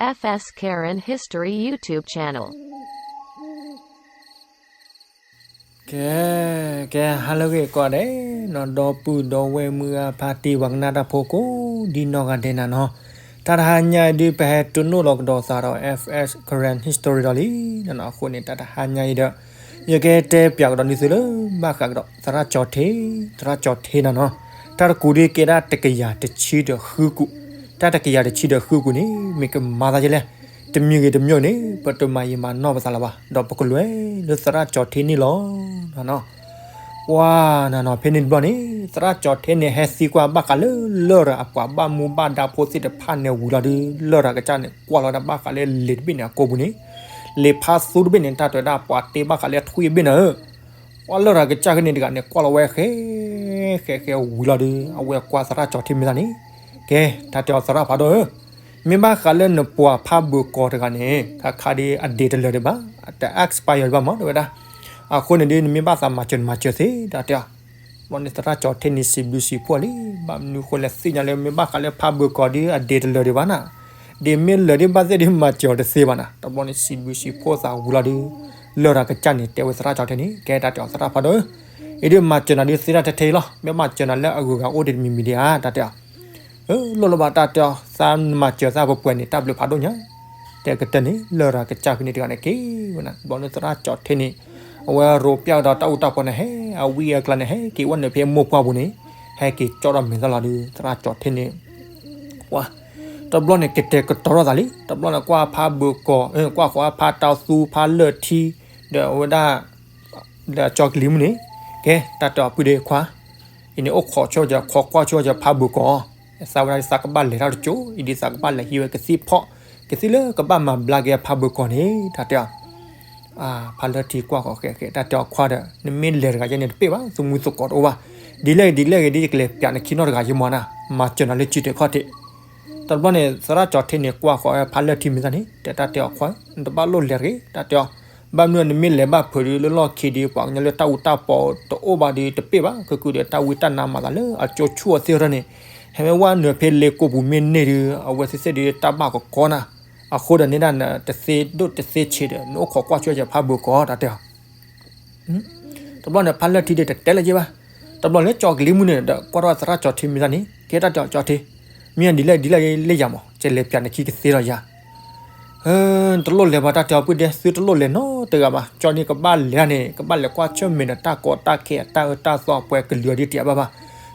F S Karen History YouTube channel. ကဲ, ကဲ ဟါလၢအဂ့ၤကိးဂၤဒဲးနီၤ, ဒီပုၢ်ဒီဝဲၢ်မုၢ်ဂၢ်ဖါတံၢ်ပှၤကနၣ်တၢ်ဖိကိးဒ်နီၢ်ဂၤဒဲးနၤနီၤ, တၢ်တဟါညါအံၤဒုး ပဟဲတိၢ်နီၣ်လီၤကဒီးသးဒီး F S Karen History ဒီးလံနီၤ. အဃိန့ၣ် တၢ်တဟါညါအံၤဒီး ယကတဲပၠးကဒီးန့ၢ်သုလၢ ဘၣ်ဃးကဒီးသရၣ်ကၠီၤထ့, သရၣ်ကၠီၤထ့နၤနီၤ, တၢ်တကူးဒုးကဲဒၣ်တကယၤတဆံဒီးဃုကူး, တၢ်တကယၤတဆံဒီးဃုကူးန့ၣ် မ့ၢ်ကမၤသးဒ်လဲၣ်, တမံၤဂ့ၤတမံၤန့ၣ် ပတမၤယံာ်မၤနီၢ်ပသးလၢၤဘၣ်, ဒီးပကလဲၤလၢသရၣ်ကၠီၤထ့န့ၣ်လီၤနီၤ. ပှၤနၤနီၤ ဖဲန့ၣ်တဘျီန့ၣ် သရၣ်ကၠီၤထ့န့ၣ် ဟဲသံကွၢ်ဘၣ်ဃးလၢလရာ်အပှၤဘၣ်မူဘၣ်ဒါဖိသ့ၣ်တဖၣ်န့ၣ်ဝံၤလီၤဒုး လရာ်ကစၢ်န့ၣ် ကွၢ်လီၤဝဲဒၣ်ဘၣ်ဃးလၢလံာ်တဘ့ၣ်န့ၣ်အကိာ်ပူၤန့ၣ်, လံာ်ဖးသူတဘ့ၣ်န့ၣ် တၢ်တဲဝဲဒၣ်ပှၤတ့ဘၣ်ဃးလၢထွံၣ်အဘ့ၣ်န့ၣ်ဧၢ. ပှၤလရာ်ကစၢ်ဖဲန့ၣ်တဂၤန့ၣ် ကွၢ်လီၤဝဲဃဲ ဃဲဃဲဝံၤလီၤဒုး အဝဲကွၢ်သရၣ်ကၠီၤထ့မ့ၢ်သးန့ၣ်, ကဲ တၢ်တဲအီၤသရၣ်ဖးဒိၣ်ဧၢ, မ့ၢ်ဘၣ်ဃးလၢနပှၤဖးဘၢၣ်ကီၤတဂၤန့ၣ် ခါခါဒုးအ date တလၢာ်ဒံးဘၣ်, အတ expire ဒံးဘၣ်မး တဲဝဲဒၣ်, အဃိန့ၣ်ဒုး နမ့ၢ်ဘၣ်သးမၤစၢၤနမၤစၢၤသ့ တၢ်တဲအီၤ. ဘျီန့ၣ်သရၣ်ကၠီၤထ့န့ၣ် စံးဘျုးစံးဖှိၣ်လံ, ဘၣ်မနုၤဃိလဲၣ်သ့ၣ်ညါလၢမ့ၢ်ဘၣ်ဃးလၢဖးဘၢၣ်ကီၤဒုး အ date တလၢာ်ဒံးဘၣ်နၤ, date မ့ၢ်လၢာ်ဒံးဘၣ်သ့ၣ်ဒုး မၤစၢၤအီၤတသ့ဘၣ်နၤ. တဘျီန့ၣ် စံးဘျုးစံးဖှိၣ်သးဝံၤလီၤဒုး လရာ်ကစၢ်န့ၣ် တဲဝဲသရၣ်ကၠီၤထ့န့ၣ် ကဲ တၢ်တဲအီၤသရၣ်ဖးဒိၣ်ဧၢ, အံၤဒုးမၤစၢၤနၤဒုးသ့တၢ်ထဲထဲအံၤလီၤ, မ့ၢ်မၤစၢၤနၤလၢအဂုၤအဂၤအိၣ်ဒံးတမံၤမံၤဒံးဧါ တၢ်တဲအီၤ. အၢ လိၣ်လၢၤဘၣ် တၢ်တဲအီၤ, သးမၤစၢၤသးပှဲၤပှဲၤန့ၣ် တၢ်ဘျုးဖးဒိၣ်ညါ, တဲကတၢၢ်န့ၣ် လရာ်ကစၢ်ဖဲန့ၣ်တဂၤန့ၣ်က့ၤဝဲနၤ. ဘျီန့ၣ်သရၣ်ကၠီၤထ့န့ၣ် အဝဲရိးပျၢ်ဒီးတၢ်အူတၢ်ပီန့ၣ် ဟဲအဝံအကျါန့ၣ် ဟဲက့ၤဝဲနုာ်ဖဲမိၢ်ပှၢ်ပူၤန့ၣ်, ဟဲက့ၤကၠီဒီးမဲာ်သၣ်လီၤဒုး သရၣ်ကၠီၤထ့န့ၣ် ပှၤ တဘျီန့ၣ် ကတဲာ်ကတီၤထီၣ်သးလံ, တဘျီန့ၣ် ကွၢ်ဖးဘၢၣ်ကီၤ, ကွၢ်ဃီဖးတၢ်သူဖးလၢၢ်ထံ, ဒီးအဝဲဒၣ် ဒီးကၠီကလံၤမုၢ်န့ၣ်, ကဲ တၢ်တဲအီၤဖုဒဲးခွါ, အံၤန့ၣ်အိၣ်ခိးဆိကီး ခိးကွၢ်ဆိကီးဖးဘၢၣ်ကီၤ, သးဝဲဒၣ်သးကဘၣ်လဲၤတၢ်တကၠိ, အံၤဒ်သးကဘၣ်လဲၤဟံးဝဲကသံၣ်ဖီၣ်, ကသံၣ်လၢကဘၣ်မၤဘျါက့ၤဖးဘၢၣ်ကီၤန့ၣ် တၢ်တဲအီၤ ဖးလၢထံကွၢ်ဃီဃဲဃဲ တၢ်တဲအီၤခွါဒီး နမ့ၢ်လဲၤတဂၤယဲန့ၣ်တပ့ၢ်ဘၣ်, သူမူသကိးတအိၣ်ဘၣ်, ဒ်လဲၣ်ဂ့ၤဒ်လဲၣ်ဂ့ၤဒ် ယကလဲၤပၠးနခံနီတဂၤယမီၤနၤ, မၤစၢၤနၤလၢစုတဲာ်ခီၣ်ထံး. တဘျီန့ၣ် သရၣ်ကၠီၤထ့န့ၣ် ကွၢ်ဃီဖးလၢထံမ့ၢ်သးန့ၣ် တဲတၢ်တဲအီၤခွါ, နတဘၣ်လိၣ်လဲၤတဂ့ၤ တၢ်တဲအီၤ, ဘၣ်မနုၤနမ့ၢ်လဲၤဘၣ်ဖုးဒုးလၢလီၢ်ခံဒုး ပှၤကညီလၢတၢ်အူတၢ်ပီတအိၣ်ဘၣ်ဒုးတပ့ၢ်ဘၣ်, ခဲကဒီးတၢ်ဝံတၢ်နါမၤသးလၢအကၠိဆူၣ်အီၤသ့ၣ်ထီၣ်န့ၣ်, ဟဲမ့ၢ်ဝဲနုာ်ဖဲလ့ကိပူၤမ့ၢ်န့ၢ်ဒုး အဝဲသ့ၣ်သ့ၣ်ဒုးတၢ်ဘၣ်ကကီနၤ, အဃိဒီးန့ၣ်ဒၣ်နတသ့ဒိၣ်တသ့ဆံးဒီး နအိၣ်ခိးကွၢ်ဆိကီးဖးဘၢၣ်ကီၤ တၢ်တဲအီၤ တဘျီန့ၣ် ဖးလၢထံဒုးတတဲလၢၤဘၣ်, တဘျီန့ၣ် ကၠီကလံၤမုၢ်န့ၣ်ဒီးကွၢ်ထီၣ်သရၣ်ကၠီၤထ့မ့ၢ်သးန့ၣ် ကဲတၢ်တဲအီၤကၠီၤထ့, မ့ၢ်ဒ်လဲၣ်ဒ်လဲၣ်လၢယၤမး ကလဲၤပၠးနခံကသ့ဒီးယၤ တလိၣ်လဲၤဘၣ် တၢ်တဲအီၤဖုဒဲး သုတလိၣ်လဲၤနီတဂၤဘၣ်, ကၠီန့ၣ်ကဘၣ်လဲၤဒၣ်န့ၣ် ကဘၣ်လဲၤကွၢ်ဆၢၣ်မဲာ်ဒီးတၢ်ကီတၢ်ခဲအတၢ်အၢတၢ်သီအပှဲၤကလုာ်အီၤဒ်တယၤဘၣ်ဘၣ်,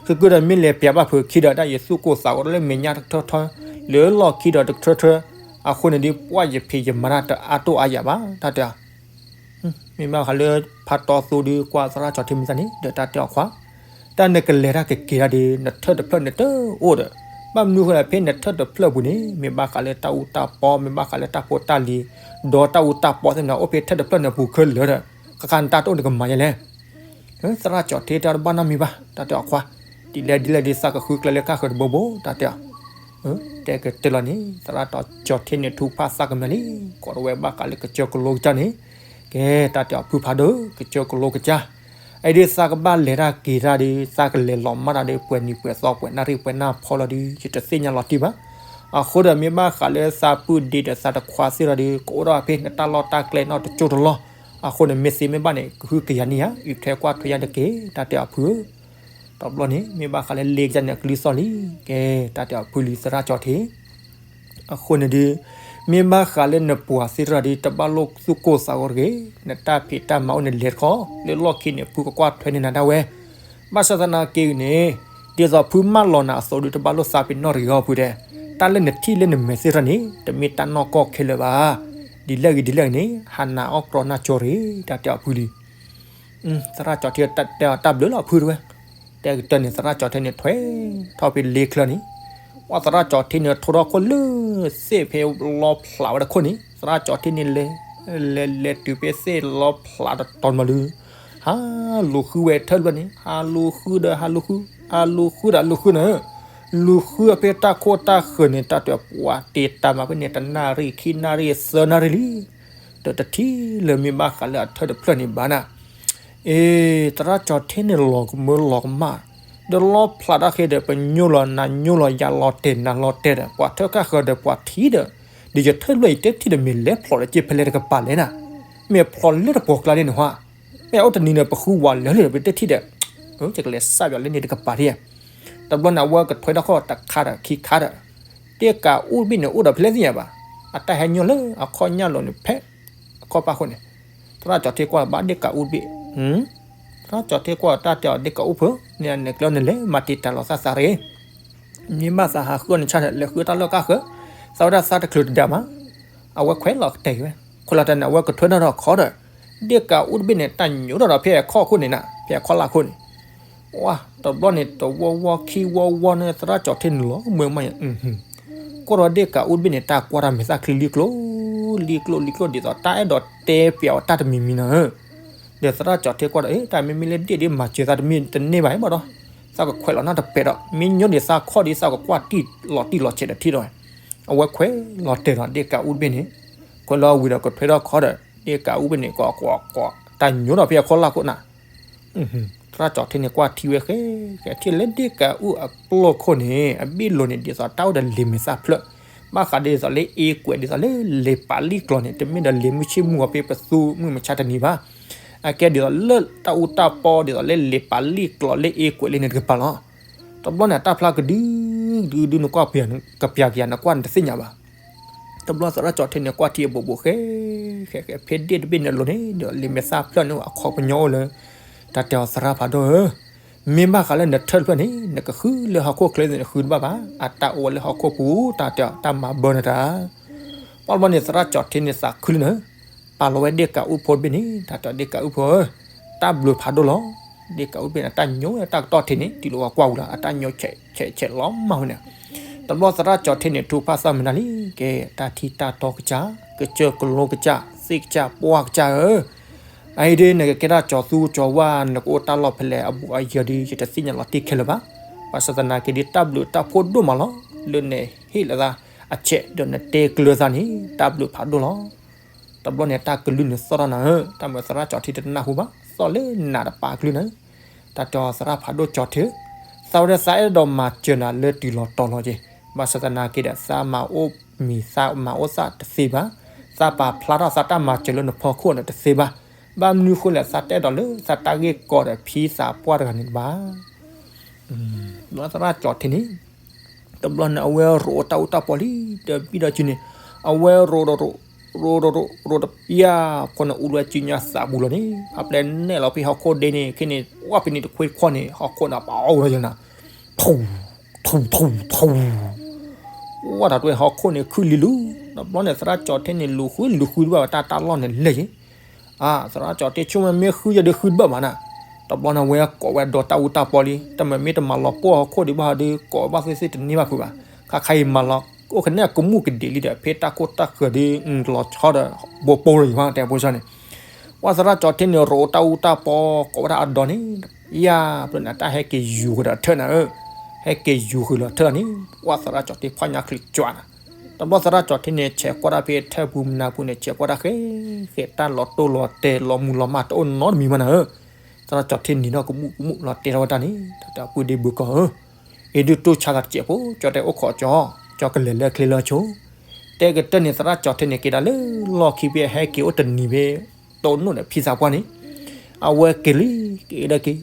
ခဲကဒီးမ့ၢ်လဲၤပၠးဘၣ်ဖုးခံဒီး တၢ်ယသူၣ်ကိၢ်သးဂီၤလၢမဲာ်ညါတကထၢထၢ, လၢလီၢ်ခံဒီးတကထၢထၢ, အဃိန့ၣ်ဒုး ပှၢ်ယဖံးယမၤတၢ်တအါတိၢ်အါယၤဘၣ် တၢ်တဲအီၤ မ့ၢ်ဘၣ်ဃးလၢဖးတီသူဒုးကွၢ်သရၣ်ကၠီၤထ့မ့ၢ်သးန့ၣ် ဒီးတၢ်တဲအီၤခွါ, တၢ်နကလဲၤတၢ်ကက့ၤတၢ်ဒုး နထၢၣ်တဖျၢၣ်န့ၣ်တအိၣ်ဒီး, ဘၣ်မနုၤဃိလဲၣ် ဖဲနထၢၣ်တဖျၢၣ်ပူၤန့ၣ် မ့ၢ်ဘၣ်ဃးလၢတၢ်အူတၢ်ပီ မ့ၢ်ဘၣ်ဃးလၢတၢ်ဖိတၢ်လံၤ, ဒီးတၢ်အူတၢ်ပီသ့ၣ်မနၤ အိၣ်ဖဲထၢၣ်တဖျၢၣ်န့ၣ်အပူၤခဲလၢာ်ဒီး, ဃၣ်ဃၣ်နတၢ်တအိၣ်နကမၤယဲလဲၣ် သရၣ်ကၠီၤထ့တၢ်တဘၣ်နီတမံၤဘၣ် တၢ်တဲအီၤခွါ, ဒ်လဲၣ်ဒ်လဲၣ်ဒ်သးကဃုကျဲလၢကၢ်ဃၢၤတဘိဘိ တၢ်တဲအီၤ, တဲကတၢၢ်လီၤန့ၣ် သရၣ်ကၠီၤထ့န့ၣ်ထူဖးသးကမဲာ်လံ, ကိးထီၣ်ဝဲဘၣ်ဃးလၢကစၢၢ်ကလိကစၢ်န့ၣ်, ကဲတၢ်တဲအီၤဖုဖးဒိၣ် ကစၢၢ်ကလိကစၢ်, အအံၤဒ်သးကဘၣ်လဲၤတၢ်က့ၤတၢ်ဒုး သးကလဲၤလီၤမၢ်တၢ်ဒုး ပှဲၤနံၤပှဲၤသီပှဲၤနၣ်ရံၣ်ပှဲၤနၢ်ဖီလီၤဒုး ယတသ့ၣ်ညါလီၤတံၢ်ဘၣ်, အဃိဒီးမ့ၢ်ဘၣ်ဃးလၢသးပုၢ်ဒ့ဒီးသးတခွါသ့ၣ်လီၤဒုး ကအိၣ်ဒီးဖဲနတၢ်လီၢ်တၢ်ကျဲနီတကၠိတလီၢ်, အဃိန့ၣ် မ့ၢ်သ့မ့ၢ်ဘၣ်န့ၣ် ကဟုကယာ်န့ၢ်ယၤ အုၣ်ထွဲကွၢ်ထွဲယၤတက့ၢ် တၢ်တဲအီၤဖုဧၢ, တဘျီန့ၣ် မ့ၢ်ဘၣ်ဃးလၢလ့ကစၢ်န့ၣ်အကလုၢ်သီၣ်လံ, ကဲတၢ်တဲအီၤဖုလံသရၣ်ကၠီၤထ့ အဃိန့ၣ်ဒုး မ့ၢ်ဘၣ်ဃးလၢနပှၤသ့ၣ်တဖၣ်ဒုး တဘၣ်လိၣ်သူၣ်ကိၢ်သးဂီၤတဂ့ၤ, နတၢ်ဖံးတၢ်မၤအိၣ်န့ၣ်လဲၤတခီ, လၢလီၢ်ခံန့ၣ် ဖုကကွၢ်ထွဲန့ၢ်နၤဒၣ်ဝဲ, ဘၣ်ဆၣ်သနာ်က့န့ၣ် ဒ်သိးဖုမၢလီၤနၤအသိးဒုး တဘၣ်လိၣ်သးပ့ၤနီၣ်တဂ့ၤအီၤဖုဒဲး, တၢ်လၢနထံၣ်လၢနမဲာ်သ့ၣ်တဖၣ်န့ၣ် တမ့ၢ်တၢ်နီၢ်ကီၢ်ခဲလၢာ်ဘၣ်, ဒ်လဲၣ်ဂ့ၤဒ်လဲၣ်ဂ့ၤန့ၣ် ဟးနၤအီၣ်ကြီနၢ်ကၠိတဂ့ၤ တၢ်တဲအီၤဖုလံ သရၣ်ကၠီၤထ့တဲအီၤတၢ်ဘျုးလီၤဖုတဝဲ, တဲကတၢၢ်န့ၣ် သရၣ်ကၠီၤထ့န့ၣ်ထွဲထီၣ်ဖဲလ့ချၢန့ၣ်, ပှၤသရၣ်ကၠီၤထ့န့ၣ် ထိထီၣ်ခိၣ်လၢသ့ၣ်ဖဲလီဖျးဝဲတခိၣ်န့ၣ် သရၣ်ကၠီၤထ့န့ၣ်လဲၤ လဲၤလဲၤတုၤဖဲသ့ၣ်လီဖျးတတီၤမးလၢ ဟးလူၤဃုဝဲထၢၣ်တဖျၢၣ်န့ၣ် ဟးလူၤဃုဒီးဟးလူၤဃု ဟးလူၤဃုဒီးလူၤဃုန့ၣ် လူၤဃုဖဲတၢ်ခိၣ်တၢ်ဃၢၤန့ၣ် တၢ်တဲပှၤတ့တၢ်မၤဖဲန့ၣ် တနၣ်ရံၣ်ခံနၣ်ရံၣ်သၢနၣ်ရံၣ်လံ, ဒီးတထံၣ်လၢၤမ့ၢ်ဘၣ်ဃးလၢအထၢၣ်တဖျၢၣ်န့ၣ်ဘၣ်နၤ, အ့ သရၣ်ကၠီၤထ့န့ၣ်လီၤကမၢလီၤကမၣ်, ဒီးလီဖျးတၢ်ဃ့ဒီး ပညိၣ်လီၤနၤညိၣ်လီၤယၤလီၤတဲာ်နၤလီၤတဲာ်ဒီး ပှၤထၢၣ်ကၢ်ဃၢၤဒီးပှၤထံၣ်ဒီး ဒီးယထၢၣ်တဖျၢၣ်အံၤ တဲထံၣ်ဒီးမ့ၢ်လဲၤဖျိးဒီးက့ၤဖဲလဲၣ်တကပၤလဲၣ်နၤ, မ့ၢ်ဖျိးလၢတပှီၤကျါန့ၣ်နဟါ, မ့ၢ်အိၣ်တနံၤန့ၣ် ပဃုဝၤလၢာ်လၢာ်ဒီး ပတဲထံၣ်ဒီး ယကလဲၤစးပၠးလၢန့ၣ်တကပၤဒ်, တဘျီန့ၣ် အဝဲကထွဲထီၣ်ခီၣ်တခါဒီးခံခါဒီး ဒ့ၣ်ကးအူတဘ့ၣ်န့ၣ် အိၣ်ဒီးဖဲလဲၣ်သ့ၣ်ညါဘၣ်, အတၢ်ဟဲညီလၢအခီၣ်ညၣ်လိၤန့ၣ် ဖဲအခီၣ်ပၣ်ဃိန့ၣ်, သရၣ်ကၠီထ့ၣ်ကွၢ်ဘၣ်ဒ့ၣ်ကးအူတဘ့ၣ်, သရၣ်ကၠီထ့ၣ်ကွၢ်တၢ်တဲအီၤ ဒ့ၣ်ကးအူဖိ, နကျဲန့ၣ်လဲၤမၤတံာ်တာ်လီၤသးသးတဂ့ၤ, မ့ၢ်ဘၣ်သးဟးဃုအီၤန့ၣ်ဆၣ်ဒီး လဲၤဃုတၢ်လၢကၢ်ဃၢၤ, သးဝဲဒၣ်သးတချုးတဒါမး, အဝဲခွဲးလီၤကတဲာ်ဝဲ, ခွဲးလီၤတၢ်န့ၣ် အဝဲကထွဲထီၣ်ထီၣ်ခီဒီး ဒ့ၣ်ကးအူတဘ့ၣ်န့ၣ် တၢ်ညိးထီၣ်ဒီးဖဲအခီၣ်ခိၣ်န့ၣ်နၤ, ဖဲအခီၣ်လၢ်ခိၣ်န့ၣ်, ဝါ, တဘျီန့ၣ် တဝီဝီခံဝီဝီန့ၣ် သရၣ်ကၠီထ့ၣ်န့ၣ်လီၤမၢမၢ်, ကွၢ်ဒီးဒ့ၣ်ကးအူတဘ့ၣ်န့ၣ် တၢ်ကွၢ်တၢ်မဲာ်သၣ်ချံလံကျိ လံကျိလံကျိ ဒ်သိးတၢ်အဲၣ်ဒိးတဲပၠးအီၤတၢ်တမံၤမံၤနၤဧၢ, ဒီးသရၣ်ကၠီထ့ၣ်ကွၢ်ဒီး အ့ တၢ်မ့မ့ၢ်လၢဒ့ၣ်ဒ်မၤစၢၤသးတမ့ၢ်တန့ၢ်ဘၣ်အံၤဘၣ်ဒီး, သးကခွဲးလီၤနီတပဲာ်ဒီး မ့ၢ်ညိဒ်သးခီၣ်ဒ်သးကကွၢ်တံၢ်လီၤတံၢ်လီၤဆဲးဒီးထံၣ်ဒီး, အဝဲခွဲးလီၤတဲာ်ဒီးဒ့ၣ်ကးအူတဘ့ၣ်န့ၣ်, ခွဲးလီၤဝံၤဒီးကထွဲထီၣ်ခီဒီး ဒ့ၣ်ကးအူတဘ့ၣ်န့ၣ် ကီးကီးကီး တၢ်ညိးထီၣ်ဖဲအခီၣ်လၢ်ခိၣ်နၤ သရၣ်ကၠီထ့ၣ်န့ၣ် ကွၢ်ထံဝဲဃဲဃဲ ထံၣ်လၢဒ့ၣ်ကးအူအကျိၣ်ခိၣ်န့ၣ် အဘ့ၣ်လိၤန့ၣ် ဒ်သိးတၢ်အိၣ်ဒီးလံာ်မဲာ်သၣ်ဖျၢၣ်, ဘၣ်ဃးဒ်သိးလၢအ့ကွဲး ဒ်သိးလၢလံာ်ပာ်လံာ်ကျိာ်န့ၣ် တမ့ၢ်ဒီးလံာ်မုၢ်ဆ့ၣ်မုၢ်ဂီၤဖဲပသူမုၢ်မဆါတနံၤဘၣ်. အကဲဒ်သိးလၢတၢ်အူတၢ်ပီ ဒ်သိးလၢလံာ်ပာ်လံာ်ကျိာ်လၢအ့ကွဲးလံာ်န့ၣ်တကပၤလီၤ. တဘျီန့ၣ် တၢ်ဖျါကဒု ကဒုဒု နကွၢ်ပၠးကယၤ နကွၢ်နတသ့ၣ်ညါဘၣ်. တဘျီသရၣ်ကၠီထ့ၣ်န့ၣ် ကွၢ်ထံအဘိးဘိးဃဲ ဃဲဃဲ ဖဲဒ့ၣ်တဘ့ၣ်န့ၣ်အလိၤန့ၣ် ဒီးလံာ်မဲာ်သၣ်ဖျၢၣ်န့ၣ် အခီပညီအိၣ်လၢ တၢ်တဲအီၤ သရၣ်ဖးဒိၣ်ဧၢ, မ့ၢ်ဘၣ်ဃးလၢနထၢၣ်တဖျၢၣ်န့ၣ် နကဃုလၢဟီၣ်ခိၣ်ချၢန့ၣ် နဃုတဘၣ်ဘၣ်, အတၢ်အိၣ်ဝဲလၢဟီၣ်ခိၣ်ပူၤ တၢ်တဲအီၤ တၢ်မၤဘၢနတၢ်. ပှၤတဘျီန့ၣ် သရၣ်ကၠီထ့ၣ်န့ၣ် သးခုလံနၤ, ပာ်လီၤဝဲဒ့ၣ်ကးအူဖိတဘ့ၣ်န့ၣ် တၢ်တဲအီၤ ဒ့ၣ်ကးအူဖိဧၢ, တၢ်ဘျုးဖးဒိၣ်လီၤ. ဒ့ၣ်ကးအူတဘ့ၣ်န့ၣ် တၢ်ညိဝဲတၢ်ကတီၢ်ထံးန့ၣ် တုၤလီၤဝဲကွၢ်ဝံၤလီၤ အတၢ်ညိဆဲးဆဲးဆဲးလီၤမၢ်ဝဲန့ၣ်. တဘျီသရၣ်ကၠီထ့ၣ်န့ၣ် ထုကဖၣ်သၣ်မုာ်နၤလံ, ကဲ တၢ်ထံတၢ်တီကစၢ်, ကစၢၢ်ကလိကစၢ်, သ့ၣ်ကစၢ်, ပှၢ်ကစၢ်ဧၢ, အအံၤဒ် နကကဲတၢ်ကၠီၤသူကၠီၤဝါ နကအိၣ်တၢ်လီၢ်ဖဲလဲၣ် အဘူးအယၢၤဒီး ယတသ့ၣ်ညါလီၤတံၢ်ခဲလၢာ်ဘၣ်. ဘၣ်ဆၣ်သနာ်က့ဒီး တၢ်ဘျုးတၢ်ဖှိၣ်ဒိၣ်မးလီၤ. လၢနဟ့ၣ်လီၤသးအဆဲး ဒီးနတဲကျၢၤသးန့ၣ် တၢ်ဘျုးဖးဒိၣ်လီၤ. တဘျီန့ၣ် တၢ်ကလုၢ်န့ၣ်သီၣ်ထီၣ်နၤဧၢ, တၢ်မၤသရၣ်ကၠီထ့ၣ်တနၢ်ဟူဘၣ်, သီၣ်လၢနးတပၤကလုၢ်နၤဧၢ. တၢ်တဲအီၤ သရၣ်ဖးဒိၣ်ကၠီထ့ၣ်ဧၢ, သးဝဲဒၣ်သးအဲၣ်ဒိးမၤစၢၤနၤလၢတုၤလီၤတီၤလီၤက့ၤ, ဘၣ်ဆၣ်သနာ်က့ဒီး သးမၤအီၣ်မံၤသးမၤအီၣ်သးတသ့ဘၣ်, သးပာ်ဖျါထီၣ်သးတၢ်မၤစၢၤလၢနဖီခိၣ်န့ၣ်တသ့ဘၣ်. ဘၣ်မနုၤဃိလဲၣ် သးတအဲၣ်ဒိးလၢသးတၢ်ဂ့ၢ်ကီဒီးဖံသးပှၢ်တဂၤန့ၣ်တဘၣ်. သရၣ်ကၠီထ့ၣ်န့ၣ် တဘျီန့ၣ် အဝဲရိးတၢ်အူတၢ်ပီလံ, တဘံၣ်ဒီးစုန့ၣ် အဝဲရိးဒီးရိး, ရိးဒီးရိး, ရိးတပျၢ်ဃီန့ၣ် အိၣ်လၢစုညါသးပူၤလီၤန့ၣ် အပျဲၢ်နဲၣ်လီၤဖဲဟီၣ်ခိၣ်ဒ့န့ၣ် ခဲန့ၣ် ဝဲဖဲန့ၣ်တခွ့တခွီန့ၣ် ဟီၣ်ခိၣ်န့ၣ် ပအီၣ်ဝဲလီၤယၤနၤ, ထူ, ထူ, ထူ, ထူ, ဝဲတၢ်တွဲဟီၣ်ခိၣ်န့ၣ်ခုၣ်လံလူၤ, တဘျီန့ၣ် သရၣ်ကၠီထ့ၣ်န့ၣ် လူၤဃုလူၤဃုတဘၣ်ဝဲတၢ်တၢ်လီၢ်န့ၣ်လဲၣ်ယ့ၣ် အါ, သရၣ်ကၠီထ့ၣ်ဆိကမိၣ်မ့ၢ်ဃုယဲၢ်ဒီးဃုတဘၣ်မးနၤ, တဘျီန့ၣ် ဝဲကိးဝဲဒီးတၢ်အူတၢ်ပီလံ, တမ့ၢ်မ့ၢ်တမၤလီၤပိာ်ဟီၣ်ခိၣ်ဒံးဘၣ်ဒီး ကိးဘၣ်သ့ၣ်သ့ၣ်တန့ၢ်ဘၣ်ဖုးဘၣ်, ခါခါအံၤမၤလီၤ အိၣ်ကနဲၣ်ကမူၣ်ကဒံးလံဒီး ဖဲတၢ်ခိၣ်တၢ်ဃၢၤဒီး လီၤဆီဒီး ဘိပိလီၤယံၤဘၣ် တဲဖိဆၢန့ၣ်, ဝဲသရၣ်ကၠီထ့ၣ်န့ၣ် ရိးတၢ်အူတၢ်ပီ ကိးဝဲဒၣ်အဒိန့ၣ်, ယါ, ဖျၢၣ်န့ၣ် တၢ်ဟဲက့ၤယူၤဃုာ်ဒီးထၢၣ်နၤဧၢ, ဟဲက့ၤယူၤဃုာ်လီၤထၢၣ်လီၤန့ၣ်, ဝဲသရၣ်ကၠီထ့ၣ်ဖီၣ်ညါချုးကွၢ်နၤ တဘျီသရၣ်ကၠီထ့ၣ်န့ၣ် ဆဲးကွၢ်တၢ်ဖဲထၢၣ်ပူၤမနၤပူၤန့ၣ် ဆဲးကွၢ်တၢ်ဃဲ, ဃဲတၢ်လီၤတိၢ်လီၤတဲာ်လီၤမူလီၤမၢ်တအိၣ်နီတမံၤမးနၤဧၢ, သရၣ်ကၠီထ့ၣ်န့ၣ်ဒီးကမူၣ်ကမူၣ်လီၤတဲာ်ထီၣ်ဝဲတၢ်န့ၣ်, တၢ်တဲအပုၢ်ဒ့ဘုကီၢ်ဧၢ, အ့ဒုးတိၢ်ဆါသးတစဲးဖိ, ကၠီတဲအိၣ်ခိးကၠီ, ကၠီကလဲၤလၢချ့လၢဆိ တဲကတၢၢ်န့ၣ် သရၣ်ကၠီထ့ၣ်န့ၣ် က့ၤဒၣ်လၢလီၢ်ခံဖဲဟဲက့ၤအိၣ်တနံၤဖဲ တိၢ်နီၣ်ဒီးဖံသးပှၢ်န့ၣ်, အဝဲက့ၤလံ, က့ၤဒီး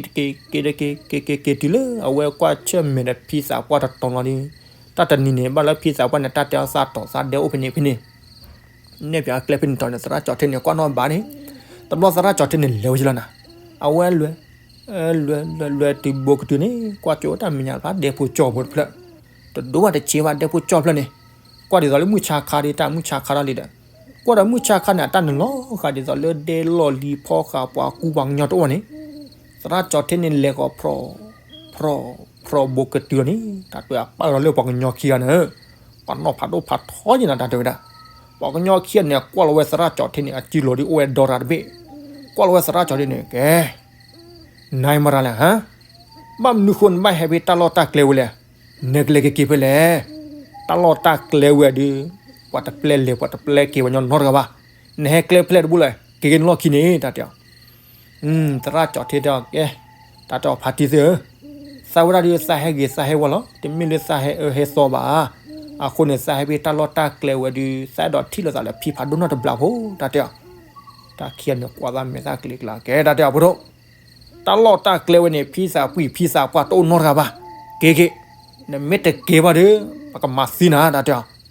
က့ၤ, က့ၤတက့ၤ, က့ၤတက့ၤ, က့ၤက့ၤတုၤလၢ အဝဲကွၢ်ဆၢၣ်မဲာ်ဒီးဖံသးပှၢ်တတီၤလီၤဒီး, တၢ်တနံၤန့ၣ် ဘၣ်လၢဖံသးပှၢ်န့ၣ် တၢ်တဲအီၣ်သးတီၤသးဒဲအိၣ်ဖဲန့ၣ်ဖဲန့ၣ် နဲၣ်ပၠးအကျဲဖဲန့ၣ်တီၤန့ၣ် သရၣ်ကၠီထ့ၣ်န့ၣ် ကွၢ်နီၣ်ဘၣ်န့ၣ်, တဘျီသရၣ်ကၠီထ့ၣ်န့ၣ် လဲၤဝဲယလီၤနၤ, အဝဲလွဲ, လွဲ, လွဲ, လွဲတုၤဘိကတုၤန့ၣ် ကွၢ်ကၠိတၢ်မဲာ်ညါတဖၣ် ဒဲဖိကၠီဖိတဖျၢၣ်, တဒိဘၣ်တဆ့ဘၣ် ဒဲဖိကၠီဖျၢၣ်န့ၣ်, ကွၢ်ဒ်သိးလၢမုၢ်ဆါခါဒီး တၢ်မုၢ်ဆါခါထီၣ်လံဒီး, ကွၢ်ဒီးမုၢ်ဆါခါန့ၣ် အတၢ်နုာ်လီၤဃာ်ဒ်သိးလၢဒဲလီၢ်လံၤဖီဃာ်ပှၤကူပှၤကညီတအိၣ်န့ၣ်, သရၣ်ကၠီထ့ၣ်န့ၣ် လဲၤဃီၤဖြီၣ်, ဖြီၣ်, ဖြီၣ်ဘိကတုၤလီၤန့ၣ် တၢ်တွဲအပာ်လီၤလၢပှၤကညီခံဂၤန့ၣ်, ပှၤနီၢ်ဖးဒိၣ်ဖးထီညါနၤတၢ်တဲဝဲဒၣ်, ပှၤကညီခံဂၤန့ၣ် ကွၢ်လီၤဝဲသရၣ်ကၠီထ့ၣ်န့ၣ် အစုလီၤဒီးအိၣ်ဝဲဒီရၤတဘ့ၣ်, ကွၢ်လီၤဝဲသရၣ်ကၠီထ့ၣ်န့ၣ် ကဲ နမၤရၤလဲၣ်ဟါ, ဘၣ်မနုၤဃိနဘၣ်ဟဲဖဲတၢ်လီၢ်တၢ်ကျဲဝဲလဲၣ်, နကလဲၤကက့ၤဖဲလဲၣ်, တၢ်လီၢ်တၢ်ကျဲဝဲဒီး, ပှၤတပျဲလဲၤပှၤတပျဲက့ၤပှၤညီနီတဂၤဘၣ်, နဟဲကျဲဖဲလဲၣ်တဘိလဲၣ် က့ၤက့ၤနလီၢ်ခံန့ၣ်တၢ်တဲအီၤ, သရၣ်ကၠီထ့ၣ်တဲအီၤ ကဲ, တၢ်တဲအီၤဖါတံၢ်သ့ၣ်ဧၢ, သးဝဲဒၣ်ဒီးသးဟဲဂ့ၤသးဟဲဝါလီၤ တမ့ၢ်လၢသးဟဲအၢဟဲသီဘၣ်ဧါ, အဃိန့ၣ် သးဟဲဖဲတၢ်လီၢ်တၢ်ကျဲဝဲဒုး သးအဲၣ်ဒိးထံၣ်လိာ်သးလၢဖံဖးဒိၣ်နီတဘျီဖိ တၢ်တဲအီၤ. တၢ်ခံဂၤန့ၣ်ကွၢ်သးမဲာ်သၣ်ကျ့ကျါ ကဲ တၢ်တဲအီၤ ဖိဒိၣ်, တၢ်လီၢ်တၢ်ကျဲဝဲန့ၣ် ဖံသးပှံၢ်ဖံသးပှၢ်တအိၣ်နီတဂၤဘၣ်. က့ၤက့ၤ, နမ့ၢ်တက့ၤဘၣ်ဒီး ပကမၤသံနၤ တၢ်တဲအီၤ.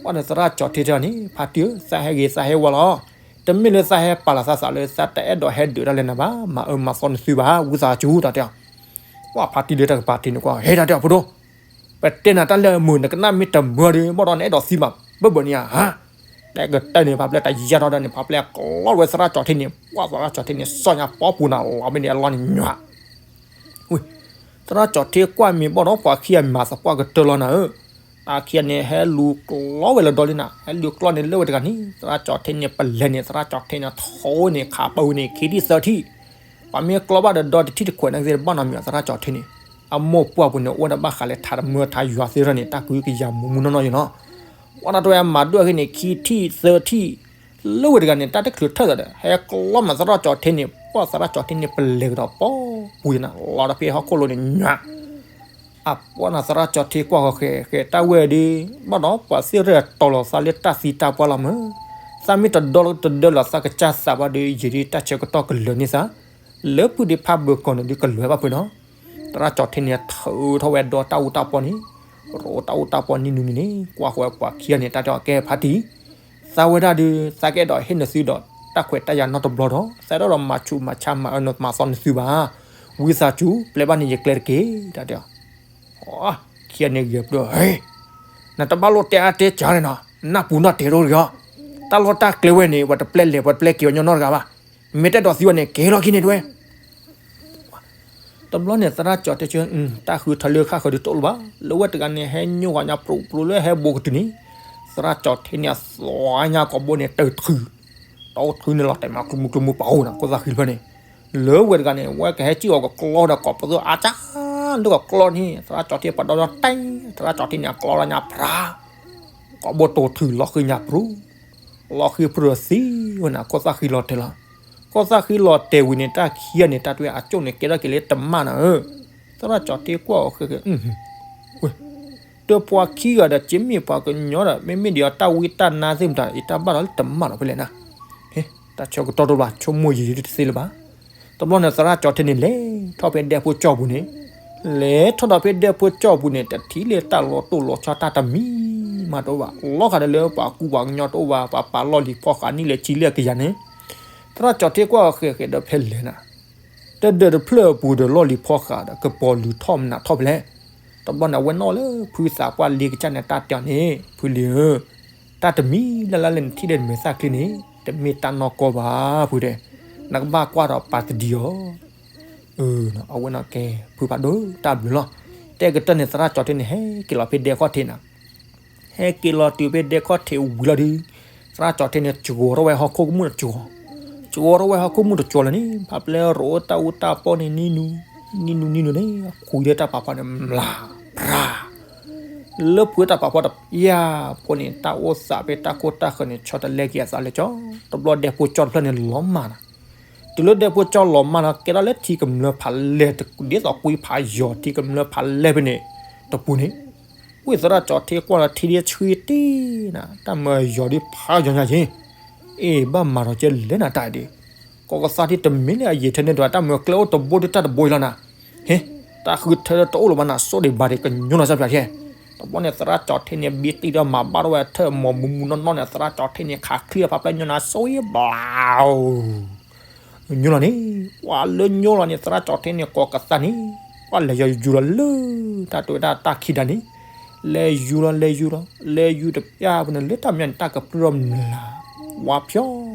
ဘၣ်ဒီးသရၣ်ကၠီၤထ့တဲအီၤန့ၣ် ဖါတံၢ်ဧၢ, သးဟဲဂ့ၤသးဟဲဝါလီၤ. တမ့ၢ်လၢသးဟဲပာ်လီၤသးသးလၢသးတအဲၣ်ဒိးဟဲဒုးတၢ်လၢနၤဘၣ်, မၤအၢမၤသီနသုဘၣ်, ဝံသးစူၤ တၢ်တဲအီၤ. ပှၢ်ဖါတံၢ်လၢတၢ်ကပၤတ့ၢ်န့ၣ်ကွၢ် ဟဲ တၢ်တဲအီၤ ဖိဒိၣ်, ပတဲနၤတၢ်လၢအမုာ် နကနၣ်မ့ၢ်တမုာ်ဒီး ဘၣ်ဒီးနအဲၣ်ဒိးသံမး ဘၢၣ်ဘၢၣ်န့ၣ်ဧါ. တဲကတၢၢ်န့ၣ် ဖါပျဲၢ်တယါထီၣ်ဒီးန့ၣ် ဖါပျဲၢ်ကျီဝဲသရၣ်ကၠီၤထ့န့ၣ် ပှၢ်သရၣ်ကၠီၤထ့န့ၣ် စီၣ်ညါပီပူၤနၤလီၤ မ့ၢ်န့ၣ်အလီၢ်န့ၣ်ညွၤ ဝ့ၢ်, သရၣ်ကၠီၤထ့ကွၢ်မ့ၢ်ဘၣ်ဒီးပှၤခံဂၤမၤသပှၢ်ကတၢၢ်လီၤနၤဧၢ, တၢ်ခံဂၤန့ၣ် ဟဲလူၤကျီဝဲလၢဒီလံနၤ, ဟဲလူၤကျီန့ၣ်လၢဝဲတဂၤန့ၣ် သရၣ်ကၠီၤထ့န့ၣ် ပလဲၤန့ၣ် သရၣ်ကၠီၤထ့န့ၣ် ထိန့ၣ် ခးပၢဝဲန့ၣ် ခံထံၣ်သၢထံၣ်, ပှၤမ့ၢ်ကျီဘၣ်ဒီးဒီတထံၣ်တခွဲးန့ၣ်ကသ့ၣ်တဘၣ်နီတမံၤ သရၣ်ကၠီၤထ့န့ၣ်, အမိၢ်ပှၢ်ပူၤန့ၣ် အိၣ်ဝဲဒၣ်ဘၣ်ဃးလၢထးတမၢထးယွၤသ့ၣ်ထီၣ်န့ၣ် တၢ်ကွံကယၤမူးမူးနီၢ်နီၢ်ယဲနီၤ, ပှၤတၢ်တဝဲမၤဒိၣ်အဂ့ၢ်န့ၣ် ခံထံၣ်သၢထံၣ် လၢဝဲတဂၤန့ၣ် တၢ်တချုးထၢၣ်သးဒီး ဟဲကျီမးသရၣ်ကၠီၤထ့န့ၣ် ပှၢ်သရၣ်ကၠီၤထ့န့ၣ် ပလဲၤကဒီးပီပူၤယဲနၤ လီၤဒီးဖဲဟီၣ်ခိၣ်လိၤန့ၣ်ညွၤ, အပှၢ်နၤသရၣ်ကၠီၤထ့ကွၢ်ဃီဃဲဃဲတၢ်ဝဲဒီး ဘၣ်ဒီးပှၤသ့ၣ်ရဲၣ်တီၤလီၤသးလၢတၢ်သံတၢ်ပှၢ်လီၤမၢ်, သးမ့ၢ်တဒီတဒၢလီၤသးကစၢ်သးဘၣ်ဒီး ယံာ်ဒုးတၢ်ဆၢကတီၢ်ကလၢာ်န့ၢ်သး, လၢဖုဒံးဖးဘၢၣ်ကီၢ်န့ၣ်ဒုးကလၢာ်ဘၣ်ဖုဒီး သရၣ်ကၠီၤထ့န့ၣ် ထုးထီၣ်ဝဲဒီတၢ်အူတၢ်ပီန့ၣ်, ရိတၢ်အူတၢ်ပီနံၤနံၤနံၤန့ၣ် ကွၢ်ဃီပှၤခံဂၤန့ၣ် တၢ်တဲအီၤ ကဲဖါတံၢ်, သးဝဲဒၣ်ဒီး သးကအဲၣ်ဒိးဟ့ၣ်နသုဒီး တၢ်ခွဲးတၢ်ယာ်နီတဘျီဒီး သးအဲၣ်ဒိးမၤဆူးမၤဆါမၤအၢနမၤသီနသုဘၣ်, ဝံသးစူၤ ပျဲဘၣ်န့ၣ်ယကျဲတက့ၢ် တၢ်တဲအီၤ, ခံဂၤန့ၣ်ဂဲၤပျုၢ်, နတဘၣ်လိၣ်တဲအါတဲကၢန့ၣ်နီၤ, နၢ်ပူၤနီၢ်တဲာ်တအိၣ်တဂ့ၤ, တၢ်လီၢ်တၢ်ကျဲဝဲန့ၣ် ပှၤတပျဲလဲၤပှၤတပျဲက့ၤဝဲညီနီတဂၤဘၣ်, မ့ၢ်တအဲၣ်ဒိးသံဝဲန့ၣ် က့ၤလီၤခံန့ၣ်တဝဲ တဘျီန့ၣ် သရၣ်ကၠီၤထ့ဆၢ တၢ်ဃုထၢလၢဃၣ်ဃၢၤဒုးတအိၣ်လၢၤဘၣ်, လၢဝဲတဂၤန့ၣ် ဟဲညိကွၢ်ညါပြူးပြူးလၢဟဲဘိကတုၤန့ၣ်, သရၣ်ကၠီၤထ့န့ၣ် အသွီညါကိာ်ဘိန့ၣ် တထုး, တထုးန့ၣ်လီၤတဲာ်မးကျူမူကျူမူပာ်အိၣ်နၤ ခိၣ်သၣ်ဃံတဖျၢၣ်န့ၣ်, လၢဝဲတဂၤန့ၣ် ဝဲကဟဲစံၣ်အီၤကကျီဒီးကိးပသူအါကၢ်, လၢကကျီန့ၣ် သရၣ်ကၠီၤထ့ပှၤဒီဒီတဲ, သရၣ်ကၠီၤထ့န့ၣ် အကျီလီၤညါဖြး, ကိာ်ဘိတိၤထုးလီၤဃံၤညါပြူး, လီၤဃံၤပြူးသံဝဲနၤ ခိၣ်သၣ်ဃံလီၤတဲာ်လီၤ, ခိၣ်သၣ်ဃံလီၤတဲာ်ဝံၤန့ၣ် တၢ်ခံဂၤန့ၣ် တၢ်တဝဲအကၠိၣ်န့ၣ် ကဲထီၣ်က့ၤလၢတမၣ်နၤဧၢ, သရၣ်ကၠီၤထ့ကွၢ်အီၤဃဲဃဲ, ဝဲ, ဒီးပှၤခံဂၤဒီး ကမ့ၢ်ပှၤကညီဒီး မ့မ့ၢ်ဒ်အီၤတၢ်ဝံတၢ်နါသ့ၣ်မတၤ ယတၢ်ဘၣ်ဒီးလၢတမၣ်လီၤဖဲလဲၣ်နၤ, ဟ့, တၢ်ဆၢကတီၢ်တအိၣ်ဘၣ် ဆိကမိၣ်ယံာ်ယံာ်တသ့လၢၤဘၣ်, တဘျီန့ၣ် သရၣ်ကၠီၤထ့န့ၣ်လဲၤထီၣ်ဖဲဒဲဖိကၠီၣ်ပူၤန့ၣ်, လဲၤထီၣ်ဒီးဖဲဒဲဖိကၠီၣ်ပူၤန့ၣ် တထံၣ်လၢတၢ်လီၤတိၢ်လီၤဆီတၢ်တမံၤမးတအိၣ်ဘၣ်, လီၤဃာ်ဒီးလၢပှၤကူပှၤကညီတအိၣ်ဘၣ်, ပှၤပာ်လီၢ်လံၤဖီဃးနံၣ်လဲၤဆံလဲၤကယၤန့ၣ်, သရၣ်ကၠီၤထ့ကွၢ်အီၤဃဲဃဲဒီးဖဲလဲၣ်နၤ တဒၢးတဖျၢၣ်အပူၤဒီးလီၢ်လံၤဖီဃးဒီး ကပီၤလုာ်ထီၣ်မနုၤထီၣ်ဖဲလဲၣ်, တဘျီန့ၣ် အဝဲနီၣ်လၢဖုသးပှၢ်လ့ကစၢ်န့ၣ် တၢ်တဲအီၤန့ၣ် ဖုလံၤဧၢ, တၢ်တမံၤလၢ်လၢ်လၢနထံၣ်ဒီးနမဲာ်သၣ်ချ့န့ၣ် တမ့ၢ်တၢ်နီၢ်ကီၢ်ဘၣ်ဖုတဲ, နကဘၣ်ကွၢ်ဒီးပာ်တဒံအီၤ, အဝဲနီၣ်ကဲ ဖုဖးဒိၣ်တၢ်ဘျုးလီၤ, တဲကတၢၢ်န့ၣ် သရၣ်ကၠီၤထ့န့ၣ် ဟဲက့ၤလီၤဖဲဒဲခီၣ်ထံးနၤ ဟဲက့ၤလီၤတုၤဖဲဒဲခီၣ်ထံးဝံၤလီၤဒီး, သရၣ်ကၠီၤထ့န့ၣ် ကဝီၤထီၣ်ဝဲဟီၣ်ခိၣ်ကမူၣ်တကၠီၤ, ကဝီၤထီၣ်ဝဲဟီၣ်ခိၣ်ကမူၣ်တကၠီၤလၢၤန့ၣ် ဖးပျဲၢ်ရိးတၢ်အူတၢ်ပီန့ၣ် နံၤနူၤ, နံၤနူၤနံၤနူၤန့ၣ် ခွံလၢတၢ်ပာ်ဖီန့ၣ် မျး, ဖြး, လၢဖုတၢ်ပာ်ဖီတပျၢ်ဖိန့ၣ် တၢ်အိၣ်သးဖဲတၢ်ခိၣ်တၢ်ဃၢၤန့ၣ် ဆီတလဲက့ၤအသးလဲၤကၠီ, တဘျီဒဲဖိကၠီတဖျၢၣ်န့ၣ် လီၤမၢ်နၤ တုၤလၢဒဲဖိကၠီလီၤမၢ်လီၤ ကဲထီၣ်လၢထံကမျၢၢ်ဖးလဲၢ် ဒ်သိးကွံဖးယီၤထံကမျၢၢ်ဖးလဲၢ်ဖဲန့ၣ်တပူၤန့ၣ်, ဝံသရၣ်ကၠီၤထ့ကွၢ်လီၤထံဒ်ဆှံတ့ၢ်နၤ တၢ်မၢယီၤဒ်ဖးယီၤညါက့ၤ, အ့ၣ် ဘၣ်မၤထီၣ်ကဲလဲၣ်နၤတၢ်ဒ်, ကီၢ်ကသါထံတမ့ၢ်လၢအယံာ်ထဲန့ၣ်ဒီး တၢ်မၢကျဲအိၣ်တဘိဒ်တၢ်တဘိအံၤလီၤနၤ, ဟ့, တၢ်ဃုထၢတအိၣ်လၢၤဘၣ်နၤ စိးဒံးဘၣ်ဒံးကညီနၤစၢ်ပၠးထဲ, တဘျီန့ၣ် သရၣ်ကၠီၤထ့န့ၣ် ဘံတံၢ်ဒီးမၤဘၣ်ထီၣ်ဝဲအထၢၣ်မီၤမူးမူးနီၢ်နီၢ်န့ၣ် သရၣ်ကၠီၤထ့န့ၣ် ခးချံအဖးပျဲၢ်ညီနၤ စိးယံၤဘျါ ညိလီၤန့ၣ်, ပှၤလၢညိလီၤန့ၣ် သရၣ်ကၠီၤထ့န့ၣ် ကိးကသါန့ၣ်, ပှၤလဲၤယီၤယူၤလီၤလၢ တၢ်တဲဝဲဒၣ်တၢ်ခံဒါန့ၣ်, လဲၤယူၤလီၤ လဲၤယူၤလီၤ လဲၤယူၤတပျၢ်ပူၤန့ၣ် လၢတၢ်မဲာ်ညါန့ၣ် တၢ်ကပြုၢ်ထီၣ်မျး, ဝါဖျီ, ဒ်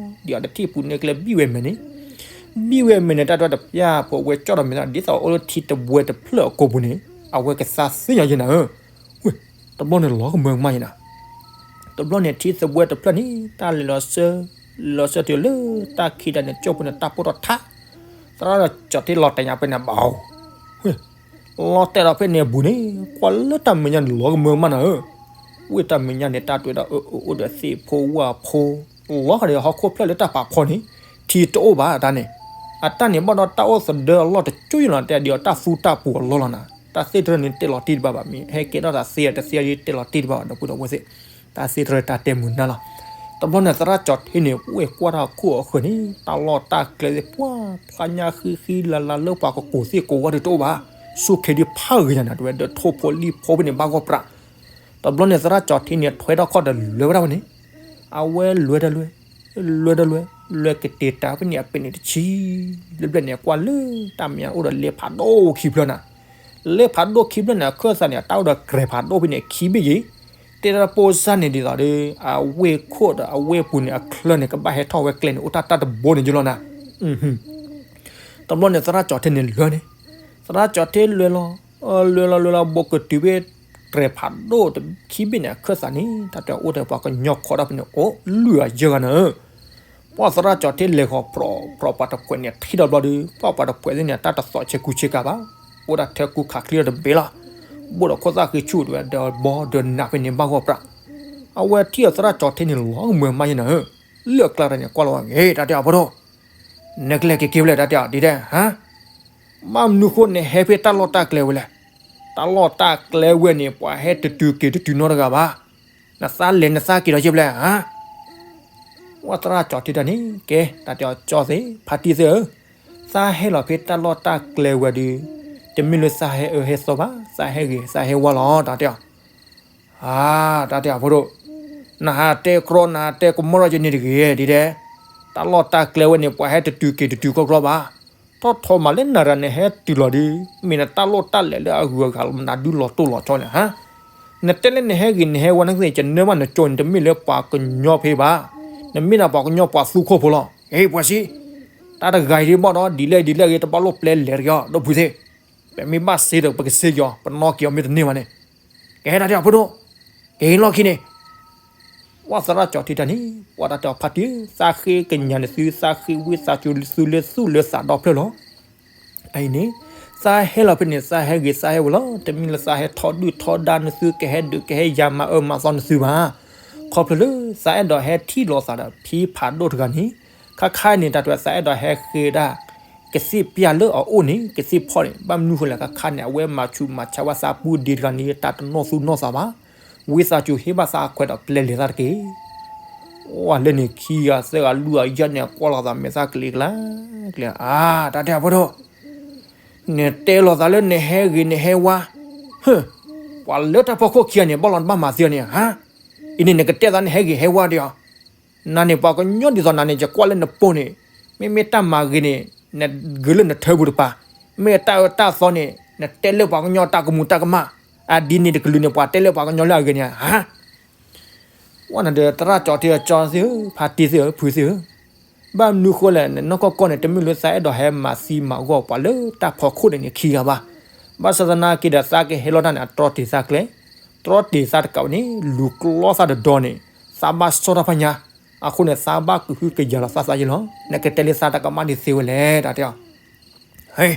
အီၤတထံၣ်ပူၤန့ၣ်ကလဲၤဘံၣ်ဝဲမဲာ်န့ၣ်, ဘံၣ်ဝဲမဲာ်န့ၣ် တၢ်တဲဝဲတပျၢ်ဖိ အဝဲကၠီၣ်ဒီးမဲာ်သၣ် ဒ်သိးအိၣ်လၢထံတဝဲတဖျၢၣ်အကိာ်ပူၤန့ၣ် အဝဲကသါသ့ၣ်ညါယဲနၤဧၢ, ဝ့ၢ်, တဘျီန့ၣ်လီၤကမၢကမၣ်ယဲနၤ တဘျီန့ၣ် ထံသဘှဲတဖျၢၣ်န့ၣ် တၢ်လဲၤလီၤဆၢ, လဲၤလီၤဆၢတုၤလၢတၢ်ခံဒါန့ၣ် ကၠိၣ်ဖိန့ၣ် တၢ်ပိၢ်ထီၣ်ထါ, သရၣ်ကၠီၤထ့လီၤတဲာ်ညါဖဲန့ၣ်ဘၣ်ဧိၤ, ဝ့ၢ်, လီၤတဲာ်ဒီးဖဲန့ၣ်အပူၤန့ၣ် ကွၢ်လၢတၢ်မဲာ်ညါန့ၣ် လီၤကမၢကမၣ်နၤဧၢ, ဝ့ၢ်တၢ်မဲာ်ညါန့ၣ် တၢ်တဲဝဲဒၣ်အၢ အၢ အိၣ်ဒီးသ့ၣ်ဖိဝၣ်ဖိ, လီၤဃာ်ဒီးဟီၣ်ခိၣ်ဖျၢၣ်လၢတၢ်ပာ်ဖီန့ၣ်, ထံတအိၣ်ဘၣ်အတၢ်န့ၣ်, အတၢ်န့ၣ်ဘၣ်ဒီးတၢ်အိၣ်သဒၢအလီၢ်တကၠိၢ်ယလီၤ တဲဒ်အီၤတၢ်သူတၢ်ပူၤအလီၢ်လီၤနၤ တၢ်သ့ၣ်တရၢန့ၣ်တဲလီၤတံၢ်တဘၣ်ဘၣ်, မ့ၢ်ဟဲကဲထီၣ်သးသ့တသ့ဒီးတဲလီၤတံၢ်တဘၣ်ဘၣ် ဒီပုၢ်ဒီဝဲၢ်သ့ၣ်, တၢ်သ့ၣ်တရၢတၢ်တဲမုာ်နၢ်လီၤ. တဘျီန့ၣ်သရၣ်ကၠီၤထ့န့ၣ် အိၣ်ကွၢ်ထီၣ်ခိၣ်အဃၢၤန့ၣ် တၢ်လီၢ်တၢ်ကျဲသ့ၣ်ပှၢ် ဖျါညါဃံဃံလၤလၤလၢပှၤကကိးသ့ၣ်ကိးဝဲဒၣ်တအိၣ်ဘၣ်, ဆူၣ်ခ့ဒံးဖးဂ့ၤညါန့ၣ် တဝဲဒီးထိၣ်ဖိလံၣ်ဖိဖဲန့ၣ်ဘၣ်ဂီၢ်ပြး တဘျီန့ၣ်သရၣ်ကၠီၤထ့န့ၣ် ထွဲထီၣ်ခီၣ်ဒီးလဲၤဝဲဒၣ်ဝဲန့ၣ်, အဝဲလဲၤဒီးလဲၤ, လဲၤဒီးလဲၤ, လဲၤကတဲာ်တၢ်ဖဲန့ၣ်အပဲန့ၣ်တဆံ, ဘျဲၣ်ဘျဲၣ်န့ၣ် ကွၢ်လၢတၢ်မ့ၢ်အိၣ်ဒီးလ့ဖးဒိၣ်ခံဖျၢၣ်နၤ, လ့ဖးဒိၣ်ခံဖျၢၣ်န့ၣ် အခၢၣ်သးန့ၣ် အတၢ်အိၣ်ဒီးကြဲးဖးဒိၣ်ဖဲန့ၣ်ခံဘ့ၣ်ယံၤ, တဲတၢ်တပိၢ်စၢ်န့ၣ်ဒ်သိးဒီး အဝ့ၢ်ခိၣ်ဒီးအဝ့ၢ်ပူၤန့ၣ် အချၢန့ၣ် ကဘၣ်ဟဲထီၣ်ဝဲကျဲန့ၣ် အိၣ်တၢ်တၢ်တဘိန့ၣ်ယလီၤနၤ တဘျီန့ၣ်သရၣ်ကၠီၤထ့န့ၣ်လဲၤန့ၣ်, သရၣ်ကၠီၤထ့လဲၤလီၤ, လဲၤလီၤလဲၤလီၤ ဘူးကတုၤဖဲ ကြဲးဖးဒိၣ်ခံဘ့ၣ်န့ၣ် အခၢၣ်သးန့ၣ် တၢ်တဲအိၣ်ထဲပှၤကညီခီတၢ်ဖဲန့ၣ် အိၣ်လွံၢ်အယဲၢ်ဂၤနၤဧၢ, ပှၢ်သရၣ်ကၠီၤထ့လဲၤဃီၤပြီၤပြီၤပှၤတဖှဲးန့ၣ် ထံၣ်ဒီးဘျီဒီး ပှၢ်ပှၤတဖှဲးသ့ၣ်န့ၣ် တၢ်တသီးဆဲးကူဆ့ကၤဘၣ်, အိၣ်ဒၣ်ထဲကူခးချံဒီးတဘ့ၣ်လီၤ, ဘူးဒီးခိၣ်သၣ်ဃံဆူၣ်တဝဲဒီးဘီဒီးနးဖဲန့ၣ်ဘၣ်ဂီၢ်ပြး, အဝဲထံၣ်အီၤသရၣ်ကၠီၤထ့န့ၣ် လီၤကမၢမးယဲၢ်နၤဧၢ, လၢအကျါတၢ်န့ၣ် ကွၢ်လီၤဝဲဂ့ၤ တၢ်တဲအီၤဖိဒိၣ် နကလဲၤက့ၤက့ၤဖဲလဲၣ် တၢ်တဲအီၤဒ်တဲ, ဟါ, ဘၣ်မနုၤဃိနဟဲဖဲတၢ်လီၢ်တၢ်ကျဲဝဲလဲၣ်, တၢ်လီၢ်တၢ်ကျဲဝဲန့ၣ် ပှၤဟဲတတုၤက့ၤတတုၤနီတဂၤဘၣ်, နသးလဲၤနသးက့ၤဒီးယဲၢ်ဖဲလဲၣ်, ဟါ, ပှၢ်သရၣ်ကၠီၤထ့တၢ်န့ၣ် ကဲ တၢ်တဲအီၤကၠီသ့ၣ် ဖါတံၢ်သ့ၣ်ဧၢ, သးဟဲလီၤဖဲတၢ်လီၢ်တၢ်ကျဲဝဲဒီး တမ့ၢ်လၢသးဟဲအၢဟဲသီဘၣ်, သးဟဲဂ့ၤသးဟဲဝါလီၤ တၢ်တဲအီၤ ဧါ, တၢ်တဲအီၤဖိဒိၣ်, နဟးတဲကြီနဟးတဲကမီၣ်ထီၣ်ယဲန့ၣ်တဂ့ၤ ဒ်တဲ, တၢ်လီၢ်တၢ်ကျဲဝဲန့ၣ် ပှၤဟဲတတုၤက့ၤတတုၤကြီကြီဘၣ်, ထီၣ်ထီမးလၢနၤရၤနဟဲတုၤလီၤဒီး မ့ၢ်နတၢ်လီၢ်တၢ်လဲၤလၢအဂုၤအဂၤလီၤ မနုၤဒုလီၤတိၢ်လီၤဆီလဲၣ်ဟါ, နတဲလၢနဟဲဂ့ၤနဟဲဝါနသ့ၣ် ယနၢမးနကၠီန့ၣ် တမ့ၢ်လၢပှၤကညီဖဲဘၣ်, နမ့ၢ်ဒၣ်ပှၤကညီပှၤသူခိၣ်ဖိလီၤ, ဟ့ ပှၤစံ တၢ်တဂၤအံၤဒ်ဘၣ်ဒီး ဒ်လဲၣ်ဒ်လဲၣ်ဂ့ၤ တဘၣ်လိၣ်ပျဲလဲၤတဂ့ၤအီၤ ဒီပုၢ်သ့ၣ်, ပမ့ၢ်ဘၣ်စ့ဒီး ပကစ့က့ၤအီၤ ပနီၣ်က့ၤအီၤမ့ၢ်တန့ၢ်ဘၣ်န့ၣ်, ကဟဲတၢ်တဲအီၤဖိဒိၣ်, ကဟဲလီၢ်ခံန့ၣ်, ပှၢ်သရၣ်ကၠီၤထ့တၢ်န့ၣ် ပှၢ်တၢ်တဲအီၤဖါတံၢ် သးဃ့ကညးနသု သးဃ့ဝံသးစူၤသုလၢသူၣ်လၢသးဒီဖျၢၣ်လီၤ အအံၤန့ၣ်, သးဟဲလီၤဖဲန့ၣ် သးဟဲဂ့ၤသးဟဲဝါလီၤ, တမ့ၢ်လၢသးဟဲထီဒုၣ်ထီဒါနသု ကဟဲဒုးကဟဲယၤမၤအၢမၤသီနသုဘၣ်, ခီဖျိလၢသးအဲၣ်ဒိးဟဲထံၣ်လိာ်သးဒီးဖံဖးဒိၣ်တဂၤန့ၣ်, ခါခါန့ၣ် တၢ်တဲသးအဲၣ်ဒိးဟဲဃ့ဒၣ် ကသ့ၣ်ပျၢ်လၢအအိၣ်န့ၣ် ကသ့ၣ်ဖီၣ်န့ၣ် ဘၣ်မနုၤဃိလဲၣ် ခါခါန့ၣ် အဝဲမၤဆူးမၤဆါဝဲသးပူၤဒံးတဂၤန့ၣ် တၢ်တနီၣ်သူၣ်နီၣ်သးဘၣ်, ဝံသးစူၤဟ့ၣ်ဘၣ်သးအခွဲးဒီးပျဲလဲၤသးတက့ၢ် ဝဲလၢန့ၣ်ခံဂၤသၢဂၤလွံၢ်ဂၤယဲၢ်န့ၣ် ကွၢ်လီၤသးမဲာ်သၣ်ကလံၤကလါ, ကျဲဧါ, တၢ်တဲအီၤဖိဒိၣ်, နတဲလိာ်သးလၢနဟဲဂ့ၤနဟဲဝါ, ဟၢ, ပှၤလၢတၢ်ဖီခိၣ်ခံဂၤန့ၣ် ဘၣ်လီၤနဘၣ်မၤသံအီၤန့ၣ်, ဟါ, အံၤန့ၣ် နကတဲသးနဟဲဂ့ၤဟဲဝါဒံးအီၤ, နၤန့ၣ် ပှၤကညီဒ်သိးနၤန့ၣ် ယကွၢ်လၢနပိၢ်န့ၣ်, မ့မ့ၢ်တၢ်မၤဂ့ၤန့ၣ် နဂုာ်လၢနထၢပူၤတပၤ, မ့ၢ်တၢ်အၢတၢ်သီန့ၣ် နတဲလၢပှၤကညီတၢ်ကမူၤတၢ်ကမၣ်, အဒ်န့ၣ်တကလုာ်န့ၣ် ပှၤတဲလၢပှၤကညီလၢအဂ့ၤန့ၣ်, ဟါ ဝဲန့ၣ်ဒီးသရၣ်ကၠီၤထ့အကၠီသ့ၣ်ဧၢ, ဖါတံၢ်သ့ၣ်ဧၢ, ဖုသ့ၣ်ဧၢ, ဘၣ်မနုၤဃိလဲၣ် နနီၢ်ကီၢ်ကီၢ်န့ၣ် တမ့ၢ်လၢသးအဲၣ်ဒိးဟဲမၤသံမၤဂီၢ်ပှၤလၢတၢ်ဖီခိၣ်န့ၣ်န့ၣ်ခံဂၤဘၣ်. ဘၣ်ဆၣ်သနာ်က့ဒီး သးကဟဲလီၤတၢ်န့ၣ် အတြီတ့ၢ်သးကျဲ, တြီတ့ၢ်သးတကးဝဲန့ၣ် လူၤကျီသးတဒီန့ၣ် သးဘၣ်ဆီၣ်တၢ်ဖးညါ, အဃိန့ၣ် သးဘၣ်ကဟုကယာ်လီၤသးသးယဲလီၤ. နကတဲလၢသးတၢ်ကမၣ်ဒ်သ့ဝဲလဲၣ် တၢ်တဲအီၤ ဟဲ,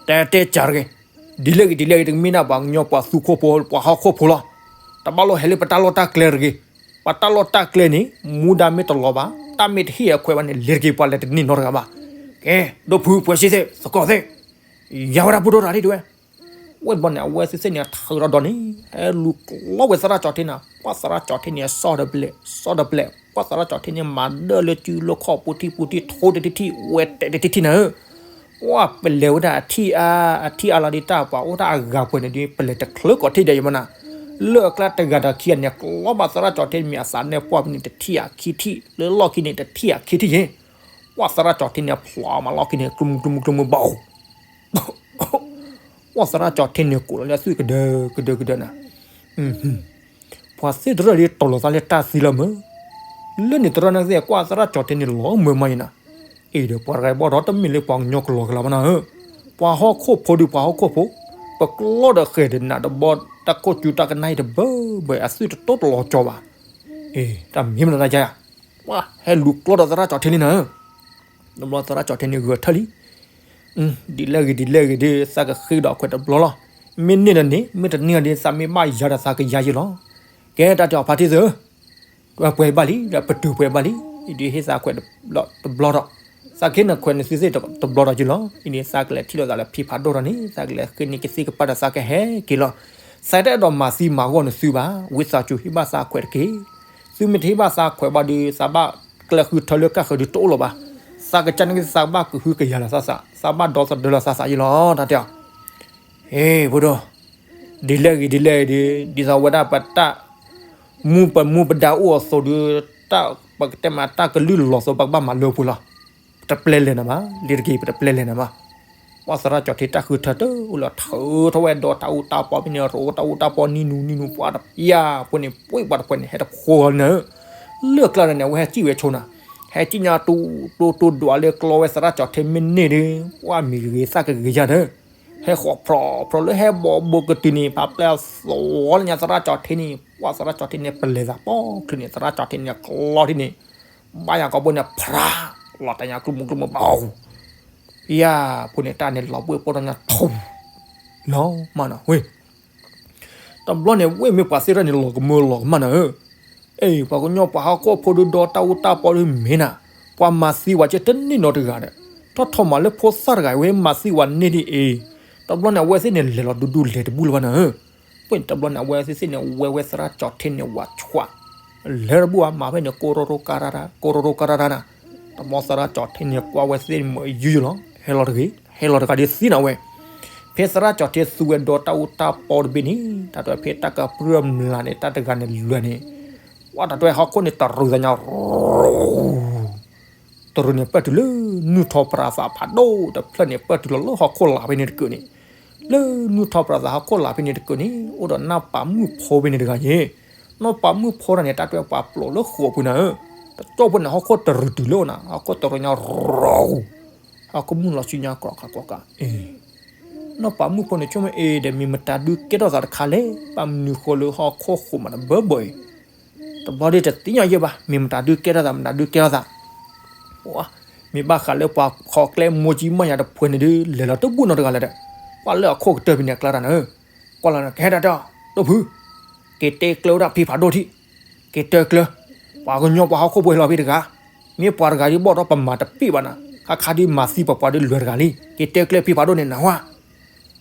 တဲတဲကၢ်တဂ့ၤ, ဒ်လဲၣ်ဂ့ၤဒ်လဲၣ်ဂ့ၤ တမ့ၢ်ဒၣ်ပှၤကညီပှၤသူခိၣ်ဖိ ပှၤဟီၣ်ခိၣ်ဖိလီၤ. တဘၣ်လိၣ်ဟဲလၢပတၢ်လီၢ်တၢ်ကျဲတဂ့ၤ. ပှၤတၢ်လီၢ်တၢ်ကျဲန့ၣ် မူဒါမ့ၢ်တလီၤဘၣ်, တၢ်မ့ၢ်တဟ့ၣ်အခွဲးဘၣ်န့ၣ် လဲၤတက့ၤပှၤလဲၤတန့ၢ်နီတဂၤဘၣ်. ကဲ, ဒိၣ်ဖုပှဲၤစ့သ့ၣ် သကိးသ့ၣ်, ယၤဝဲဒၣ်ပူၤဒိၣ်တၢ်ဒ်တဲဝဲ ဝဲတဘျီန့ၣ် အဝဲသ့ၣ်သ့ၣ်န့ၣ် ထုးထီၣ်ဒီန့ၣ် ဟဲလူၤကျီဝဲသရၣ်ကၠီၤထ့န့ၣ်, ပှၤသရၣ်ကၠီၤထ့န့ၣ် ဆီၣ်တပျဲး, ဆီၣ်တပျဲး, ပှၤသရၣ်ကၠီၤထ့န့ၣ် မၤဒၢလၢစုလၢခီၣ်ပူၤထံပူၤထံ ထိတထံၣ်ထံၣ် ဝဲတဲတထံၣ်ထံၣ်နၤဧၢ, ပှၤပလဲၤဝဲဒၣ်အထံၣ်အါ, အထံၣ်အါလီၤဒ်တၢ်ပှၤအိၣ်တၢ်အဂၤပှဲၤန့ၣ်ဒီး ပလဲၤတချုးကီးထံၣ်ဒီးယမနၤ, လၢအကျါတဂၤဒီးခံဂၤန့ၣ် ကျီဘၣ်သရၣ်ကၠီၤထ့မ့ၢ်အသးနဲၣ်ပှၢ်ဖဲန့ၣ် တထံၣ်အခံထံၣ်, လၢလီၢ်ခံန့ၣ် တထံၣ်အခံထံၣ်ယဲၢ် ပှၤသရၣ်ကၠီၤထ့န့ၣ် ဖျိမၤလီၢ်ခံန့ၣ် ကျိမုကျိမုကျိမုဘၣ်အိၣ် ပှၤသရၣ်ကၠီၤထ့န့ၣ် ကိးလီၤလၢအသွံၣ်ကဒၢကဒၢကဒၢနၤ, ပှၤသ့ၣ်တရၢၣ်ဒ်တီၤလီၤသးလၢတၢ်သံလီၤမၢ်, လၢန့ၣ်တရၢၣ်န့ၣ်သ့ၣ် ကွၢ်သရၣ်ကၠီၤထ့န့ၣ် လီၤမၢ်မးယဲၢ်နၤ, အံၤဒီးပှၤတဂၤဘၣ်ဒီးတမ့ၢ်လၢပှၤကညီကလီၤကလီၤမးနၤဧၢ, ပှၤဟီၣ်ခိၣ်ဖိဒုးပှၤဟီၣ်ခိၣ်ဖိ, ပကျီဒီးဃဲၤဒီးနးတဘီ တၢ်ခိၣ်ကၠူတၢ်ကနၣ်အံၤတဘၢဘၢ အသွံၣ်တတိတလီၤကၠီဘၣ်, အ့ တၢ်မ့ၢ်မနုၤတၢ်ယါယါ, ပှၤဟဲလူၤကျီဒီးသရၣ်ကၠီၤထ့န့ၣ်နၤဧၢ တဘျီသရၣ်ကၠီၤထ့န့ၣ်ဂဲၤထၢၣ်လံ, ဒ်လဲၣ်ဂ့ၤဒ်လဲၣ်ဂ့ၤဒီး သးကဃ့ဒီးအခွဲးတဘျီလီၤ, မ့ၢ်န့ၢ်ဒီးန့ၢ် မ့ၢ်တန့ၢ်ဒီး သးမ့ၢ်ဘၣ်ယၤဒီးသးကယၤယဲၢ်လီၤ, ကဲတၢ်တဲအီၤဖါတံၢ်သ့ၣ်ဧၢ, ပှဲၤဘၣ်လံ ဒီးပတုာ်ပှဲၤဘၣ်လံ, ဒ်ဟ့ၣ်သးခွဲးတဘျီဒီး, သးကဟ့ၣ်နခွဲးနသုသ့ၣ်တဘျီဒီးယုၢ်လီၤ. အံၤန့ၣ် သးကလဲၤထံၣ်လိာ်သးလၢဖံဖးဒိၣ်ထီၣ်န့ၣ် သးကလဲၤဃ့န့ၢ်ကသံၣ်ကပၤဒီးသးကဟဲက့ၤလီၤ. သးတအဲၣ်ဒိးမၤသံမၤဂီၢ်နသုဘၣ်. ဝံသးစူၤဟ့ၣ်ဘၣ်သးခွဲးတက့ၢ်. သုမ့ၢ်တဟ့ၣ်ဘၣ်သးခွဲးဘၣ်ဒီး သးဘၣ်ကျဲဃုထၢလၢကၣ်ဃၢၤဒုးတအိၣ်လၢၤဘၣ်. သးကစၢ်န့ၣ်ကသးဘၣ်ကဟုကယာ်လီၤသးသး, သးဘၣ်ဒီသဒၢလီၤသးသးယုၢ်လီၤ တၢ်တဲအီၤ. ဟ့ၣ် ဖိဒိၣ်, ဒ်လဲၣ်ဂ့ၤဒ်လဲၣ်ဂ့ၤဒီး ဒ်သိးဝဲဒၣ်ပတၢ် မူပမူပဒါအိၣ်အသိးဒီး တၢ်ပကတဲမးတၢ်ကလုၢ်လီၤသိး ပကဘၣ်မၤလၢပှဲၤလီၤ. ပတပျဲလဲၤနၤဘၣ်, လံၤတက့ၢ် ပတပျဲလဲၤနၤဘၣ်. ပှၤသရၣ်ကၠီၤထံတၢ်ဃုထၢတအိၣ်လၢၤ ထုးထီၣ်ဝဲဒီးတၢ်အူတၢ်ပီဖဲန့ၣ် ရိးတၢ်အူတၢ်ပီနံၤနူနံၤနူ ပှၤတပျၢ်ဖိန့ၣ် ပှ့ၤပှၤတပှဲၤန့ၣ် ဟဲတဖိဂီၤနၤဧၢ. လၢကျါန့ၣ် အဝဲဟဲစံၣ်ဝဲဆိနၤ, ဟဲစံၣ်ညါတူတူတူဒွးလၢကျီဝဲသရၣ်ကၠီၤထံမ့ၢ်န့ၢ်ဒီး ပှၤမံၤဂ့ၤသၣ်ကဂ့ၤယါဒီး ဟဲဃီးဖျိးဖျိးလၢဟဲဘီဘိကတုၤန့ၣ် ဖးပျဲၢ်သီလၢညါသရၣ်ကၠီၤထံန့ၣ် ပှၤသရၣ်ကၠီၤထံန့ၣ် ပလဲၤသးပိာ်ချုးန့ၣ် သရၣ်ကၠီၤထံန့ၣ်ကျီထံန့ၣ် ဘၣ်ယၤကီဘိန့ၣ် ဖြး လီၤတၢ်ညါကျူမူကျူမူဘၣ်အူ ဖံယါဖိန့ၣ် တၢ်န့ၣ်လီၤဘှ့ၣ်ပိၢ်ထီၣ်ညါထူ လီၤမးနီၤဝဲ တဘျီန့ၣ် ဝဲမ့ၢ်ပှၤသ့ၣ်တဖၣ်န့ၣ် လီၤကမၢလီၤကမၣ်နၤဧၢ. အ့ ပှၤကညီပှၤဟီၣ်ခိၣ်ဖိဒုဒီတၢ်အူတၢ်ပီဒုမ့ၢ်နၤ, ပှၤမၤသံဝဲကဲတန့ၢ်နီတဂၤဒီး, ထီၣ်ထီၣ်မၤလၢဖိသၣ်တဂၤ ဝဲမၤသံဝဲန့ၢ်ဒ်အံၤ, တဘျီန့ၣ် အဝဲသ့ၣ်န့ၣ်လဲၤလီၤဒူဒူလဲၤတဘူၣ်လၢၤဘၣ်နၤဧၢ. ပှၤန့ၣ်တဘျီန့ၣ် အဝဲသ့ၣ်န့ၣ် ဝဲဝဲသရၣ်ကၠီၤထံန့ၣ်ဝးဆှး လဲၤတဘူၣ်ဘၣ် မၤဖဲန့ၣ် ကိရိရိကါရါရါ ကိရိရိကါရါရါနၤ, တဘျီသရၣ်ကၠီၤထံန့ၣ် ကွၢ်ဝဲသ့ၣ်န့ၣ်မ့ၢ်ယုၢ်ယုၢ်လီၤ, ဟဲလီၤတဂ့ၤ, ဟဲလီၤတဂၤဒ်သံနၤဝဲ ဖဲသရၣ်ကၠီၤထံသူဝဲဒီတၢ်အူတၢ်ပီတဘ့ၣ်န့ၣ် တၢ်တဖဲတၢ်ကပြၢၢ်မျးန့ၣ် တၢ်တဂၤန့ၣ်လွဲၤန့ၣ်, ဝဲတၢ်တဖဲဟီၣ်ခိၣ်န့ၣ်တရူးသးညါ တရူးန့ၣ်ပၢၢ်တုၤလၢ နုၢ်ထီၣ်ပြးသးဖးဒိၣ်တဖျၢၣ်န့ၣ် ပၢၢ်တုၤလီၤလၢဟီၣ်ခိၣ်လာ်ဖဲန့ၣ်တကုးန့ၣ်, လၢနုၢ်ထီၣ်ပြးသးဟီၣ်ခိၣ်လာ်ဖဲန့ၣ်တကုးန့ၣ် အိၣ်ဒီးနီၢ်ပၤမုၣ်ဖိဖဲန့ၣ်တဂၤယ့ၣ်, နီၢ်ပၤမုၣ်ဖိတဂၤန့ၣ် တၢ်တဖဲပှၤပျိးလၢဃိာ်ပူၤနၤဧၢ, တကၠီၣ်ဖိန့ၣ် ဟီၣ်ခိၣ်တရူးတုၤလၢနၤ ဟီၣ်ခိၣ်တရူးညါရူး ဟီၣ်ခိၣ်မုၢ်လီၤဆူညါကြၢးခးကွၢ်ကး, နီၢ်ပၤမုၣ်ဖိန့ၣ် ဆိကမိၣ်အ့ဒီး မ့ၢ်မတၤဒုးကဲထီၣ်သးတခါလဲၣ်, ဘၣ်မနုၤဃိလၢဟီၣ်ခိၣ်ဃိာ်မးတဘၢဘၢအံၤ, တဘျီဒ်တသ့ၣ်ညါယဲၢ်ဘၣ် မ့ၢ်မတၤဒုးကဲထီၣ်သး မတၤဒုးကဲထီၣ်သး, မ့ၢ်ဘၣ်ဃးလၢပှၤခီကျဲမိၢ်ကံမီၢ်ယၤတဖုန့ၣ်ဒုး လဲၤလီၤတဘူၣ်နီတဂၤလၢၤဒီး, ပှၤလၢအခိၣ်ကတၢၢ်ဖဲန့ၣ်အကျါတၢ်နၤဧၢ, ကွၢ်လီၤနၤ ကဟဲတၢ်တဲအီၤ ဒိၣ်ဖု က့ၤတဲကျၢဝဲဒၣ်ဖံဖးဒိၣ်ထံး, က့ၤတဲကျၢ, ပှၤကညီပှၤဟီၣ်ခိၣ်ဖိဟဲလီၤဖဲတဂၤ, မ့ၢ်ပှၤတဂၤဒ်ဘၣ်ဒီးပမၤတပ့ၢ်ဘၣ်နၤ, ခါခါဒ်မၤသံပှၤပှၤဒ်လွဲၤတဂၤလံ, က့ၤတဲကျၢဖံဖးဒိၣ်န့ၣ်နၢ်ဟူဧါ,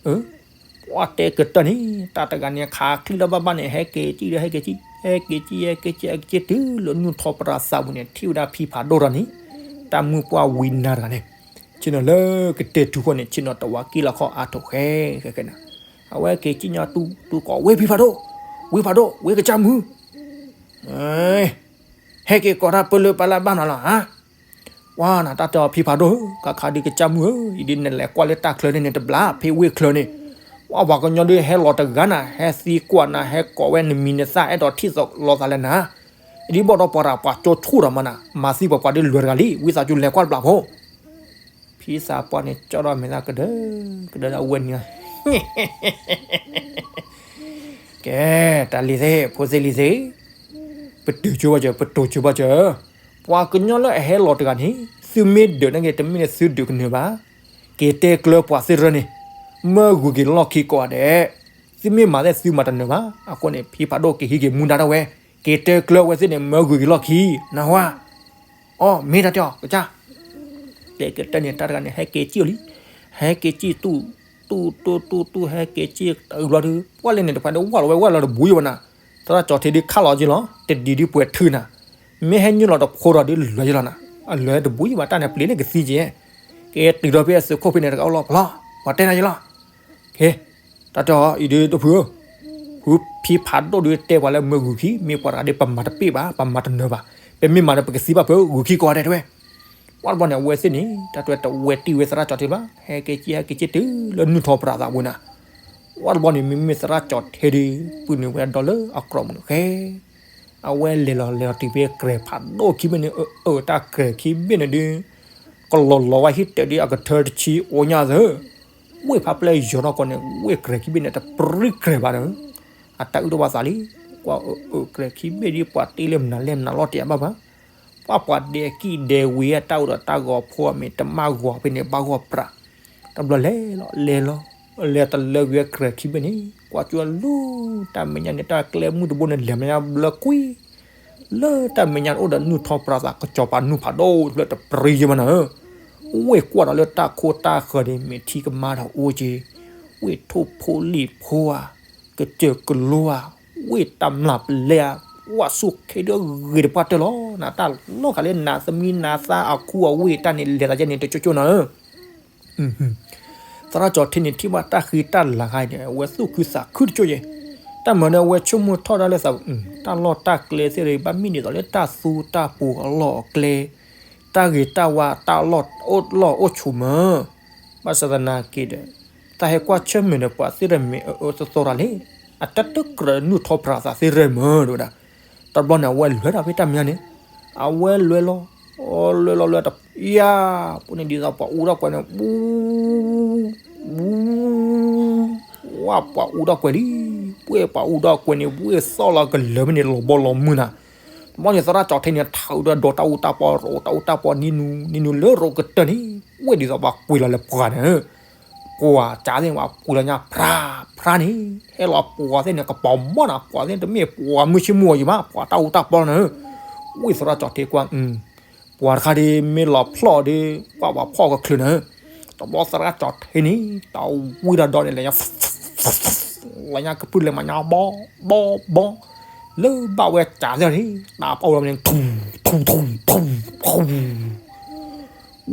ပှၤတဲကတၢၢ်န့ၣ် တၢ်တဂၤန့ၣ် ခးချံလၢဘၣ်ဘၣ်န့ၣ် ဟဲက့ၤကံၣ်ဒီး ဟဲက့ၤကံၣ်, ဟဲက့ၤကံၣ် ဟဲက့ၤကံၣ် ဟဲက့ၤကံၣ်တုၤလၢနုၢ်ထီၣ်ပြးသးပူၤန့ၣ် ထံၣ်ဝဲဒၣ်ဖံဖးဒိၣ်ထီၣ်န့ၣ်, တၢ်မုၢ်ပှၢ်ဝံနၤတဂၤန့ၣ်, ဆ့ၣ်နီၤလၢကတဲာ်ထူၣ်ဃီန့ၣ် ဆ့ၣ်နီၤတဝးက့ၣ်လီၤခီအါထီၣ်ဃဲ, ဃဲဃဲနၤ, အဝဲက့ၤကံၣ်ညီတူတူကိး ဝ့ၢ်ဖံဖးဒိၣ်, ဝ့ၢ်ဖးဒိၣ် ဝ့ၢ်ကစၢ်မုၢ် ဟဲက့ၤကိးတၢ်ပၢလၢပၢ်လၢဘၣ်နီၤလီၤဧါ, ပှၤနၤတၢ်တဲအီၤဖံဖးဒိၣ်ဧၢ, ခါခါဒ်ကစၢ်မုၢ်ဧၢ, အံၤဒ်နလဲၤကွၢ်လၢတၢ်ချၢန့ၣ်န့ၣ်တဘျီ ဖဲဝ့ၢ်ချၢန့ၣ်, ပှၤပှၤကညီဒ်ဟဲလီၤတဂၤနၤ ဟဲသံကွၢ်နၤ ဟဲကိးဝဲနမံၤနသၣ်အဲၣ်ဒိးထံၣ်လိာ်သးလၢနၤ, ဒ်ဘၣ်ဒီးပှၤတၢ်ပှၤကၠိဆူၣ်ဒီးမးနၤ မၤသံပှၤပှၤဒ်လွဲၤတဂၤလံ ဝံသးစူၤလဲၤကွၢ်တဘျီဖိ ဖံသးပှၢ်န့ၣ် ကၠီဒီးမဲာ်သၣ်ကဒၢ, ကဒၢဒၣ်ဝဲနံၤ, ကဲ, တၢ်လံၤသ့ၣ် ဖိသ့ၣ်လံၤသ့ၣ်, ပတုာ်ကၠိဘၣ်စၢၤ ပတိာ်ကၠိဘၣ်စၢၤ, ပှၤကညီလၢအဟဲလီၤတဂၤန့ၣ် သုမ့ၢ်ဒုးန့ၣ်ဂ့ၤ တမ့ၢ်န့ၣ်သုဒုးကနၢၤဘၣ်, က့ၤတဲကျၢပှၤသ့ၣ်တဖၣ်န့ၣ်, မၢဂုာ်က့ၤလီၢ်ခံကိးဂၤဒဲး, သုမ့ၢ်မၤသ့ၣ်သုမၤတနၢၤဘၣ်, အဃိန့ၣ် ဖံဖးဒိၣ်က့ၤဟံးက့ၤမူဒါဒၣ်ဝဲ, က့ၤတဲကျၢဝဲသ့ၣ်န့ၣ် မၢဂုာ်က့ၤလီၢ်ခံ, နၢ်ဟူဧါ အီ မ့ၢ်တၢ်တဲအီၤ ကစၢ်, တဲကတၢၢ်န့ၣ် တၢ်တဂၤန့ၣ် ဟဲက့ၤကံၣ်အီၤလံ, ဟဲက့ၤကံၣ်တူၢ်, တူၢ်တူၢ်တူၢ်တူၢ် ဟဲက့ၤကံၣ်တဘျီဒီး ပှၤလဲၣ်န့ၣ်တဖၣ်ဒီးဝၢ်လီၤဝဲဝၢ်လီၤတဘူးယံၤဘၣ်နၤ, သရၣ်ကၠီၤထံဒ်ခးလီၤက့ၤလီၤ တဒံးဒ်ပှဲၤထုးနၤ, မ့ၢ်ဟဲညိၣ်လီၤတဖိဒီးဒ်လွဲၤယံၤလီၤနၤ, အလွဲၤတဘူးယံၤဘၣ်တၢ်န့ၣ်ပျံၤလၢကသံက့ၤ, က့ၤတုၤဒီးဖဲအသုးခိၣ်ဖဲန့ၣ်တဂၤအိၣ်လီၤပလီၢ်, ပှၤတဲနၤယံၤလီၤ ကဲ, တၢ်တဲအီၤ အံၤဒ်ဒိၣ်ဖုဧၢ, ဖုဖံဖးဒိၣ်ဒ်တဲပှၤလၢမၢဂုာ်ခံ မ့ၢ်ပှၤတဂၤဒ်ပမၤတပ့ၢ်ဘၣ် ပမၤတနၢၤဘၣ်, ပမ့ၢ်မၤဒီးပကသံဘၣ်ဖုဂုာ်ခံကိးဂၤဒဲးတဲဝဲ, ပှၤတဘျီန့ၣ် အဝဲသ့ၣ်န့ၣ် တၢ်တဲတဝဲတံၢ်ဝဲသရၣ်ကၠီၤထံဘၣ် ဟဲက့ၤကံၣ်ဟဲက့ၤကံၣ်တုၤလၢနုၢ်ထီၣ်ပြးသးပူၤနၤ, ပှၤတဘျီန့ၣ် မ့မ့ၢ်သရၣ်ကၠီၤထံဒ် ပုၢ်နုာ်ဝဲဒီးလၢအကြီမုၢ်နုာ်ဃဲ အဝဲလဲၤလီၤလဲၤလီၤတုၤဖဲကြဲးဖးဒိၣ်ခံဘ့ၣ်န့ၣ် အၢ တၢ်ကြဲးခံဘ့ၣ်န့ၣ်ဒုး ကလီၤလီၤဝဲဟံၣ်တဲာ်ဒ်အကထၢတဆံအိၣ်ညါသၢ, ဝ့ၢ်ဖးပျဲၢ်ယီၤနီၢ်ကီၢ်န့ၣ် ဝ့ၢ်ကြဲးခံဘ့ၣ်န့ၣ် တပြံကြဲးဘၣ်ဒီး, အတၢ်အုၣ်ထီၣ်ဘၣ်သးလံ, ကွၢ်အၢ အၢကြဲးခံဘ့ၣ်ဒ်ပှၤတ့လၢမနုၤလဲၣ်မနုၤလီၤတ့ၢ်အဘၣ်ဘၣ်, ပှၤပှၤဒဲးကံၣ်ဒဲးဝံၤအတၢ်အိၣ်ဒီးတၢ်ဂီၤဖိအမ့ၢ်တမၣ်ဂီၤဖဲန့ၣ်ဘၣ်ဂီၢ်ပြး, တဘျီလဲၤလီၤလဲၤလီၤ, လဲၤတလၢကွံာ်ကြဲးခံဘ့ၣ်န့ၣ် ကွၢ်ကၠိလူၤ တၢ်မဲာ်ညါန့ၣ် တၢ်ကျဲမုၢ်တဘိန့ၣ် လဲၤမဲာ်ညါဘျၢကွံာ် လၢတၢ်မဲာ်ညါအိၣ်ဒီးနုၢ်ထီၣ်ပြးသး ကစီၤပၤနုၢ်ဖးဒိၣ်တဖျၢၣ်တပြံယဲၢ်မးနၤဧၢ, ဝ့ၢ်ကွၢ်ဒီးလၢတၢ်ခိတၢ်ဃၢၤဒီး မ့ၢ်ထံကမါဒီးအိၣ်က့ၤ, ဝ့ၢ်ထိၣ်ဖိလံာ်ဖိဧါ, ကစၢၢ်ကလိဧါ, ဝ့ၢ်တၢ်မျၢ်ပလဲဧါ, ကွၢ်ဆူၣ်ခ့ဒၣ်ဂ့ၤတပှၢ်တၢၢ်လီၤ. နတၢ်လီၢ်ဃာ်လၢနၤသမံနၤသးအခူအဝ့ၢ်တၢ်န့ၣ် လဲၤသးယဲန့ၣ် တကၠိကၠိနၤဧၢ သရၣ်ကၠီထံန့ၣ် ထံၣ်ဘၣ်တၢ်ဃံတၢ်လၤဂၤန့ၣ် အဝဲသူၣ်ခုသးခုတကၠိယဲ, တၢ်မၤန့ၣ် အဝဲဆိကမိၣ်ထီၣ်ဒၣ်လၢသး, တၢ်လီၢ်တၢ်ကျဲသ့ၣ်ဒီး ဘၣ်မ့ၢ်ဒ်သိးလၢတၢ်သူတၢ်ပူၤအလီၢ်အကျဲ, တၢ်ဂ့ၤတၢ်ဝါ တၢ်လီၢ်အိၣ်လီၢ်အိၣ်ဆိးမၢ်, ဘၣ်ဆၣ်သနာ်က့ဒီး တၢ်ဟဲကွၢ်ဆၢၣ်မဲာ်ဒီးပှၤသ့ၣ်ဒီးမ့ၢ်အအၢသသီတၢ်လဲၣ်, အတၢ်တကြၢးနုာ်ထီၣ်ပြးသးသ့ၣ်ရဲၣ်မၢ် တဲဝဲဒၣ်, တဘျီန့ၣ် အဝဲလဲၤဒီးဖဲတၢ်မဲာ်ညါန့ၣ်, အဝဲလဲၤလီၤ, လဲၤလီၤလဲၤတပျၢ်, ပှၤန့ၣ်ဒ်သိးပှၤအူထီၣ်ကွဲးန့ၣ် ပူ ပူ ဝဲပှၤအူထီၣ်ကွဲးလံ, ပှၤပှၤအူထီၣ်ကွဲးန့ၣ် ပှၤသီၣ်လီၤကလၢၤဖဲန့ၣ် လီၤဘီလီၤမုၢ်နၤ, တဘျီန့ၣ် သရၣ်ကၠီထံန့ၣ် ထးအုးဒီးဒီးတၢ်အူတၢ်ပီ ရိးတၢ်အူတၢ်ပီ နံၤနူၤ နံၤနူၤလၢရိးကတၢၢ်န့ၣ် ဝ့ၢ်ဒ်သိးပှၤကွံာ်လီၤလၢပှၤန့ၣ် ပှၤကၢ်သ့ၣ် ပှၤပှ့ၤလီၤညါဖြါ ဖြါန့ၣ်, ဟဲလီၤပှၤသ့ၣ်န့ၣ် ကပီၤမီၢ်နၤ ပှၤသ့ၣ်တမ့ၢ်ပှၤမုၢ်ဆ့မုၢ်ဂီၤယံၤဘၣ် ပှၤတၢ်အူတၢ်ပီန့ၣ်, ဝ့ၢ်သရၣ်ကၠီထံကွၢ်, ပှၤတခါဒ်မ့ၢ်လီၤဖျီၣ်ဒီး ကွၢ်ပှၤဖီၣ်ကချုးန့ၣ်, တဘျီသရၣ်ကၠီထံန့ၣ် တၢ်ဝံတၢ်ဒီးန့ၣ် လဲၤညါ လဲၤညါကပြုၢ်လဲၤမၤညါဘီ ဘီ ဘီ, လၢဘၣ်ဝဲကၢ်သ့ၣ်န့ၣ် တၢ်ပီၣ်ဝဲန့ၣ် ထူ ထူ ထူ ထူ ထူ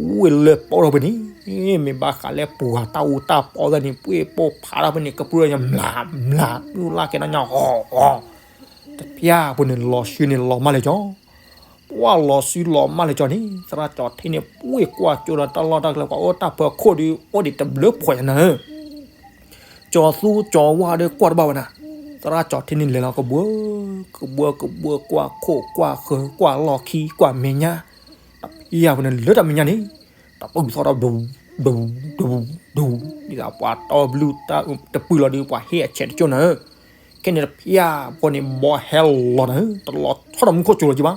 ဝ့ၢ်လၢပီၣ်ထီၣ်ဖဲန့ၣ်, မ့ၢ်ဘၣ်ဃးလၢပှၤတၢ်အူတၢ်ပီသ့ၣ်န့ၣ် ပှ့ၤပိၢ်ဖးထီၣ်ဖဲန့ၣ် ကပြုၢ်ညါ မျး မျး မုၢ်လၢ်ကဲထီၣ်ညါ ဂီၤ ဂီၤ, တပျၢ်ဖိန့ၣ် လီၤစုန့ၣ်လီၤမၢ်လၢကၠီ, ပှၤလီၤစုလီၤမၢ်လၢကၠီန့ၣ် သရၣ်ကၠီထံန့ၣ် ပှ့ၤကွၢ်ကၠိဒီးတၢ်လီၢ်တၢ်ကျဲ ပှၤအိၣ်တၢ်ဖၢခိၣ်ဒီး အိၣ်ဒံးတဘျုးဖှီၣ်ညါနၤဧၢ ကၠီသူကၠီဝါဒီးကွၢ်တဘၣ်ဝဲနၤ, သရၣ်ကၠီထံန့ၣ်လဲၤလီၤကဘှၢ ကဘှၢ ကဘှၢ ကွၢ်ခိၣ်ကွၢ်ဃၢၤ ကွၢ်လီၢ်ခံ ကွၢ်မဲာ်ညါ, တပျၢ်ဖိန့ၣ် လၢတၢ်မဲာ်ညါန့ၣ် တပုၢ်သီၣ်ဒီး ဒူ ဒူ ဒူ ဒူ ဒ်သိးပှၤတီဘျုၣ်တၢ်တပုၢ်လီၤဒီး ပှၤဟ့ၣ်အဆဲးတကၠိနၤဧၢ, ခဲန့ၣ်တပျၢ်ဖိန့ၣ် ဘီဟဲလီၤနၤဧၢ တလီၤဆီဒီးမူခိၣ်စူၤလီၤကံ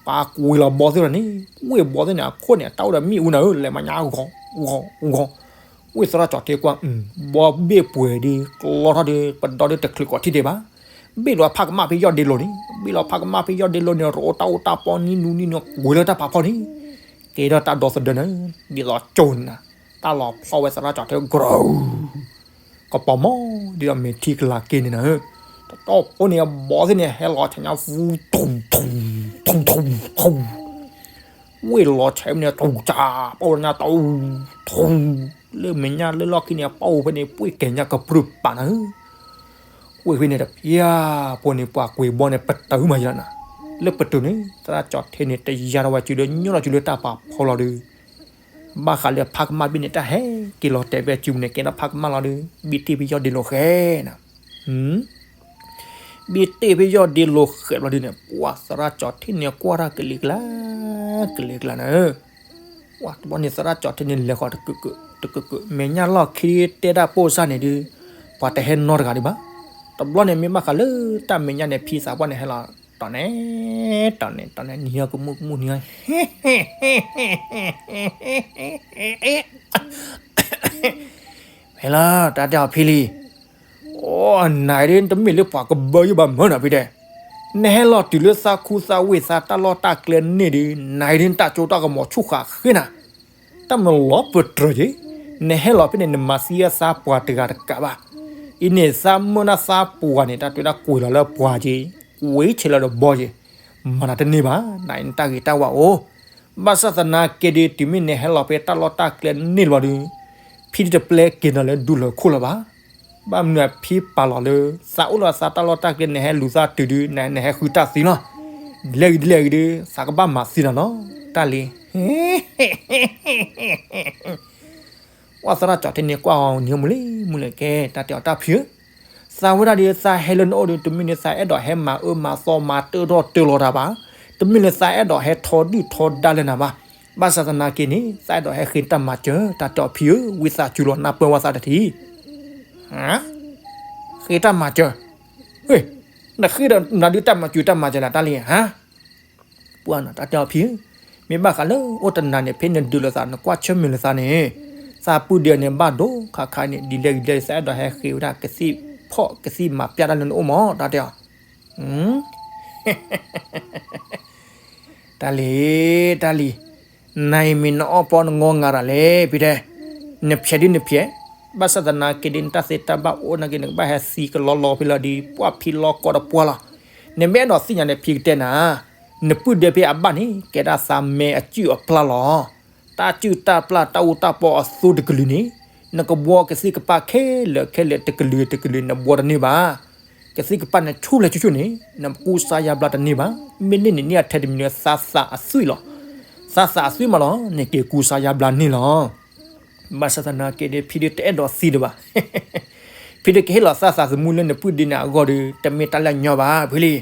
ဘၣ် ပှၤကွံာ်လီၤဘီသ့ၣ်လီၤန့ၣ်, ဝ့ၢ်ဘီသ့ၣ်န့ၣ် အခိၣ်န့ၣ် အတၢ်အိၣ်ဒီးမ့ၣ်အူနၤဧၢ လဲၤမၤညါဂီၤ ဂီၤ ဂီၤ, ဝ့ၢ်သရၣ်ကၠီထံကွၢ်, ဘီဘ့ၣ်ပှဲၤဒီး ကျီထီၣ်ဒီး ပဒီဒီးတချုးကိးထံၣ်ဒံးဘၣ်, ဘ့ၣ်လီၤဖးကမၣ်ဖဲယီၢ်ဒ့လိၤန့ၣ်, ဘ့ၣ်လီၤဖးကမၣ်ဖဲယီၢ်ဒ့လိၤန့ၣ် ရိးတၢ်အူတၢ်ပီနံၤနူၤနံၤနူၤ ကွံာ်လၢတၢ်ဖးဖီန့ၣ်, ကဲထီၣ်တၢ်ဒီသဒၢန့ၣ်, ဒ်သိးကၠိန့ၣ်နၤ, တၢ်လီၤဖျီဝဲသရၣ်ကၠီထံကြၢး ကပီၤမီၢ် ဒ်သိးမဲာ်ထံကလၤက့န့ၣ်နၤဧၢ, တတီၢ်ဖိန့ၣ် အဘီသ့ၣ်န့ၣ် ဟဲလီၤဆဲးညါ ဖူ ထူ ထူ ထူ ထူ ထူ, ဝ့ၢ်လီၤဆဲးဖဲန့ၣ် ထူ ကၢ် ပီၣ်ဝဲညါ ထူ ထူ, လၢမဲာ်ညါလၢလီၢ်ခံန့ၣ် အပီၣ်ဖဲန့ၣ် ပှ့ၤကဲၤညါကပြုၢ်ပာ်နၤဧၢ ဝ့ၢ်ဖဲန့ၣ်တပျၢ်ဖိန့ၣ် ပှၤကွံာ်ဘီန့ၣ် ပတုာ်မးယလီၤနၤ, လၢပတုာ်န့ၣ် သရၣ်ကၠီထံန့ၣ် တယါထီၣ်ဝဲစုဒီး ညိၣ်ထီၣ်စုလၢတၢ်ဖးဖီလီၤဒီး ဘၣ်ဃးလၢဖးကမၣ်ဘ့ၣ်န့ၣ် တၢ်ဟဲက့ၤလီၤတဲာ်ဖဲစုပူၤန့ၣ် ကဲထီၣ်ဖးကမၣ်လီၤဒီး ဘ့ၣ်တ့ၢ်ဖဲယီၢ်ဒ့လိၤဃဲနၤ, ဘ့ၣ်တ့ၢ်ဖဲယီၢ်ဒ့လိၤဃဲဘျီဒုန့ၣ် ပှၤသရၣ်ကၠီထံန့ၣ် ကွၢ်တၢ်ကလံၤကျါ ကလံၤကျါနၤဧၢ, ပှၤတဘျီန့ၣ် သရၣ်ကၠီထံန့ၣ် လဲၤဃီၤတကုးကုး တကုးကုး မဲာ်ညါလီၢ်ခံတဲတၢ်ပိၢ်စၢ်န့ၣ်ဒုး ပှၤတဟဲနီတဂၤဒံးဘၣ်, တဘျီန့ၣ် မ့ၢ်ဘၣ်ဃးလၢတၢ်မဲာ်ညါန့ၣ် ဖံသးပှၢ်န့ၣ်ဟဲလီၤ တီၤန့ၣ် တီၤန့ၣ် နံၤဟီၣ်ကမူၣ်ကမူၣ်နံၤဟီၣ် ဖဲလီၤ တၢ်တဲအီၤဖံလံ, အိ နၤဒ်တမ့ၢ်လၢပှၤကဘၢယိၣ်ဘၣ်မၢနီၤ ဖံတဲ, နဟဲလီၤတုၤလၢသးခူသးဝ့ၢ်သးတၢ်လီၢ်တၢ်ကျဲန့ၣ်ဒီး နၤဒ်တၢ်စိတၢ်ကမီၤဆူၣ်ဃာ်ဃ့နၤ, တၢ်မၤလီၤပတြၢၤက့ၤ, နဟဲလီၤဖဲန့ၣ် နမၤသံအသးပှၤတဂၤတကးဘၣ်, အံၤန့ၣ်သးမုၢ်နၤသးပှၢ်န့ၣ် တၢ်တွဲတၢ်ကွံာ်လီၤလၢပှၤက့ၤ, ကွံာ်ဆဲးလီၤဒီးဘီက့ၤ, မၤနၤတန့ၢ်ဘၣ်, နၤအံၤနတၢ်ဂ့ၤတၢ်ဝါအိၣ်, ဘၣ်ဆၣ်သနာ်က့ဒီး တုၤမ့ၢ်နဟဲလီၤဖဲတၢ်လီၢ်တၢ်ကျဲန့ၣ်လီၤဒီး ဖံတပျဲက့ၤနၤလၢဒူလၢၢ်ခိၣ်လၢၤဘၣ်, ဘၣ်မနုၤအဖံပာ်လီၤလၢ သးအိၣ်လၢသးတၢ်လီၢ်တၢ်ကျဲ နဟဲလူၤသးတုၤဒုး နဟဲဃုတၢ်သံလီၤ, ဒ်လဲၣ်ဂ့ၤဒ်လဲၣ်ဂ့ၤဒီး သးကဘၣ်မၤသံနၤလီၤ, တၢ်လံ ပှၤသရၣ်ကၠီထံန့ၣ်ကွၢ်အီၤနံၤမူလံ မူလံကဲ တၢ်တဲအီၤတၢ်ဖံဧၢ, သးဝဲဒၣ်ဒီးသးဟဲလၢနအိၣ်ဒီး တမ့ၢ်လၢသးအဲၣ်ဒိးဟဲမၤအၢမၤသီမၤတၢထီၣ်တၢလီၤတၢ်ဘၣ်, တမ့ၢ်လၢသးအဲၣ်ဒိးဟဲထီဒုၣ်ထီဒါလၢနၤဘၣ်, ဘၣ်ဆၣ်သနာ်က့န့ၣ် သးအဲၣ်ဒိးဟဲဃ့တၢ်မၤစၢၤ တၢ်တဲအီၤဖံဧၢ, ဝံသးစူၤလီၤနၢ်ပၢၢ်ဝဲသးတထံၣ် ဃ့တၢ်မၤစၢၤ, နဃ့ဒီးနၤဒုးတၢ်မၤစၢၤတၢ်မၤစၢၤလၢတၢ်လံဧါ, ပှၤနီၤ တၢ်တဲအီၤဖံဧၢ, မ့ၢ်ဘၣ်ဃးလၢအိၣ်တနၤန့ၣ် ဖဲနဒုးလိာ်သး နကွၢ်ဆၢၣ်မဲာ်လိာ်သးန့ၣ်, သးပုၢ်ဒ့န့ၣ်ဘၣ်ဒိခးခးန့ၣ် ဒ်လဲၣ်ဂ့ၤဒ်လဲၣ် သးအဲၣ်ဒိးဟဲဃ့ဝဲဒၣ်ကသံၣ်ဖီၣ်ကသံၣ်မၤပျၢ်တၢ်လၢနအိၣ်မး တၢ်တဲအီၤ တၢ်လံ တၢ်လံ, နအံၤမ့ၢ်နအီၣ်ပီနငီငၤတၢ်လဲၣ် ဖံတဲ, နဖျဲးဒုနဖျဲး, ဘၣ်ဆၣ်သနာ်က့ဒီး နတၢ်သ့တၢ်ဘၣ်အိၣ်နာ်က့ နကဘၣ်ဟဲသံကလီလီဖဲလီၤဒီး ပှၢ်ဖံလီကီတပှၢ်လီၤ. နမ့ၢ်အဲၣ်ဒိးသ့ၣ်ညါန့ၣ် ဖံကတဲနၤ, နပုၢ်ဒဲဖဲအဘၣ်န့ၣ် ကဲဒၣ်သးမဲအစုၣ်အပျၢ်လီၤ. တၢ်စုၣ်တၢ်ပျၢ်တၢ်အူတၢ်ပီအသိတကလုာ်န့ၣ် နကဘှီကသံၣ်ကပၢ်ခဲလၢာ်ခဲလၢာ်တကလုာ်တကလုာ် နဘှီတန့ၢ်ဘၣ်. ကသံၣ်ကပၢ်န့ၣ်ဆူၣ်လဲၤဆူၣ်ဆူၣ်န့ၣ် နကူစါယါဘျါတန့ၢ်ဘၣ်. မ့ၢ်န့ၢ်န့ၣ်န့ၢ်အထဲတမံၤလၢသးသးအသွံၣ်လီၤ. သးသးအသွံၣ်မးလီၤ နက့ၤကူစါယါဘျါန့ၢ်လီၤ. ဘၣ်ဆၣ်သနာ်က့ဒီး ဖံဒုတအဲၣ်ဒိးသံဒံးဘၣ်. ဖံဒုကဟ့ၣ်လီၤသးသးသမူလၢနပုၢ်ဒဲန့ၣ်အဂီၢ်ဒီး တမ့ၢ်တၢ်လၢအညီဘၣ် ဖံလံ.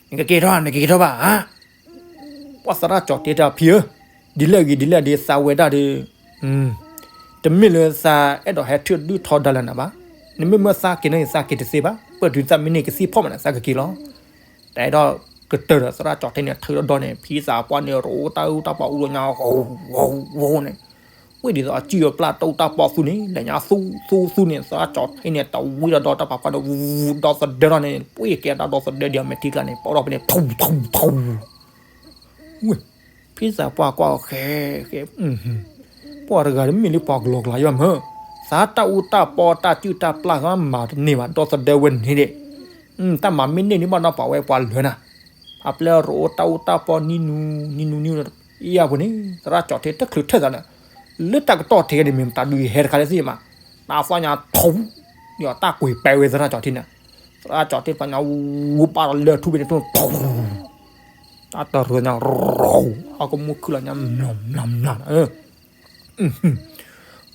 နကက့ၤထီၣ် နကက့ၤထီၣ်ဘၣ်ဧါ. ပှၢ်သရၣ်ကၠီၤထ့တၢ်ဖံဧၢ, ဒ်လဲၣ်ဂ့ၤဒ်လဲၣ်ဒ်သးဝဲဒၣ်ဒီး တမ့ၢ်လၢသးအဲၣ်ဒိးဟဲထုးဒုၣ်ထီဒါလၢၤနၤဘၣ်. နမ့ၢ်မၢသးက့ၤန့ၣ် သးက့ၤတသ့ဘၣ်. ပၢၢ်တုၤသးမ့ၢ်န့ၢ်ကသံၣ်ဖီၣ်မးန့ၣ် သးကက့ၤလီၤ. တအဲၣ်ဒိးကတၢၢ်ဒီးသရၣ်ကၠီၤထ့န့ၣ် ထုးဒီဒီန့ၣ် ဖံသးပှၢ်န့ၣ် ရအိၣ်တၢ်အူတၢ်ပီအူလီၤညါ ဂီၤဂီၤဂီၤန့ၣ် ဝံၤဒ်သိးအစုၣ်အပျၢ်တၢ်အူတၢ်ပီသူန့ၣ် လဲၤညါသူသူသူန့ၣ် သရၣ်ကၠီၤထ့န့ၣ် တဝံဒီးဒီတၢ်ပာ်ပှၢ်ဒီး ဝူဒီသဒၢထီၣ်န့ၣ် ပှ့ၤကဲဒီသဒၢဒံးအမဲာ်ထံကျါန့ၣ် ပီၣ်ထီၣ်ဖဲန့ၣ် ထူထူထူ ဝ့ၢ် ဖံသးပှၢ်ကွၢ်အီၤဃဲဃဲ, ပှၤတဂၤတမ့ၢ်လၢပှၤကလီကလီယါမၢ်, သးတၢ်အူတၢ်ပီတၢ်စုၣ်တၢ်ပျၢ်ဂၤမၤတန့ၢ်ဘၣ် ဒီသဒၢဝဲန့ၣ်ဒဲး, တၢ်မၤမ့ၢ်န့ၢ်န့ၣ်ဘၣ်နီၤ ပှၤဝဲပှၤလၢာ်နၤ, ဖးပျဲရအိၣ်တၢ်အူတၢ်ပီနံနူနံနူနံ ယါပူၤန့ၣ် သရၣ်ကၠီၤထ့တချုးထၢၣ်သးန့ၣ်, လၢတၢ်ကတီၢ်ထဲန့ၣ်မ့ၢ်တၢ်ဒုးဟဲတခါလၢသ့ၣ်မး, တၢ်သီၣ်ညါထူ, ဒီးတၢ်ကွံာ်ပဲဝဲသရၣ်ကၠီၤထ့န့ၣ်, သရၣ်ကၠီၤထ့ပှၤညါ ဝူဘၣ်ဒီးလၢထူဖဲန့ၣ်ထူထူ တၢ်တရၢညါ ရူၤ, ဟီၣ်ကမူၣ်ခုၣ်လီၤညါ မျၢ်မျၢ်မျၢ်,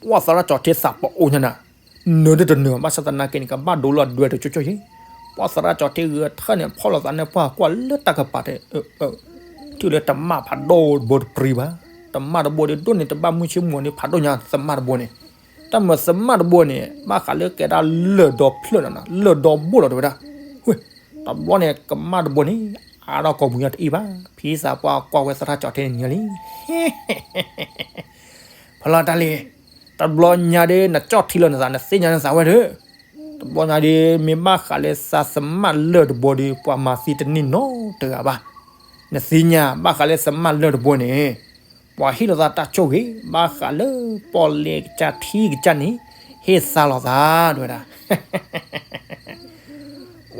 ပှၢ်သရၣ်ကၠီၤထ့သးပအိၣ်ညါနၤ, နၢၤဒၣ်တနၢၤ ဘၣ်ဆၣ်သနာ်က့န့ၣ် ကဘၣ်ဒိလီၤဒွဲတကၠိကၠိယ့ၣ်, ပှၢ်သရၣ်ကၠီၤထ့ဂဲၤထၢၣ်န့ၣ် ဖီၣ်လိာ်သးန့ၣ် ပှၢ်ကွၢ်လၢတၢ်ကပၤတဲ, ထံၣ်လၢတမၣ်ဖးဒိၣ်တဘိတပြံဘၣ်, တမၣ်တဘိဒီးဒိၣ်န့ၣ် တဘၣ်မုၢ်ဆ့ၣ်မူၤန့ၣ် ဖးဒိၣ်ညါသမၣ်တဘိန့ၣ်, တၢ်မၤသမၣ်တဘိန့ၣ် ဘၣ်ဃးလၢကဲဒၣ်လၢၢ်ဒီဖျၢၣ်နၤနၤ လၢၢ်ဒီဘိၣ်လီၤတဲဝဲဒၣ်, ဝ့ၢ် တဘျီန့ၣ် ကမၣ်တဘိန့ၣ် အါထီၣ်ကိးမုၢ်ညါတအံၤဘၣ်, ဖံသးပှၢ်ကွၢ်ဝဲသရၣ်ကၠီၤထ့န့ၣ်ညီလံ, ဖီလီၤတၢ်လံ, တဘျီညါဒီး နကၠီၣ်ထံလၢနသး နသ့ၣ်ညါနသးဝဲဒီး, တဘျီညါဒီး မ့ၢ်ဘၣ်ဃးလၢသးသမၣ်လၢၢ်တဘိဒီး ပှၤမၤသံတန့ၢ်နီတဂၤဘၣ်, နသ့ၣ်ညါ ဘၣ်ဃးလၢသမၣ်လၢၢ်တဘိန့ၣ် ပှၤဟ့ၣ်လီၤသးတၢ်ဆိၣ်ဂ့ၤ ဘၣ်ဃးလၢပီၣ်လဲၣ်ကစၢ်ထံကစၢ်န့ၣ် ဟ့ၣ်သါလီၤသး တဲဝဲဒၣ်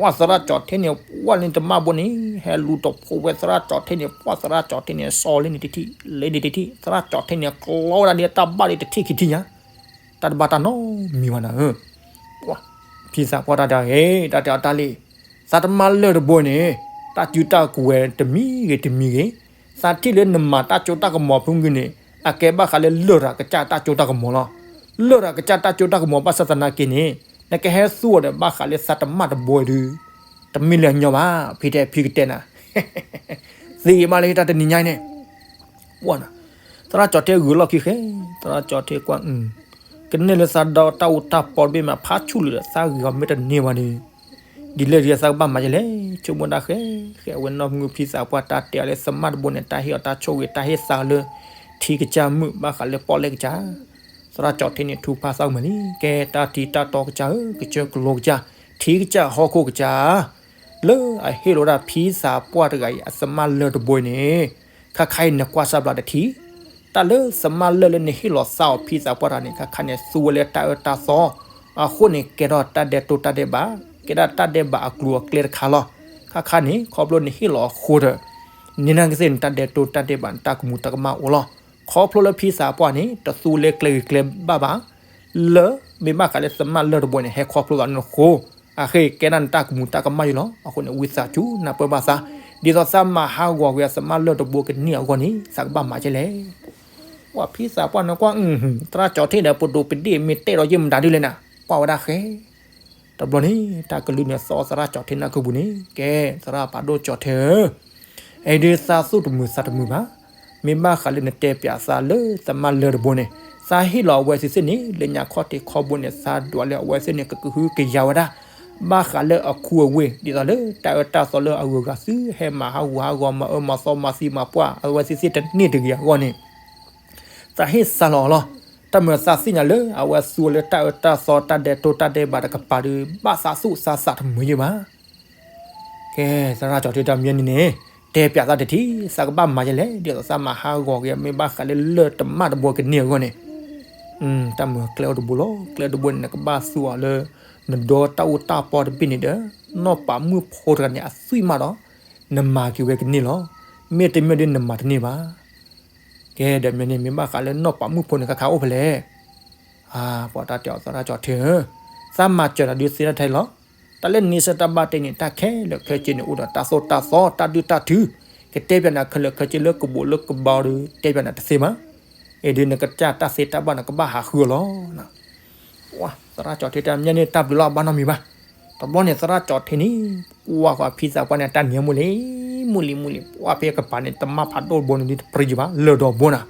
ပှၢ်သရၣ်ကၠီၤထ့န့ၣ် ပှၢ်လၢတမၣ်ဘိန့ၣ် ဟဲလူၤတဖိးဝဲသရၣ်ကၠီၤထ့န့ၣ် ပှၢ်သရၣ်ကၠီၤထ့န့ၣ် စီၤလၢန့ၣ်တထံၣ် လၢန့ၣ်တထံၣ် သရၣ်ကၠီၤထ့န့ၣ် ကျီဝဲဒၣ်ဒ်တၢ်ဘၣ်ဒ်တထံၣ်ခံထံၣ်ညါ, တၢ်တဘၣ်တၢ်နီတမံၤဘၣ်နၤဧၢ, ဖံသးပှၢ်တၢ်တဲဂ့ၤ တၢ်တဲအီၤတၢ်လံ, သးတမၣ်လၢၢ်တဘိန့ၣ် တၢ်စုတၢ်ကဝဲၤတမံၤဂ့ၤတမံၤဂ့ၤ, သးထံၣ်လၢနမၤတၢ်စိတၢ်ကမီၤဖုဂ့ၤန့ၣ် အကဲဘၣ်ဃးလၢလၢၢ်တၢ်ကစၢ်တၢ်စိတၢ်ကမီၤလီၤ. လၢၢ်တၢ်ကစၢ်တၢ်စိတၢ်ကမီၤဘၣ်ဆၣ်သနာ်က့န့ၣ် နကဟဲသူအီၤဒီးဘၣ်ဃးလၢသးတမၣ်တဘိဒီး တမ့ၢ်လၢအညီဘၣ်, ဖံတဲဖံကတဲနၤ, သ့မးလၢတၢ်တနံၤညါအံၤန့ၣ်, သရၣ်ကၠီၤထ့ဂုာ်လီၢ်ခံဃဲ, သရၣ်ကၠီၤထ့ကွၢ်, ကနဲၣ်လၢသးဒီတၢ်အူတၢ်ပီတဘ့ၣ်မး ဖးဆူၣ်လၢာ်ဒီး သးဂ့ၤအီၤမ့ၢ်တန့ၢ်ဘၣ်န့ၣ် ဒ်လဲၣ်ဒ်လဲၣ်သးကဘၣ်မၤယဲလဲၣ်, ဆိကမိၣ်ဒၣ်ဃဲ, ဃဲအဝဲနီၢ်မုၢ်ဖံသးပှၢ်တၢ်တဲအီၤလၢသမၣ်တဘိန့ၣ် တၢ်ဟ့ၣ်အီၤတၢ်ဆိၣ်ဂ့ၤ တၢ်ဟ့ၣ်သါအီၤလၢ ထံကစၢ်မုၣ်ဘၣ်ဃးလၢပီၣ်လဲၣ်ကစၢ်, သရၣ်ကၠီၤထ့န့ၣ် ထူဖးသးမုာ်လံ, ကဲတၢ်ထံတၢ်တီကစၢ်ဧၢ, ကစၢၢ်ကလိကစၢ်, ထံကစၢ်ဟီၣ်ခိၣ်ကစၢ် လၢအဟ့ၣ်လီၤဝဲဒၣ်ဖံသးပှၢ်တဂၤအံၤ အသမၣ်လၢၢ်တဘိအံၤန့ၣ်, ခါခါအံၤနကွၢ်စၢ်ဘျါတထံၣ်, တၢ်လၢသမၣ်လၢၢ်လၢနဟ့ၣ်လီၤသါအီၤဖံသးပှၢ်တဂၤန့ၣ် ခါခါန့ၣ် သူဝဲလၢတၢ်အၢတၢ်သီ, အဃိန့ၣ် ကဲထီၣ်တၢ်ဒဲးတိၢ်တၢ်ဒဲးဘး, ကဲဒၣ်တၢ်ဒဲးဘးအကျိၤအကျဲတခါလီၤ. ခါခါန့ၣ် ခီဖျိနဟ့ၣ်လီၤအဃိဒီး န့ၢ်နၤကသ့ၣ်န့ၣ် တၢ်ဒဲးတိၢ်တၢ်ဒဲးဘး နတၢ်ကမူၤတၢ်ကမၣ်အိၣ်လီၤ. ခီဖျိလၢဖံသးပှၢ်န့ၣ် တသူလၢကျဲဂ့ၤကျဲဘၣ်ဘၣ် လၢမ့ၢ်ဘၣ်ဃးလၢသမၣ်လၢၢ်တဘိန့ၣ် ဟဲခီဖျိသးန့ၣ်အဃိ, အဃိကဲဒၣ်နတၢ်ကမူၤတၢ်ကမၣ်ယိာ်လီၤ. အဃိန့ၣ် ဝံသးစူၤနၢ်ပၢၢ်ဘၣ်သး, ဒ်သိးသးမၤဟးဂီၤကွံာ်အသမၣ်လၢၢ်တဘိကန့ၢ်အဂီၢ်န့ၣ် သးကဘၣ်မၤကဲလဲၣ်. ပှၢ်ဖံသးပှၢ်န့ၣ်ကွၢ်, သရၣ်ကၠီၤထ့ဒီး ပဒိၣ်ပဒ့ၣ်မ့ၢ်တဲဒီးယ့ၢ်မတၤဒ်လဲၣ်နၤ, ကွၢ်ဝဲဒၣ်ဃဲ တဘျီန့ၣ် တၢ်ကလုၢ်န့ၣ်သီသရၣ်ကၠီၤထ့နၢ်ကပူၤန့ၣ်, ကဲ သရၣ်ဖးဒိၣ်ကၠီၤထ့ဧၢ, အဲဒုးသးသူၣ်တမုာ်သးတမုာ်ဘၣ်. မ့ၢ်ဘၣ်ဃးလၢနတဲပၠးသးလၢသမၣ်လၢၢ်တဘိန့ၣ်, သးဟ့ၣ်လီၤအဝဲသ့ၣ်သ့ၣ်န့ၣ် လၢညါခီၣ်ထံးခီၣ်ဘိန့ၣ် သးဒွးလၢအဝဲသ့ၣ်န့ၣ် ကကဟုကယာ်ဝဲဒၣ် ဘၣ်ဃးလၢအခူအဝ့ၢ် ဒ်သိးလၢတၢ်အၢတၢ်သီလၢအဂုၤအဂၤသုဟဲမၤဟးဂူာ်ဟးဂီၤ မၤအၢမၤသီမၤသံမၤပှၢ် အဝဲသ့ၣ်သ့ၣ်တန့ၢ်တဂ့ၤအဂီၢ်န့ၣ် သးဟ့ၣ်သးလီၤအီၤလီၤ. တၢ်မၤသးသ့ၣ်ညါလၢ အဝဲသူဝဲလၢတၢ်အၢတၢ်သီတၢ်ဒဲးတိၢ်တၢ်ဒဲးဘးတကပၤဒီး ဘၣ်သးသူၣ်သးသးတမုာ်ယ့ၢ်ဘၣ်. ကဲ သရၣ်ကၠီၤထ့တၢ်မံၤန့ၣ်န့ၣ်, တဲပၠးသးတထံၣ် သးကဘၣ်မၤယဲလဲၣ် ဒ်သိးသးမၤဟးဂီၤက့ၤ မ့ၢ်ဘၣ်ဃးလၢလၢၢ်တမၣ်တဘိကန့ၢ်အဂီၢ်န့ၣ်, တၢ်မုာ်ကျဲအိၣ်တဘိလီၤ. ကျဲတဘိန့ၣ် နကဘၣ်သူအီၤလၢ နဒီတၢ်အူတၢ်ပီတဘ့ၣ်န့ၣ်ဒီး နီၢ်ပၤမုၣ်ဖိတဂၤန့ၣ် အသွံၣ်မးဒီး နမၤက့ၤဝဲကန့ၢ်လီၤ. မ့တမ့ၢ်ဒီးနမၤတန့ၢ်ဘၣ်. ကဲဒီးမ့ၢ်န့ၣ် မ့ၢ်ဘၣ်ဃးလၢနီၢ်ပၤမုၣ်ဖိန့ၣ် ခါခါအိၣ်ဖဲလဲၣ်. ပှၤတၢ်တဲအီၤသရၣ်ကၠီၤထ့ဧၢ, သးမၤစၢၤတၢ်ဒုးသ့တၢ်ထဲလီၤ. တၢ်လၢန့ဆၢၣ်တၢ်ဘၣ်တ့န့ၣ် တၢ်ခဲလၢာ်ခဲဆ့န့ၣ် အိၣ်ဒီးတၢ်သိၣ်တၢ်သီ တၢ်ဒုၣ်တၢ်ထု, ကတဲပၠးနၤခဲလၢာ်ခဲဆ့လၢကဘူးလၢကဘါဒီး တဲပၠးနၤတသ့ဘၣ်. အ့ၣ်ဒုးနကစၢ်တၢ်သ့တၢ်ဘၣ်န့ၣ် ကဘၣ်ဟးဃုအီၤလီၤ. သရၣ်ကၠီၤထ့တၢ်မ့ၢ်န့ၢ်တၢ်ဘျုးလီၤအဘၣ်နီတမံၤဘၣ်. တဘျီန့ၣ်သရၣ်ကၠီၤထ့န့ၣ် ကွၢ်ဃီဖံသးပှၢ်န့ၣ် တၢ်နံၤမူလံ, မူလံမူလံ, ပှၢ်ဖဲကပၤန့ၣ် တမၣ်ဖးဒိၣ်တဘိန့ၣ်ဒ်တပြံကဘၣ် လၢၢ်ဒီးဘိနၤ.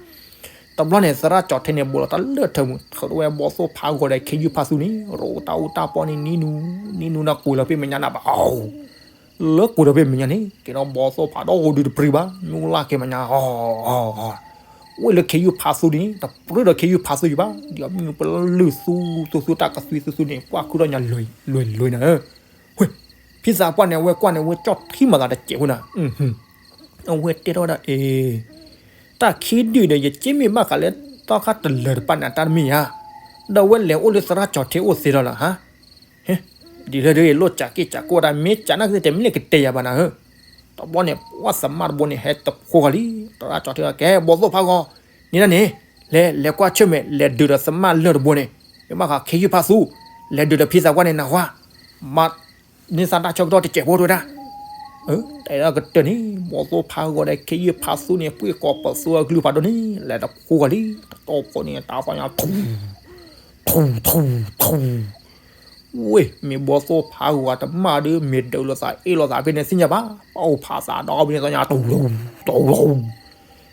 တဘျီန့ၣ်သရၣ်ကၠီၤထ့န့ၣ် ဘူးလီၤတၢ်လၢၢ်ထၢမုၢ် ထုးထီၣ်ဝဲဘီသိၣ်ဖးဂီၤဒီးခ့ယုၢ်ဖးသူန့ၣ် ရိတၢ်အူတၢ်ပီန့ၣ် နံၤနူၤ, နံၤနူၤဒီးကွံာ်လီၤဖဲမဲာ်ညါနၤဘၣ် လၢကွံာ်ဒီးဖဲမဲာ်ညါန့ၣ် ကဲဒီးဘီသိၣ်ဖးဒိၣ်ဒုးတပြံဘၣ် မ့ၣ်အူလၢ်က့ၤမဲာ်ညါ ဝဲလၢခ့ယုၢ်ဖးသူန့ၣ် တပြံဒီးခ့ယုၢ်ဖးသူယဘၣ် ဒ်အမ့ၢ်ပလၢၢ်သူသူသူတၢ်ကသွံသူသူန့ၣ် ကွၢ်ခုထီၣ်ညါလွဲလွဲလွဲနၤဧၢ. ဝဲ, ဖံသးပှၢ်န့ၣ် အဝဲကွၢ်န့ၣ် အဝဲကၠီၣ်ထံမၤသးတစဲးဖိနၤ အဝဲတဲထီၣ်ဝဲဒၣ်အ့ၣ် တၢ်ခံဒုၣ်ဒီး ယက့မ့ၢ်ဘၣ်ဃးလၢ သီခါတလၢၤတပာ်နၤတၢ်တမ့ၢ်ဧါ, ဒီးဝဲလဲၤအိၣ်လၢသရၣ်ကၠီၤထ့အိၣ်သ့လီၤလၢဟါ, ဒ်လဲၣ်ဒ်လိၣ်စးက့ၢ်စးကီးဒၣ် မ့ၢ်စးနၢ်ကသ့ၣ်တမ့ၢ်လၢကတဲယၤဘၣ်နၤဧၢ, တဘျီန့ၣ် ပှၢ်သမၣ်တဘိန့ၣ် ဟဲတဖိဂီၤလံ, သရၣ်ကၠီၤထ့ကဲ ဘီသိၣ်ဖးဂီၤ, န့ၣ်ဒၣ်န့ၣ်, လဲၤ လဲၤကွၢ်ဆၢၣ်မဲာ် လဲၤဒုးဒီးသမၣ်လၢၢ်တဘိန့ၣ်, မ့ၢ်ဘၣ်ဃးခ့ယုၢ်ဖးသူ, လဲၤဒုးဒီးဖံသးပှၢ်န့ၣ်နၢ်ဟူဧါ မၤန့ၢ်သးတၢ်ဆၢကတီၢ်တစဲးဖိတဝဲဒၣ်, တၢ်ကတၢၢ်န့ၣ် ဘီသိၣ်ဖးဂီၤဒီးခ့ယုၢ်ဖးသူန့ၣ် ပှ့ၢ်ကိးပသူအကလုၢ်ဖးဒိၣ်န့ၣ် လဲၤတဖိဂီၤလံ, တတီဖိန့ၣ် တၢ်သီညါ ထူ, ထူ, ထူ, ထူ, ဝ့ၢ် မ့ၢ်ဘီသိၣ်ဖးဂီၤတမၣ်ဒီး မ့ၢ်ဒုးလိာ်သးအ့ၣ်လိာ်သးဖဲန့ၣ်သ့ၣ်ညါဘၣ်, ပှၤအိၣ်ဖးသးဒီးဖဲန့ၣ်သ့ၣ်ညါ တူၢ်, တူၢ်,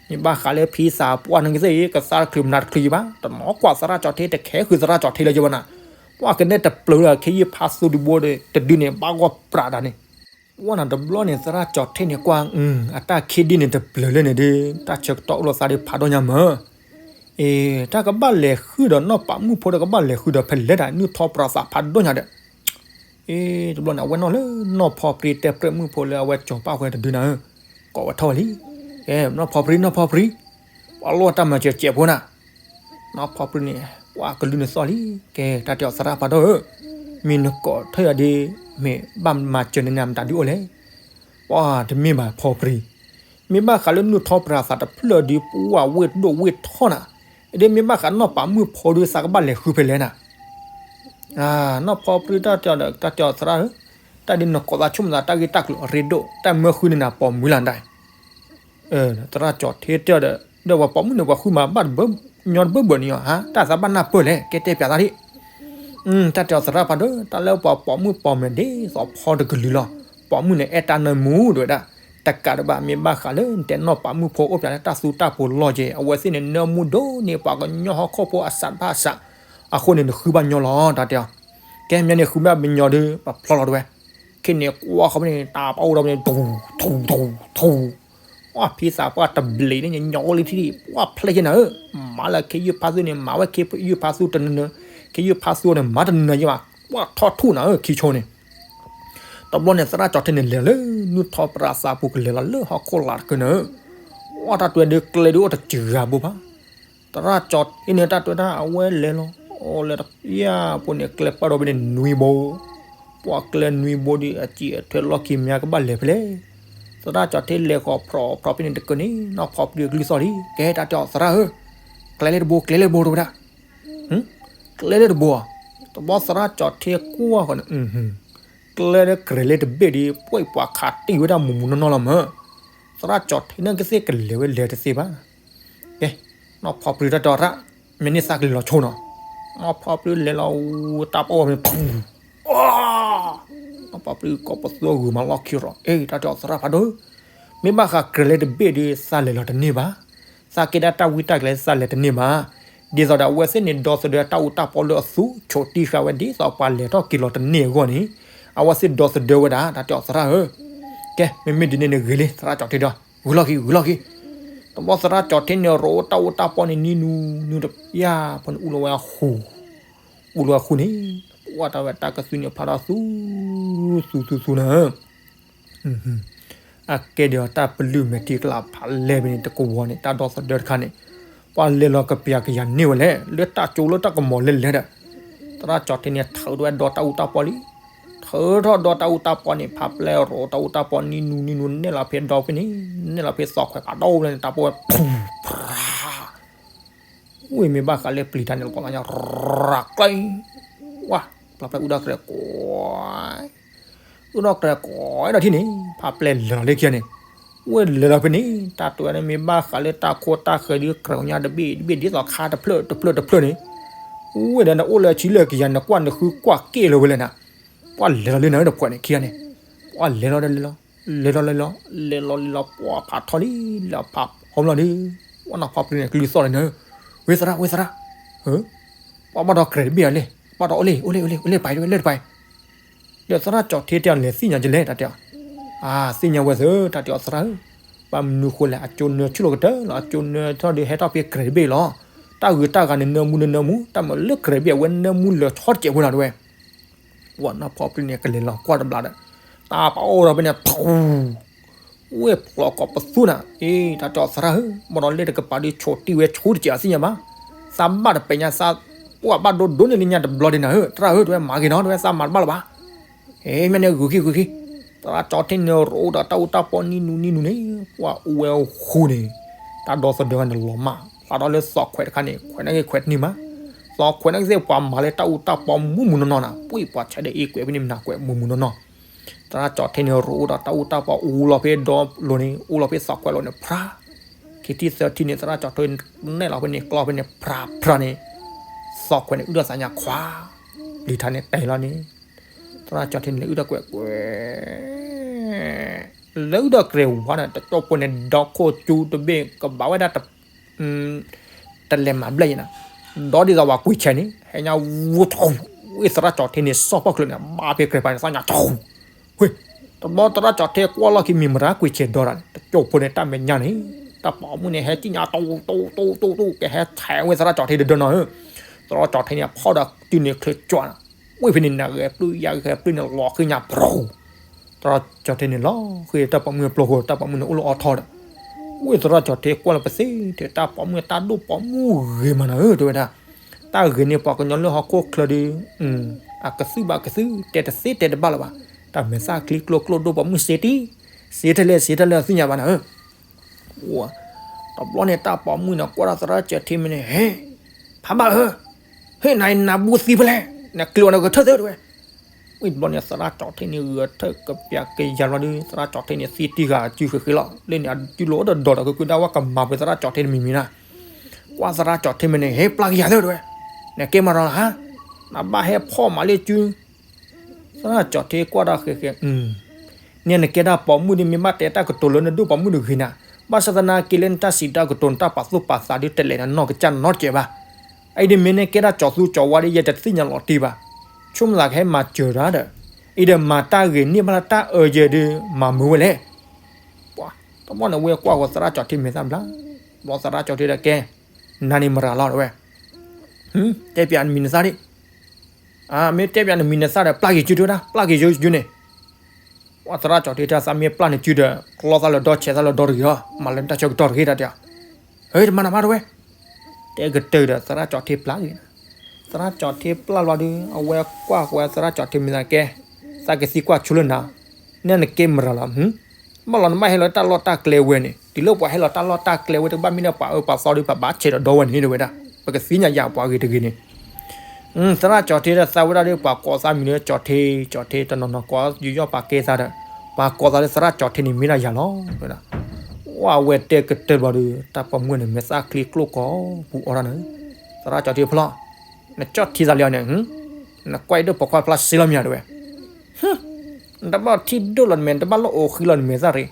မ့ၢ်ဘၣ်ဃးလၢဖံသးပှၢ်န့ၣ်ကသ့ၣ် ကသါတချုးမနၤတချုးယဘၣ်, တနီၤကွၢ်သရၣ်ကၠီၤထ့ တခဲဃုာ်သရၣ်ကၠီၤထ့လၢယဘၣ်နၤ, ပှၤကနဲၣ်တပျုၤလၢခ့ယုၢ်ဖးသူတဘိဒီး တဒုန့ၣ် ဘၣ်ဂီၢ်ပြးဒၣ်န့ၣ်, ဝဲနၤတဘျီန့ၣ် သရၣ်ကၠီၤထ့န့ၣ်ကွၢ်, အတၢ်ခံဒုၣ်န့ၣ်တပျုၤလၢန့ၣ်ဒီး တၢ်ဆၢကတီၢ်အိၣ်လိာ်သးဒီးဖးဒိၣ်ညါမး အ့ တၢ်ကဘၣ်လဲၤဃုဒီးနီၢ်ပၤမုၣ်ဖိဒီးကဘၣ်လဲၤဃုဒီးဖဲလဲၣ်ဒၣ် နုၢ်ထီၣ်ပြးသးဖးဒိၣ်ညါဒီး, အ့ တဘျီန့ၣ် အဝဲနီၢ်လၢနီၢ်ဖီပြံတဲပြဲၣ်မုၣ်ဖိလၢအဝဲကၠီၤပာ်ဃဲတဒုနၤဧၢ, ကိးဝဲထီၣ်ဝဲလံ, ကဲ နီၢ်ဖီပြံ နီၢ်ဖီပြံ, ပှၤလိၣ်တၢ်မၤစၢၤစဲးဖိနၤ နီၢ်ဖီပြံန့ၣ် ပှၤကလုၢ်န့ၣ်သီၣ်လံ, ကဲ တၢ်တဲအီၤသရၣ်ဖးဒိၣ်ဧၢ, မ့ၢ်နကိးထီၣ်ယၤဒီး မ့ၢ်ဘၣ်မၤစၢၤန့ၣ်နၤမတၤဒုအိၣ်လဲၣ်, ပှၤတမ့ၢ်ဘၣ်ဖီပြံ, မ့ၢ်ဘၣ်ဃးလၢနုၢ်ထီၣ်ပြးသးတဖျၢၣ်ဒီး ပှၤဝ့ၢ်ဒိၣ်ဝ့ၢ်ထီနၤ, အဒ်မ့ၢ်ဘၣ်ဃးနီၢ်ပၤမုၣ်ဖိဒီးသးကဘၣ်လဲၤဃုဖဲလဲၣ်နၤ နီၢ်ဖီပြံတၢ်တဲအီၤဒီး တၢ်တဲအီၤသရၣ်ဧၢ, တၢ်ဒ်နကိးသးဆိကမိၣ်သးတၢ်ဂ့ၢ်တၢ်ကျိၤအရ့ဒိၣ် တၢ်မၢဃုန့ၢ်နၤပိာ်မုၣ်လၢ်ဒၣ်, သရၣ်ကၠီၤထ့တဲအီၤဒီး ဒီးပှၤပိာ်မုၣ်န့ၣ် ပှၤဃုမၤဘၣ်တဘၢ ညီတဘၢဘၢန့ၣ်ဧါ, တၢ်သးဘၣ်နၢ်ပၢၢ်လဲၣ် ကဲတဲပၠးသးဒ် တၢ်တဲအီၤသရၣ်ဖးဒိၣ် တၢ်လၢပှၤပိာ်မုၣ်ပိာ်မၢၤဒ်သိးဖီတကလုာ်လီၤ, ပိာ်မုၣ်န့ၣ်အဲၣ်တၢ်နၢမူဒ်ဝဲဒၣ်, တကးဒံးဘၣ် မ့ၢ်ဘၣ်ဃးလၢနတဲနီၢ်ပၤမုၣ်ဖိအိၣ်ပၠးလၢတၢ်သူတၢ်ပိၤလီၢ်ကဲ အဝဲသ့ၣ်န့ၣ်နၢမူဒိၣ်န့ၢ်ပှၤကညီဟီၣ်ခိၣ်ဖိအစးတဖၣ်အစး, အဃိန့ၣ် နဃုဘၣ်ညီလီၤ တၢ်တဲအီၤ, ကဲမ့ၢ်န့ၣ်ဃုဘၣ်မညီဒီး ပဖျီလီၤတဝဲ, ခဲန့ၣ်ကွၢ်ဃီဖဲန့ၣ် တၢ်ပာ်အိၣ်ဒီးဖဲန့ၣ် ထူ, ထူ, ထူ ပှၤဖံသးပှၢ်တဘျံးန့ၣ် ညီအိၣ်လံထံၣ် ပှၤဖျဲၣ်က့ၤနၤဧၢ, မၤလၢခ့ယုၢ်ဖးသူန့ၣ် မၤဝဲခ့ယုၢ်ဖးသူတနၢၤနၢၤ, ခ့ယုၢ်ဖးသူန့ၣ် မၤတနၢၤယဲဘၣ်, ပှၤထီၣ်ထူၣ်နၤဧၢ ခံဆိန့ၣ်, တဘျီန့ၣ် သရၣ်ကၠီၤထ့န့ၣ်လဲၤလၢ နုၢ်ထီၣ်ပြးသးပူၤကလဲၤလီၤလၢဟီၣ်ခိၣ်လာ်တကၢၢ်နၤဧၢ, ပှၤတၢ်တွဲဒုးကျဲဒုးအိၣ်တစှၤဘိဘၣ် သရၣ်ကၠီၤထ့န့ၣ် တၢ်တွဲတၢ်အဝဲလဲၤလီၤ, အိၣ်လဲၤတပျၢ်ဖိန့ၣ် ကျဲပၢၢ်ဒီးဖဲန့ၣ်နွံဘိ, ပှၤကျဲနွံဘိဒီး အစံၣ်အထွဲလီၢ်ခံမ့ၢ်ကဘၣ်လဲၤဖဲလဲၣ်, သရၣ်ကၠီၤထ့လဲၤဃီၤဖြီဖြီဖဲန့ၣ်တကၢၢ်န့ၣ် နီၢ်ဖီပြံအကလုၢ်သီၣ်လံ, ကဲတၢ်တဲအီၤသရၣ်ဧၢ, ကျဲလၢတဘိ ကျဲလၢတဘိတဝဲဒၣ်, ကျဲလၢတဘိ, တဘျီသရၣ်ကၠီၤထ့ကွၢ်ဃီၤန့ၣ် ကျဲလၢကြဲးလၢတဘ့ၣ်ဒီး ပှဲၢ်ပှၤခးတံၢ်ဝဲဒၣ်မူးမူးနီၢ်နီၢ်လီၤမး, သရၣ်ကၠီၤထ့န့ၣ်ကသ့ၣ်ကလဲၤဝဲလဲၤတသ့ဘၣ် ကဲ, နီၢ်ဖီပြံတၢ်တဲအီၤသရၣ်, မ့ၢ်န့ၢ်သးကလဲၤလီၤဆိနီၤ, နီၢ်ဖီပြံလဲၤလီၤ တၢ်ပီၣ်ဝဲမ့ၢ်, နီၢ်ဖီပြံကိးပသူအဂုၤမၤလီၢ်ခံရီၤ, အ့ တၢ်တဲအီၤသရၣ်ဖးဒိၣ်, မ့ၢ်ဘၣ်ဃးကြဲးလၢတဘ့ၣ်ဒီး သးလဲၤလီၤတန့ၢ်ဘၣ်, သးကဲဒၣ်တၢ်ဝံတၢ်ကျဲၤသးလဲၤတန့ၢ်ဘၣ်, ဒ်သိးဒီးအဝဲသ့ၣ်န့ၣ် ဒီသဒၢတၢ်အူတၢ်ပီလၢအသူ ဆိးတံၢ်ဃာ်ဝဲဒ်သိးပှၤလဲၤထီၣ်က့ၤလီၤတန့ၢ်အဂီၢ်န့ၣ်, အဝဲသ့ၣ်ဒီသဒၢဝဲဒၣ် တၢ်တဲအီၤသရၣ်ဧၢ, ကဲ မ့မ့ၢ်ဒ်န့ၣ်န့ၣ်ဂ့ၤလံ သရၣ်ကၠီၤထ့ဒီး ဂုာ်လီၢ်ခံ ဂုာ်လီၢ်ခံ, တဘျီသရၣ်ကၠီၤထ့န့ၣ် ရိးတၢ်အူတၢ်ပီန့ၣ် နံၤနူၤ နံၤတပျၢ်ဖိန့ၣ် အူလီၤဝဲအဃူ, အူလီၤဝဲအဃူန့ၣ်, ပှၤတၢ်ဝဲတၢ်ကသွံန့ၣ်ဖျါထီၣ်သူ, သူသူသူနၤဧၢ, အကဲဒ်အီၤတၢ်ပလုၢ်မဲာ်ထံကလၤဖးလဲၢ်ဖဲန့ၣ် တကဝီၤန့ၣ် တၢ်ဒီသဒၢတခါန့ၣ်, ပှၤလဲၤလီၤကပျၤကယၤန့ၢ်ဝဲလဲၣ် လၢတၢ်ကၠိလၢတၢ်ကမီၤလဲၢ်လဲၢ်ဒီး, သရၣ်ကၠီၤထ့န့ၣ် ထုးထီၣ်ဝဲဒီတၢ်အူတၢ်ပီလံ, ထုးထီၣ်ဒီတၢ်အူတၢ်ပီန့ၣ် ဖးပျဲၢ်ရိးတၢ်အူတၢ်ပီ နံနူနံနူ နဲၣ်လီၤဖဲဒီဖဲန့ၣ်, နဲၣ်လီၤဖဲသီခွဲးဖးဒိၣ်ဖဲန့ၣ် တၢ်ပီဝဲ ဖူ ဖရၣ် ဝ့ၢ်မ့ၢ်ဘၣ်ဃးလၢပျံၤတၢ်န့ၣ် လီၤကီးလီၤညါ ရၣ်ကျဲ, ဝါ, ပျၢ်ပျၢ်အူဒီၣ်ကြဲးကွဲး, အူဒီၣ်ကြဲးကွဲးဒီးထံၣ်န့ၣ် ဖးပျဲၢ်လဲၤလီၤလၢခံန့ၣ်, ဝ့ၢ်လဲၤလီၤဖဲန့ၣ် တၢ်တဲဝဲန့ၣ်မ့ၢ်ဘၣ်ဃးလၢတၢ်ခိတၢ်ဃၢၤဒုးကြဲးညါတဘ့ၣ်တဘ့ၣ်ဒ်သိးခါတဖျၢၣ်တဖျၢၣ်တဖျၢၣ်န့ၣ်, ဝ့ၢ်ဒီးနအိၣ်လၢအဆံလၢကယၤ နကွၢ်နဃုကွၢ်က့ၣ်လၢၤဝဲလဲၣ်နၤ, ပှၤလဲၤလီၤလၢနၤတပှဲၤန့ၣ်ခံဂၤန့ၣ်, ပှၤလဲၤလီၤဒီးလဲၤလီၤ, လဲၤလီၤလဲၤလီၤ, လဲၤလီၤလဲၤလီၤ ပှၤဖးထီလံ, လၢဖးဟီဘျီဒီး, ဝဲနီၢ်ဖီပျံၤန့ၣ်ကလုၢ်သီၣ်လီၤန့ၣ်, ဝ့ၢ်သရၣ် ဝ့ၢ်သရၣ်, ပှၤဘၣ်ဒီးကြဲးတဘ့ၣ်အီၤလဲၣ်, ဘၣ်ဒီးအိၣ်လၢ အိၣ်လၢ အိၣ်လၢ အိၣ်လၢတပၤ အိၣ်လၢတပၤ, ဒီးသရၣ်ကၠီၤထ့တဲအီၤလဲၤသ့ၣ်ညါကလဲၣ် တၢ်တဲအီၤ, အါ သ့ၣ်ညါဝဲသ့ၣ် တၢ်တဲအီၤသရၣ်ဧၢ, ဘၣ်မနုၤဃိလဲၣ် အကၠိနၢဆူၣ်လီၤကတၢၢ်လီၤ အကၠိနၢထီၣ်ဒီးဟဲထီၣ်ဖဲကြဲးတဘ့ၣ်လီၤ, တၢ်ဂုၤတၢ်ဂၤန့ၣ်နၢမူနၢနၢမူ တၢ်မၤလၢကြဲးတဘ့ၣ်အဝဲနၢမူလၢာ်ဆီတစဲးဖိနၤတဝဲ ဝဲနီၢ်ဖီပျံၤန့ၣ် ကလဲၤလီၤကွၢ်တဘျီဒီး, တၢ်ပာ်အိၣ်ဒီးဖဲန့ၣ် ဖူ, ဝ့ၢ်ဖျိးကိးပသူနၤ, အ့ တၢ်တဲအီၤသရၣ်ဧၢ, ဘၣ်ဒီးလၢတကပၤဒုးဆိးတံၢ်ဝဲဆိတစဲးအသ့ၣ်ညါဘၣ်, သးဘၣ်တပဲာ်ညါသး, ပှၤဘၣ်ဒိဒိန့ၢ်လၢညါတဘျီဒ်နၤဧၢ, သရၣ်ဧၢ တဝဲမၤဂ့ၤနီၤ တဝဲသးမၤတဘၣ်လၢၤဘၣ် ဟဲမ့ၢ်န့ၣ်ဂုာ်ခံဂုာ်ခံ, သရၣ်ကၠီၤထ့န့ၣ်ရိးဒီးတၢ်အူတၢ်ပီနံနူနံနူန့ၣ်, ပှၤအူဝဲအဃိန့ၣ်, တၢ်ဒီသဒၢန့ၣ်လီၤမၢ်, လီၤဒီးလၢသီခွဲးတခါန့ၣ် ခွဲးန့ၣ်ဂ့ၤခွဲးတန့ၢ်မး, သီခွဲးန့ၣ်ဂ့ၤပှၤမၤလၢတၢ်အူတၢ်ပီမူးမူးနီၢ်နီၢ်နၤ, ပှၤပှၤဆဲးဒီးအ့ၣ်ကွဲးဖဲန့ၣ်မနၤကွဲးမူးမူးနီၢ်နီၢ်, သရၣ်ကၠီၤထ့န့ၣ်ရိးဒီးတၢ်အူတၢ်ပီအူလီၤဖဲဒီလိၤန့ၣ် အူလီၤဖဲသီခွဲးလိၤန့ၣ် ဖျါ, ခံထံၣ်သၢထံၣ်န့ၣ် သရၣ်ကၠီၤထ့န့ၣ်နဲၣ်လီၤဖဲန့ၣ်ကျီဖဲန့ၣ် ဖျါဖျါန့ၣ်, သီခွဲးန့ၣ်အုၣ်ဒီးသးညါခွါ, ပျံၤထါန့ၣ်တဲလီၤန့ၣ် သရၣ်ကၠီၤထ့န့ၣ်လဲၤအုၣ်ဒီးကွဲးကွဲး, လဲၤအုၣ်ဒီးကြဲးဝါဒီး တကၠိဖိန့ၣ် ဒီခိၣ်ကၠူတဘ့ၣ် ကဘၣ်ဝဲဒၣ် တလဲၤမၤဘျဲၣ်ယဲနၤ, ဒီဒ်သိးပှၤကွံာ်ဆဲးန့ၣ် ဟဲညါဝူထီၣ်, ဝ့ၢ်သရၣ်ကၠီၤထ့န့ၣ် စီၣ်ဖီၣ်ချုးန့ၣ် ဘၣ်ဖဲကြဲးပၤန့ၣ် သးညါထီၣ်, ဝ့ၢ်, တဘျီသရၣ်ကၠီၤထ့ကွၢ်လီၢ်ခံမံၤမတၤကွံာ်ဆဲးဒီဒီးန့ၣ် တကၠိဖိန့ၣ်တၢ်မဲာ်ညါန့ၣ်, တၢ်ပိာ်မုၣ်န့ၣ် ဟဲကံၣ်ညါတိတိတိတိတိ ကဟဲထဲးဝဲသရၣ်ကၠီၤထ့တဒၢနီၤဧၢ, သရၣ်ကၠီၤထ့န့ၣ် ဖီၣ်ဒီးတုၤန့ၣ်ချုးကၠီနၤ, ဝ့ၢ်ဖဲန့ၣ် နဂဲၤပျုၢ်ယဂဲၤပျုၢ်န့ၣ် လီၤဃံညါပြီ သရၣ်ကၠီၤထ့န့ၣ်လီၤဃံတၢ်ပိာ်မုၣ်အပျိၢ်ဃိ တၢ်ပိာ်မုၣ်န့ၣ်အိၣ်လၢအီထီဒီး, ဝ့ၢ်သရၣ်ကၠီၤထ့ကွၢ်လၢပသ့ထဲးတၢ်ပိာ်မုၣ်တၢ်ဒိၣ်ပိာ်မုၣ်ဂ့ၤမးနၤဧၢ တဲဝဲဒၣ်, တၢ်ဂ့ၤန့ၣ်ပှၤကညီလၢဟီၣ်ခိၣ်ချၢဒီး, အကသုၣ်ဘၣ်ကသုၣ် တဲတသ့တဲတဘၣ်လၢၤဘၣ်, တၢ်မဲာ်သၣ်ချံကျိကျိဒိၣ်ပိာ်မုၣ်စ့တံၢ်, စ့ထဲလဲၣ်စ့ထဲလဲၣ်သ့ၣ်ညါဘၣ်နၤဧၢ တဘျီန့ၣ် တၢ်ပိာ်မုၣ်န့ၣ် ကွၢ်ဒီးသရၣ်ကၠီၤထ့မ့ၢ်န့ၣ် ဟ့ၣ်, ဖးဘၣ်ဧၢ, ဟ့ၣ်နၤအံၤနၤဘူသံဖဲလဲၣ်, နကျ့ၤအီၤနဂဲၤထၢၣ်သ့တဲဝဲ, ဝံၤတဘျီန့ၣ် သရၣ်ကၠီၤထ့န့ၣ်ဂဲၤထၢၣ်ကပျးကယၤလီၤဒီး သရၣ်ကၠီၤထ့န့ၣ်သံတံၢ်ဃာ်အစုဃဲၤဃဲၤလီၤ, လၢန့ၣ်အစုလိၤဒီးဒီးဒီးကွ့ကွ့ဒၣ်ဝဲကမၤပှဲၤသရၣ်ကၠီၤထ့တမံၤမံၤနၤ, ကွၢ်သရၣ်ကၠီၤထ့မ့ၢ်န့ၣ် ဟ့ၣ်ပျၢ်ကယၤသ့တဲဝဲ, နကဲမၤရၤလီၤဧါ, နဘၣ်ဟဲဖီၣ်မးလၢစု သရၣ်ကၠီၤထ့ကွၢ်ဒီးဃဲၤဃဲၤ, န့ၣ်နကဲဒၣ်ပိာ်မုၣ်ဒီး မ့ၢ်ဘၣ်တဲတၢ်ကတိၤလၢနဒိၣ်ပိာ်မုၣ်တဂ့ၤနၤ, ဘၣ်ဆၣ်သနာ်က့လၢနတၢ်စံးတၢ်ကတိၤ နတၢ်ပာ်သူၣ်ပာ်သးဒုးတလဲၤနနီၢ်ကစၢ်နီတစဲးဘၣ်, အအံၤဒီးမ့ၢ်နကဲဒၣ်ကၠီၤသူကၠီၤဝါဒီး ယဲတသ့ၣ်ညါလီၤတံၢ်ဘၣ်, ဆိကမိၣ်သးကဟဲမၤစၢၤတၢ်ဒီး, အံၤဒီးမၤတၢ်ဂ့ၤန့ၢ်ဘၣ်လၢတၢ်အၢယဲဒုးမၤမုာ်ဝဲလဲၣ် ပှၤ, တဘျီန့ၣ်ဝဲကွၢ်ဃီၤသရၣ်ကၠီၤထ့မဲာ်သၣ်ဘျါ, ဘျီသရၣ်ကၠီၤထ့ဒီးကဲ, နၤန့ၣ်မရၤလီၤတဲဝဲ, တဲပၠးနမံၤနသၣ်ဒံး, မ့ၢ်တဲပၠးနမံၤနသၣ်ဒီး ပျၢ်က့ၤစုတဲဝဲဒၣ် ပျၢ်က့ၤယိယိန့ၣ်, ပှၤသရၣ်ကၠီၤထ့တၢ်သးမ့ၢ်ပျၢ်န့ၣ်စုဒီး ကျီသးလၢဒီဆဲးသးလၢဒီတဂ့ၤလီၤ, မၤလၢနတၢ်ဆၢကတီၢ်တဂ့ၤတၢ်တဲ, ဟဲတမၤနၤမးတဲဝဲ, တဲကတၢၢ်ဒီးသရၣ်ကၠီၤထ့ပျၢ်က့ၤ, သရၣ်ကၠီၤထ့ပျၢ်လီၤဒီး အဝဲကွၢ်ဃီၤသရၣ်ကၠီၤထ့မဲာ်သၣ်ကဲ, သးကသံကွၢ်ဆိလၢနၤ, နဲနကဲမရၤလီၤ ဘၣ်လီၤနဘၣ်ဟဲလီၤတၢ်လီၢ်တၢ်ကျဲဝဲန့ၣ် တုၤလၢပှၤဟဲလီၤတၢ်လီၢ်တၢ်ကျဲဝဲတဘၣ်မ့ၢ်ဒီးပှၤအၢပှၤသီဒီးပှၤဘၣ်ဆဲးဒီးဒီဝဲန့ၣ်တဲဝဲဒၣ်, ပကသ့ၣ်ညါယၤပှၤဂ့ၤတဂ့ၤန့ၣ်, သရၣ်ကၠီၤထ့ဒီးသးဝဲဒၣ်ဒီး ပှၤကိးသးမံၤလၢကၠီၤထ့ ကၠီၤထ့တနီၤနီၤကိးယူးယီၣ်ပာ်ကဲသးဒီး, ပှၤကိးသးလၢသရၣ်ကၠီၤထ့န့ၣ်မ့ၢ်ဒၣ်ယၤလီၤ, ဝဲတဲကတၢၢ်ဘျီဒီး တၢ်ပိာ်မုၣ်န့ၣ် မဲာ်သၣ်ချံကျိၣ်ကိးပူၤအီၣ်ဒၣ်န့ၣ်, သရၣ်ကၠီၤထ့ဖျီၣ်, နကၠီၣ်ထံသးလံအီၤန့ၣ်, နကွၢ်အံၤဒိၣ်ပိာ်ခွါဖျါစ့လီၤမ့ၢ်ဧါတဲဝဲ နတဘၣ်ထံၣ်ဒိၣ်လီၤနမဲာ် နတဘၣ်လၢအိၣ်ဃံလီၤနမဲာ်သၣ်ရံ,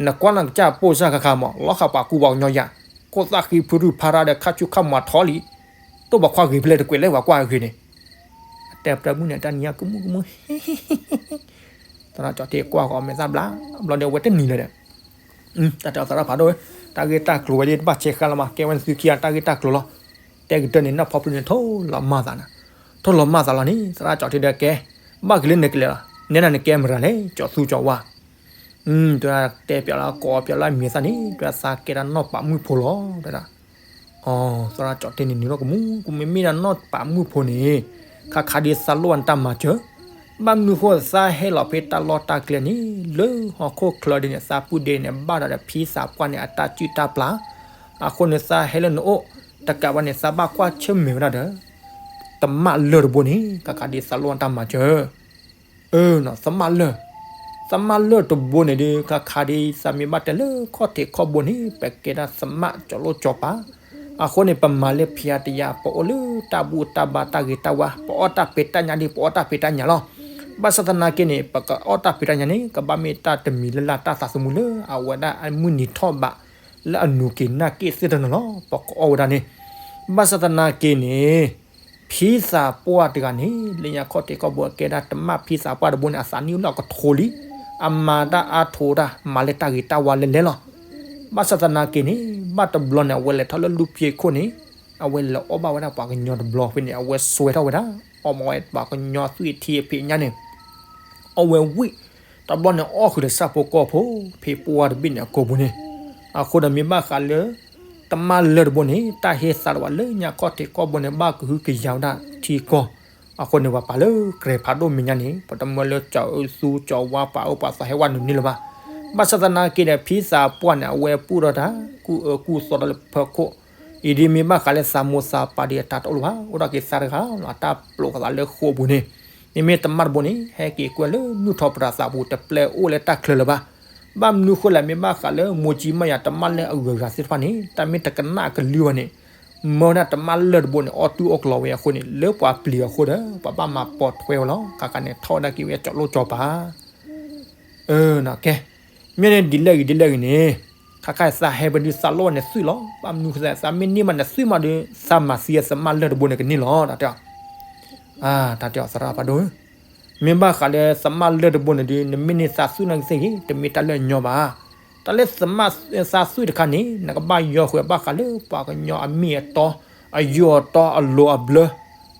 နကွၢ်လၢကစၢ်ပိၢ်စၢ်ခါခါမး လီၤဃာ်ပှၤကူပှၤကညီယၤ, ခိၣ်သၣ်ဃံဖုရုၢ်ဖးရၣ်ဒီးခါဆူခါမးထီလံ, ဒိၣ်ပိာ်ခွါဂ့ၤဖဲလဲၣ်တကွဲးလၢပှၤကွၢ်အဂ့ၤန့ၣ်, အတဲပျဲမုၣ်န့ၣ် တၢ်နံၤညါကမူကမူ သရၣ်ကၠီၤထ့ကွၢ်ဃီၤမဲာ်သၣ်ဘျါ, ဘျီဒီးအဝဲတနံၤလၢၤဒီး, တၢ်တဲအီၤသရၣ်ဖးဒိၣ်, တၢ်ဂ့ၢ်တၢ်ကျိၤဝဲဒၣ်တဘၣ်ဆဲးဃာ်လီၤမး ကဲဝဲနသုခံဂၤ တၢ်ဂ့ၢ်တၢ်ကျိၤလီၤ, တဲကတၢၢ်န့ၣ် နီၢ်ဖီပျုၢ်န့ၣ်ထိၣ်လီၤမၢ်သးနၤ, ထိၣ်လီၤမၢ်သးလီၤန့ၣ် သရၣ်ကၠီၤထ့ဒီးကဲ, ဘၣ်က့ၤလၢနကလဲၤလီၤ, နဲဒၣ်နကဲမရၤလဲၣ် ကၠီၤသူကၠီၤဝါ, တဲပၠးလၢကိးပၠးလၢအမံၤသၣ်န့ၣ် တဲသးကဲဒၣ်နီၢ်ပာ်မုၣ်ဖိလီၤ တဲဒၣ်. သရၣ်ကၠီၣ်ထဲန့ၣ် နုာ်လီၤကမူ ကမ့မ့ၢ်ဒၣ်နီၢ်ပာ်မုၣ်ဖိန့ၣ် ခါခါဒ်သးလိၣ်အတၢ်မၤစၢၤ, ဘၣ်မနုၤဃိသးဟဲလီၤဖဲတၢ်လီၢ်တၢ်ကျဲန့ၣ် လၢဟီၣ်ခိၣ်ချၢဒ်န့ၣ် သးပုၢ်ဒ့န့ၣ် ဘၣ်ဒီးဖံသးပှၢ်န့ၣ် အတၢ်စုၣ်တၢ်ပျၢ်, အဃိန့ၣ်သးဟဲလၢနအိၣ် တကးဘၣ်န့ၣ် သးဘၣ်ကွၢ်ဆၢၣ်မဲာ်ဝဲဒၣ်ဒီး သမၣ်လၢၢ်တဘိန့ၣ် ခါခါဒ်သးလိၣ်အတၢ်မၤစၢၤ သမၣ်လၢၢ်, သမၣ်လၢၢ်တဘိန့ၣ်ဒီး ခါခါဒ်သးမ့ၢ်ဘၣ်တဲလၢခီၣ်ထံးခီၣ်ဘိန့ၣ် ပကဲဒၣ်သမၣ်ကၠီၤလိၣ်ကၠီၤပၤ, အဃိန့ၣ် ပမၤလၢဖံးအါတယါ ပအိၣ်လၢတၢ်ဘူၣ်တၢ်ဘါတၢ်ဂ့ၤတၢ်ဝါ ပအီၣ်တၢ်ဖံးတၢ်ညၣ်ဒီး ပအီၣ်တၢ်ဖံးတၢ်ညၣ်လီၤ. ဘၣ်ဆၣ်သနာ်က့န့ၣ် ပကအီၣ်တၢ်ဖံးတၢ်ညၣ်န့ၣ် ကဘၣ်မ့ၢ်တၢ်တမံၤလၢ်လၢ်တၢ်သးသမူလၢအဝဲဒၣ်အမုၢ်နံၤထီၣ်ဘး လၢအနူၤက့ၤနၢ်က့ၤသ့ၣ်တနီၤလီၤ ပကအီၣ်ဝဲဒၣ်န့ၣ်. ဘၣ်ဆၣ်သနာ်က့န့ၣ် ဖံသးပှၢ်တဂၤန့ၣ် လၢညါခီၣ်ထံးခီၣ်ဘိအကဲဒၣ်တမၣ်ဖံသးပှၢ်တဘိန့ၣ် အသးနံၣ်အိၣ်လၢအကထိလံ, အမၤတၢ်အါထိတၢ် မၤလၢတၢ်ဂ့ၤတၢ်ဝါလဲၤလဲၤလီၤ. ဘၣ်ဆၣ်သနာ်က့န့ၣ် ဘၣ်တဘျီန့ၣ် အဝဲလဲၤထီၣ်လၢလူၢ်ဖံးခိၣ်န့ၣ် အဝဲလဲၤအီၣ်ဘၣ်ဝဲဒၣ်ပှၤကညီတဘျီဖဲန့ၣ် အဝဲစွဲထီၣ်ဝဲဒၣ် အီၣ်ဘၣ်ဝဲပှၤကညီသွံၣ်ထံအဖံးညၣ်န့ၣ် အီၣ်ဝဲဝံၣ်, တဘျီန့ၣ်အီၣ်ဃုာ်ဒီးဆၣ်ဖိကီၢ်ဖိ ဖံးပှၢ်တဘ့ၣ်န့ၣ်အကိာ်ပူၤန့ၣ်, အဃိဒီးမ့ၢ်ဘၣ်ဃးလၢ တမၣ်လၢၢ်တဘိန့ၣ် တၢ်ဟ့သးတဝးလၢညါခီၣ်ထံးခီၣ်ဘိန့ၣ် ဘၣ်ကဟုကယာ်ဝဲဒၣ်ထံကီၢ်, အဃိန့ၣ်ပှၤပာ်လၢကြဲးဖးဒိၣ်မဲာ်ညါန့ၣ် ပတမၢလၢကၠီၤအၢသူကၠီၤဝါပှၤအၢပှၤသီဟဲဝဲ နုာ်န့ၢ်လၢၤဘၣ်. ဘၣ်ဆၣ်သနာ်က့ဒီး ဖံသးပှၢ်န့ၣ် အဝဲပူၣ်ထီၣ်တၢ် ကူၣ်အၢကူၣ်သီဒီးလၢဖၢခိၣ်, အံၤဒ်မ့ၢ်ဘၣ်ဃးလၢသးမိၢ်သးပၢ်ဒီးအတၢ်တအိၣ်လၢၤဘၣ် အိၣ်ဒီးက့ၤသးတဂၤလီၤ အတၢ်ပျိးဃာ်သးလၢဃိာ်ပူၤန့ၣ်, မ့မ့ၢ်တမၣ်တဘိန့ၣ် ဟဲက့ၤကွဲလၢနုၢ်ထီၣ်ပတြၢၤသးပူၤ တပျဲအိၣ်လၢတၢ်ချၢလၢၤဘၣ်. ဘၣ်မနုၤဃိလဲၣ် မ့ၢ်ဘၣ်ဃးလၢမိၢ်ကၠံမးယၤတမၣ်လၢၢ်အဂုၤအဂၤသ့ၣ်တဖၣ်န့ၣ် တၢ်မ့ၢ်တကနၣ်အကလုၢ်ဝဲန့ၣ် မၢဝဲဒၣ်တမၣ်လၢၢ်တဘိန့ၣ် အီၣ်တူၢ်အီၣ်ကလီဝဲအဃိန့ၣ် လၢပှၤပျံၤအဃိဒီး ပှၤဘၣ်မၤပိာ်ထွဲဝဲလီၤ. ခါခါန့ၣ် ထီၣ်ဝဲဒၣ်က့ၤဝဲကၠီၤလိၣ်ကၠီၤပၤ ကဲ, မ့ၢ်န့ၣ်ဒ်လဲၣ်ဂ့ၤဒ်လဲၣ်ဂ့ၤန့ၣ်, ခါခါသးဟဲပဒုးသးလိၣ်န့ၣ်သွံၣ်လီၤ. ဘၣ်မနုၤဃိသး သးမ့ၢ်န့ၢ်မးန့ၣ်သွံၣ်မးဒီး သးမၤသံအသမၣ်လၢၢ်တဘိန့ၣ်ကန့ၢ်လီၤ တၢ်တဲအီၤ, တၢ်တဲအီၤသရၣ်ဖးဒိၣ်ဧၢ, မ့ၢ်ဘၣ်ဃးလၢသမၣ်လၢၢ်တဘိန့ၣ်ဒီး နမ့ၢ်န့ၢ်သးသွံၣ်နာ်က့သ့ၣ်ဂ့ၤ တမ့ၢ်တၢ်လၢအညီဘၣ်. တၢ်လၢသမၣ်သးသွံၣ်တခါန့ၣ် နကဘၣ်ယီဃုာ်ဘၣ်ဃးလၢပှၤကညီအမ့ၢ်အတီ, အယိာ်အတီအလိၤအဘျၢ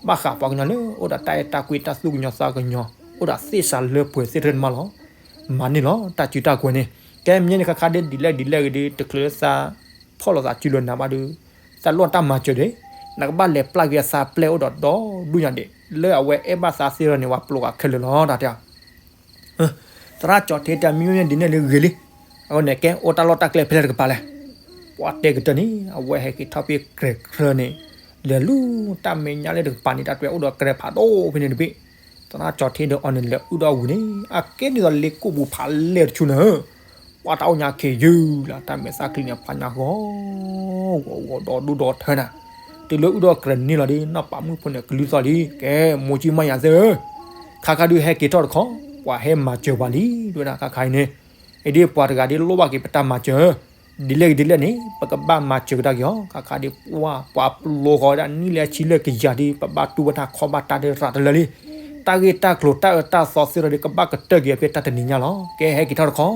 ဘၣ်ဃးပှၤကညီလၢ အိၣ်ဒီးတၢ်အဲၣ်တၢ်ကွံတၢ်သူၣ်ကညီၤသးကညီၤ အိၣ်ဒီးသ့ၣ်စးလၢပှဲၤသ့ၣ်တဖၣ်န့ၣ်မးလီၤ. မၤန့ၢ်လီၤ တၢ်စုတၢ်ကွဲၤန့ၣ်, ကဲမ့ၢ်န့ၣ်ခါခါဒ်ဒ်လဲၣ်ဒ်လဲၣ်ဂ့ၤဒီး တချုးလၢသးဖီၣ်လိာ်သးစုလိာ်နၤဘၣ်ဒီး သးလိၣ်တၢ်မၤစၢၤဒီး နကဘၣ်လဲၤပျၢ်က့ၤအသးပျဲၢ်အိၣ်ဒီးဒီဒူၣ်ညါဒံး လၢအဝဲအဲၣ်ဘၣ်သးသ့ၣ်တဖၣ်န့ၣ် ပှၤပျိးဃာ်ခဲလၢာ်လီၤ တၢ်တဲအီၤ သရၣ်ကၠီၤထ့တဲမ့ၢ်န့ၣ်ဒ်န့ၣ်လၢဂ့ၤလံ, အဃိန့ၣ်ကဲအိၣ်တၢ်လီၢ်တၢ်ကျဲဖဲလဲၣ်တကပၤလဲၣ်. ပှၤတဲကတၢၢ်န့ၣ် အဝဲဟဲက့ၤထီၣ်ဖဲကြဲးချၢန့ၣ်, လဲၤလူၤတၢ်မဲာ်ညါလၢတကပၤန့ၣ် တၢ်တွဲအိၣ်ဒီးကြဲးဖးဒိၣ်ဖဲန့ၣ်တဘ့ၣ်, သရၣ်ကၠီၤထ့ဒီးအီၤန့ၣ် လဲၤအုၣ်ဒီးအဝံၤန့ၣ် အကဲဒ်သိးလ့ကိၣ်ပူၤဖးလဲၢ်တဆူန့ၣ် ပှၤတၢ်အိၣ်ညါခံးယုၢ်လၢတၢ်မဲာ်သၣ်ချံန့ၣ် ဖးညါဂီၤဂီၤဂီၤဒီဒူၣ်ဒီထၢနၤ, တုၤလၢအုၣ်ဒီးကြဲးန့ၣ်လီၤဒီး နီၢ်ပာ်မုၣ်ဖိန့ၣ်ကလုၢ်သီၣ်လံ, ကဲ မိၢ်ကၠံမးယၤသ့ၣ်ဧၢ, ခါခါဒုးဟဲက့ၤထီၣ်တခီ, ပှၤဟဲမၤစၢၤပှၤလံ, ဒ်ဝဲဒၣ်ခါခါအံၤန့ၣ်, အံၤဒ်ပှၤတဂၤဒ်လိၣ်ဘၣ်က့ၤပတၢ်မၤစၢၤ, ဒ်လဲၣ်ဂ့ၤဒ်လဲၣ်န့ၣ် ပကဘၣ်မၤစၢၤကဒါက့ၤအီၤ, ခါခါဒ်ပှၤ ပှၤပျိဃီၤဝဲဒၣ်နံၣ်လၢအဆံလၢကယၤဒ် ပဘၣ်တူၢ်ဝဲတၢ်ခီဘၣ်တၢ်ဒ်ရၤတလၢလံ, တၢ်ဂ့ၢ်တၢ်ကျိၤတၢ်အၢတၢ်သီသ့ၣ်တဖၣ်ဒီး ကဘၣ်ကတၢၢ်က့ၤအဖဲတၢ်တနံၤညါလီၤ, ကဲဟဲက့ၤထီၣ်တခီ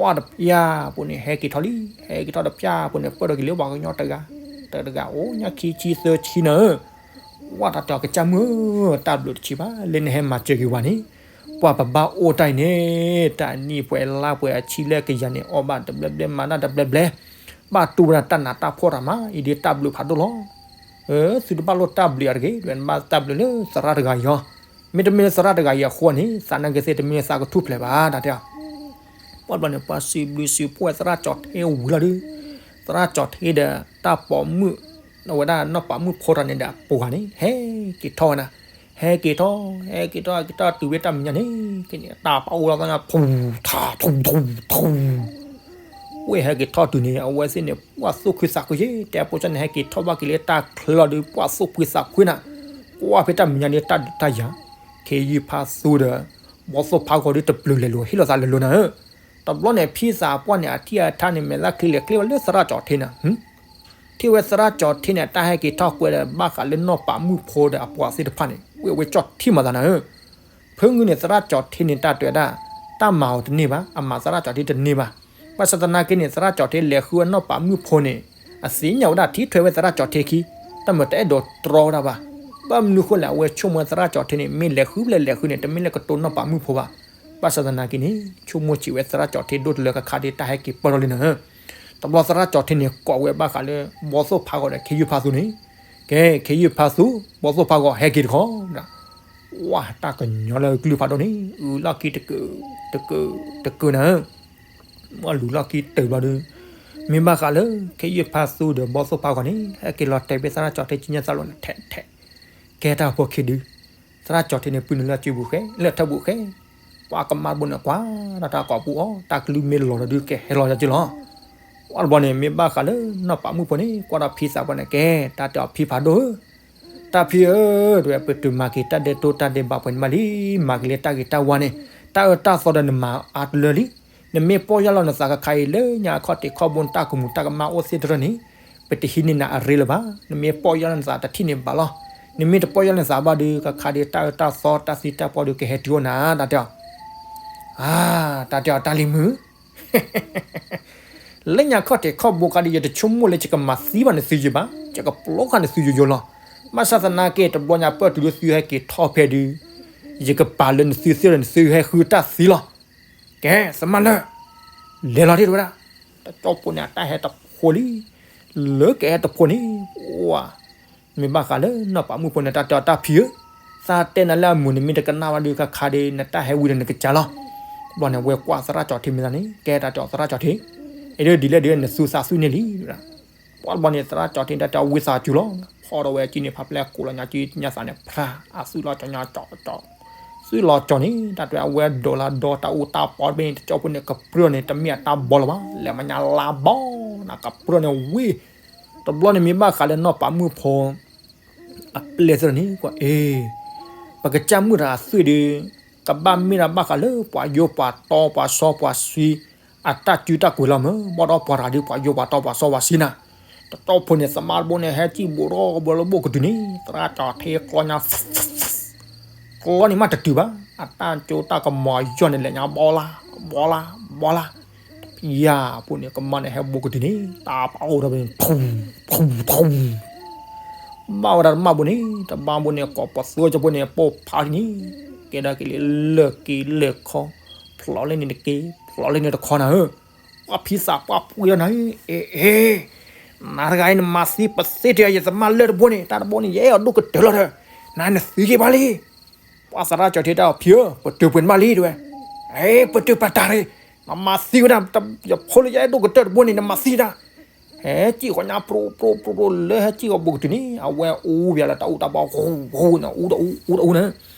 ဝဲတပျၢ်ပူၤန့ၣ် ဟဲက့ၤထီၣ်လံ, ဟဲက့ၤထီၣ်တပျၢ်ပူၤန့ၣ် ပၢၢ်ထီၣ်က့ၤလၢပှၤကညီတဂၤ, တဂၤအိၣ်ညါခံဆံသၢဆံနၤဧၢ, ဝဲတၢ်တဲအီၤကစၢ်မုၣ်ဧၢ, တၢ်ဘျုးတဆံးဘၣ် လၢနဟဲမၤစၢၤက့ၤဝဲန့ၣ်, ပှၤပဘၣ်အိၣ်တၢ်အံၤန့ၣ် တၢ်နံၣ်ပှဲၤလါပှဲၤအဆံလၢကယၤန့ၣ် အီၣ်ဘၣ်တဘျဲဘျဲ မၤတၢ်တဘျဲဘျဲ, ဘၣ်တူၢ်ဝဲဒၣ်တၢ်နးတၢ်ဖှီၣ်တၢ်မး, အံၤဒ်တၢ်ဘျုးဖးဒိၣ်လီၤ. သုတဘၣ်လိၣ်တၢ်ဘျုးယၤတဂ့ၤ, နဘၣ်တၢ်ဘျုးလၢသရၣ်တဂၤအံၤအီၤ, မ့တမ့ၢ်လၢသရၣ်တဂၤအံၤအဃိန့ၣ် သးနာ်က့သ့ၣ်တမ့ၢ်လၢသးကထူၣ်ဖျဲးဘၣ် တၢ်တဲအီၤ, ပှၤဘျီန့ၣ် ပှၤစံးဘျုးစံးဖှိၣ်သရၣ်ကၠီၤထ့ဝံၤလီၤဒီး, သရၣ်ကၠီၤထ့ဒီးတၢ်ပိာ်မုၣ်, အဝဲဒၣ်နီၢ်ပၤမုၣ်ဖိတဂၤန့ၣ်ဒီးပှၤန့ၣ် ဟဲက့ၤထီၣ်ဝဲနၤ, ဟဲက့ၤထီၣ် ဟဲက့ၤထီၣ် ဟဲက့ၤထီၣ်တုၤဝဲတၢ်မဲာ်ညါန့ၣ် ကန့ၣ် တၢ်ပာ်အိၣ်လီၤသးညါ ထူထူထူထူ ဝဲဟဲက့ၤထီၣ်တုၤန့ၣ် အဝဲသ့ၣ်န့ၣ် ပှၤသူၣ်ခုသးခုယ့ၣ် တဲပိကၠီန့ၣ် ဟဲက့ၤထီၣ်ဘၣ်က့ၤလၢတၢ်ချၢလီၤဒီး ပှၤသူၣ်ဖှံသးဖှံနၤ, ကွၢ်ဖဲတၢ်မဲာ်ညါဒီးတၢ်ဒုးတၢ်ယၤ, ခ့ယုၢ်ဖးသူဒီး ဘီသိၣ်ဖးဂီၤဒီးတပျုာ်လဲၤလိၤ ဟ့ၣ်လီၤသးလဲၤလိၤနၤဧၢ, တဘျီန့ၣ် ဖံသးပှၢ်န့ၣ် အထံၣ်အထါန့ၣ် မဲာ်သၣ်ချံလဲၤကျ့ဝဲလၢသရၣ်ကၠီၤထ့နၤ ထံၣ်ဝဲသရၣ်ကၠီၤထ့န့ၣ် တၢ်ဟဲက့ၤထီၣ်ကွဲးဒီးဘၣ်ဃးလၢနီၢ်ပၤမုၣ်ဖိဒီးအပှၤသ့ၣ်တဖၣ်န့ၣ် ဝဲဝဲကၠီၣ်ထံၣ်မးသးနၤဧၢ, ဖဲငုၢ်န့ၣ် သရၣ်ကၠီၤထ့န့ၣ် တၢ်တဲဝဲဒၣ် တၢ်မၤအီၤတန့ၢ်ဘၣ်, အမၤသရၣ်ကၠီၤထ့တန့ၢ်ဘၣ်, ဘၣ်ဆၣ်သနာ်က့န့ၣ် သရၣ်ကၠီၤထ့လဲၤဃုဝဲနီၢ်ပၤမုၣ်ဖိန့ၣ် အသ့ၣ်ညါဝဲဒၣ်ထံၣ်ထွဲဝဲသရၣ်ကၠီၤထ့ခံ, တၢ်မၤတအဲၣ်ဒိးတြီဝဲဒၣ်ဘၣ်, ဘၣ်မနုၤဃိလဲၣ် အဝဲဆိကမိၣ်သရၣ်ကၠီၤထ့န့ၣ် မ့ၢ်လဲၤဃုဖဲလဲၣ်လဲၤဃုန့ၣ် တမ့ၢ်လၢကတိၤနီၢ်ပၤမုၣ်ဖိဘၣ်, ဘၣ်ဆၣ်သနာ်က့န့ၣ် ဆိကမိၣ်ဆံးဝဲသရၣ်ကၠီၣ်ထ့ဒိၣ်တလၢ ကခါဒ်တၢ်ဟဲက့ၤပၢၢ်ထီၣ်လံနၤဧၢ. တဘျီသရၣ်ကၠီၣ်ထ့န့ၣ် ကိးဝဲဘၣ်ဃးလၢ ဘီသိၣ်ဖးဂီၤဒီး ခ့ယုၢ်ဖးသူန့ၣ်, ကဲ ခ့ယုၢ်ဖးသူ ဘီသိၣ်ဖးဂီၤ ဟဲက့ၤတခီ, ဝဲတၢ်ကညီလၢကလုၢ်ဖးဒိၣ်န့ၣ် အုးလီၢ်ခံတကုး တကုး တကုးနၤဧၢ. ဝဲလူၤလီၢ်ခံတၢၢ်ဘျီဒီး မ့ၢ်ဘၣ်ဃးလၢ ခ့ယုၢ်ဖးသူဒီးဘီသိၣ်ဖးဂီၤန့ၣ် ဟဲက့ၤလီၤတဲာ်ဘၣ်သရၣ်ကၠီၣ်ထ့ ကံညၣ်သးလိၤန့ၣ် ထဲထဲ ကဲတၢ်ဖိခံဒု, သရၣ်ကၠီၣ်ထ့န့ၣ် ပုၢ်နုာ်လၢစုပူၤဃဲ လၢထၢၣ်ပူၤဃဲ, ပှၤကမါတဘိန့ၣ်ကွၢ်ဒီးတၢ်ကိးပူၤအီၤ တၢ်ကလုၢ်မ့ၢ်လီၤဒီးဒုးကဟဲလီၤယၤက့လီၤ. ဝဲတဘျီန့ၣ် မ့ၢ်ဘၣ်ဃးလၢနီၢ်ပာ်မုၣ်ဖိန့ၣ် ကွၢ်ဒီးဖံသးပှၢ်န့ၣ် ကဲ တၢ်တဲအီၤဖံဖးဒိၣ်ဧၢ, တၢ်ဖံဧၢ, တဲဝဲ ပတုၤမၤက့ၤတၢ်ဒဲးတိၢ်တၢ်ဒဲးဘးပှဲၤန့ၣ်မးလံ, မၤက့ၤလၢတၢ်ဂ့ၤတၢ်ဝါန့ၣ် တၢ်အၢတၢ်သီဒီးနမၤအါတလၢလံ. နမ့ၢ်ပီၢ်ယၢ်လီၤနသးခါခါအံၤ လၢညါအခီၣ်ထံးခီၣ်ဘိတၢ်ကမူးတၢ်ကမၣ်အိၣ်သ့တရၢၢ်န့ၣ် ပတဟံးန့ၢ်နၤအရ့လၢၤဘၣ်. နမ့ၢ်ပီၢ်ယၢ်လီၤနသးတထံၣ်န့ၣ်ဘၣ်လီၤ. နမ့ၢ်တပီၢ်ယၢ်လီၤနသးဘၣ်ဒီး ခါခါဒ်တၢ်အၢတၢ်သီတၢ်သံတၢ်ပှီၤဒီးကဟဲတုၤအိၣ်နၤ တၢ်တဲအီၤ. အါ, တၢ်တဲအီၤ တၢ်လံၤမုၣ် လၢညါခီၣ်ထံးခီၣ်ဘိခါဒီး ယတဆိကမိၣ်လၢယကမၤသံဘၣ်နသုယံၤဘၣ်, ယကပျီဃာ်နသုယိယိလီၤ. ဘၣ်ဆၣ်သနာ်က့ တဘျီညါပၢၢ်တုၤလၢသုဟဲက့ၤထီၣ်ဖဲဒုး ယကပာ်လၢနသုသ့ဒီးနသုဟဲဃုတၢ်သံလီၤ. ကဲ သမၢလၢာ်, လဲၤလီၤဒ်တဲဝဲဒၣ်. တကၠီဖိန့ၣ် အတၢ်ဟဲတဖိလံ. လၢကဟဲတဖိန့ၣ် ပှၤ မ့ၢ်ဘၣ်ဃးလၢနီၢ်ပာ်မုၣ်ဖိန့ၣ် တၢ်တဲအီၤ တၢ်ဖံဧၢ, သးတဲနၤလၢအမုာ် နမ့ၢ်တကနၣ်ဘၣ်ဒီး ခါခါဒ် နတၢ်ဟဲဝံၤဒီးနကစၢ်လီၤ. ဘျီန့ၣ် ဝဲကွၢ်သရၣ်ကၠီၣ်ထ့မ့ၢ်သးန့ၣ် ကဲတၢ်တဲအီၤ သရၣ်ကၠီၣ်ထ့, အ့ၣ်ဒ်လဲၣ်ဒ် နသူသးသုန့ၣ်လံ ပှၤတဘျီန့ၣ် သရၣ်ကၠီၣ်ထ့န့ၣ် တၢ်တဲအီၤဝံသးစူၤလီၤ. ဖီဒီးဝဲကံန့ၣ် ဖးပျဲၢ်ကိးလီၤညါကံညါသးန့ၣ် ဖျါ အသွံၣ်လီၤကၠီညါကၠီကၠီ, သွံၣ်လီၤကၠီန့ၣ် တၢ်တဲအီၤ အဝဲဒိးလၢဒိးတၢ်အူတၢ်ပီတဘ့ၣ်န့ၣ် တကၠီဖိန့ၣ် ကပြုၢ်န့ၣ် တမ့ၢ်အတၢ်ဘီလၢၤဘၣ်, လဲၤမၤညါလါဘီ နကပြုၢ်န့ၣ်ဝံၤ, တဘျီန့ၣ်မ့ၢ်ဘၣ်ဃးလၢနီၢ်ပာ်မုၣ်ဖိ အပျဲၢ်သ့ၣ်န့ၣ် ကွၢ်အ့ၣ်, ပကစၢ်မုၣ်တဂၤအသွံၣ်ဒီး ကဘၣ်မ့ၢ်ဒၣ်ဘၣ်ဃးလၢပှၤယိပှၤတီပှၤစီပှၤဆှံ အတၢ်စုတၢ်ကွံာ်လီၤမး, ဘၣ်ဒီးပှၤတဂၤဒီး ပှၤယိပှၤတီပှၤစီပှၤဆှံနၤ. တကၠီဖိန့ၣ် သမၣ်တဘိန့ၣ် ဟဲစံၣ်ဘူးဒီးဘၣ်လၢဘိၣ်ကတုၤန့ၣ် သရၣ်ကၠီၣ်ထ့ကျီညါ ကျီန့ၣ်မးတတုၤဘၣ်, အတၢ်ကၠိတၢ်ကမီၤအယီၢ်န့ၣ် လဲၤညါဘီလၢ ဘီလၢ ဘီလၢ, ဖံယၤဖိန့ၣ် ကမါန့ၣ်ဟဲဘူးကတုၤန့ၣ် တၢ်ပာ်အိၣ်ဒီးဖဲန့ၣ် ထူ ထူ ထူ, ဘၣ်ဝဲဒၣ်တမၣ်ဘိန့ၣ် တဘၣ်ဘိန့ၣ် ကိးပသူကၠီဖိန့ၣ် ပိၢ်ဖးန့ၣ် ကဲဒၣ်က့ၤလၢ လၢၢ်က့ၤလၢၢ်ခီ, ဖျိးလၢန့ၣ်တက့ၢ် ဖျိးလၢန့ၣ်တခီနၤဧၢ, ပှၤဖံသးပှၢ်ဖှံလီၤနၤဧၢ, အ့ၣ် နၤတဂၤအံၤ နမၤသံပသ့တ့ၢ် ယသမၣ်လၢၢ်တဘိန့ၣ် တၢ်တဘိန့ၣ် ယအဲၣ်အီၤဒိၣ်ကတၢၢ်လီၤဒီး နၤနသံက့ၤဘၣ်လံ. ပှၤသရၣ်ကၠီၣ်ထ့တဲအီၤ ဖံဧၢ, ပတုၤပှဲၤန့ၣ်မးလံ တဲဝဲ, အ့ၣ် ပတုၤပတၢ်တဂ့ၤ, နမၤသံဝဲဒၣ် ယဖိလၢယအဲၣ်ဒိၣ်ကတၢၢ်တဘိန့ၣ် နမၤသံတၢ် ဟဲစံၣ်ဃီညါ ပြိပြိပြိပြိ လၢဟဲစံၣ်ဃီဘူးကတုၤန့ၣ် အဝဲအူဝဲလၢတၢ်အူတၢ်ပီ ဃူဃူန့ၣ် အူတအူ အူတအူန့ၣ်,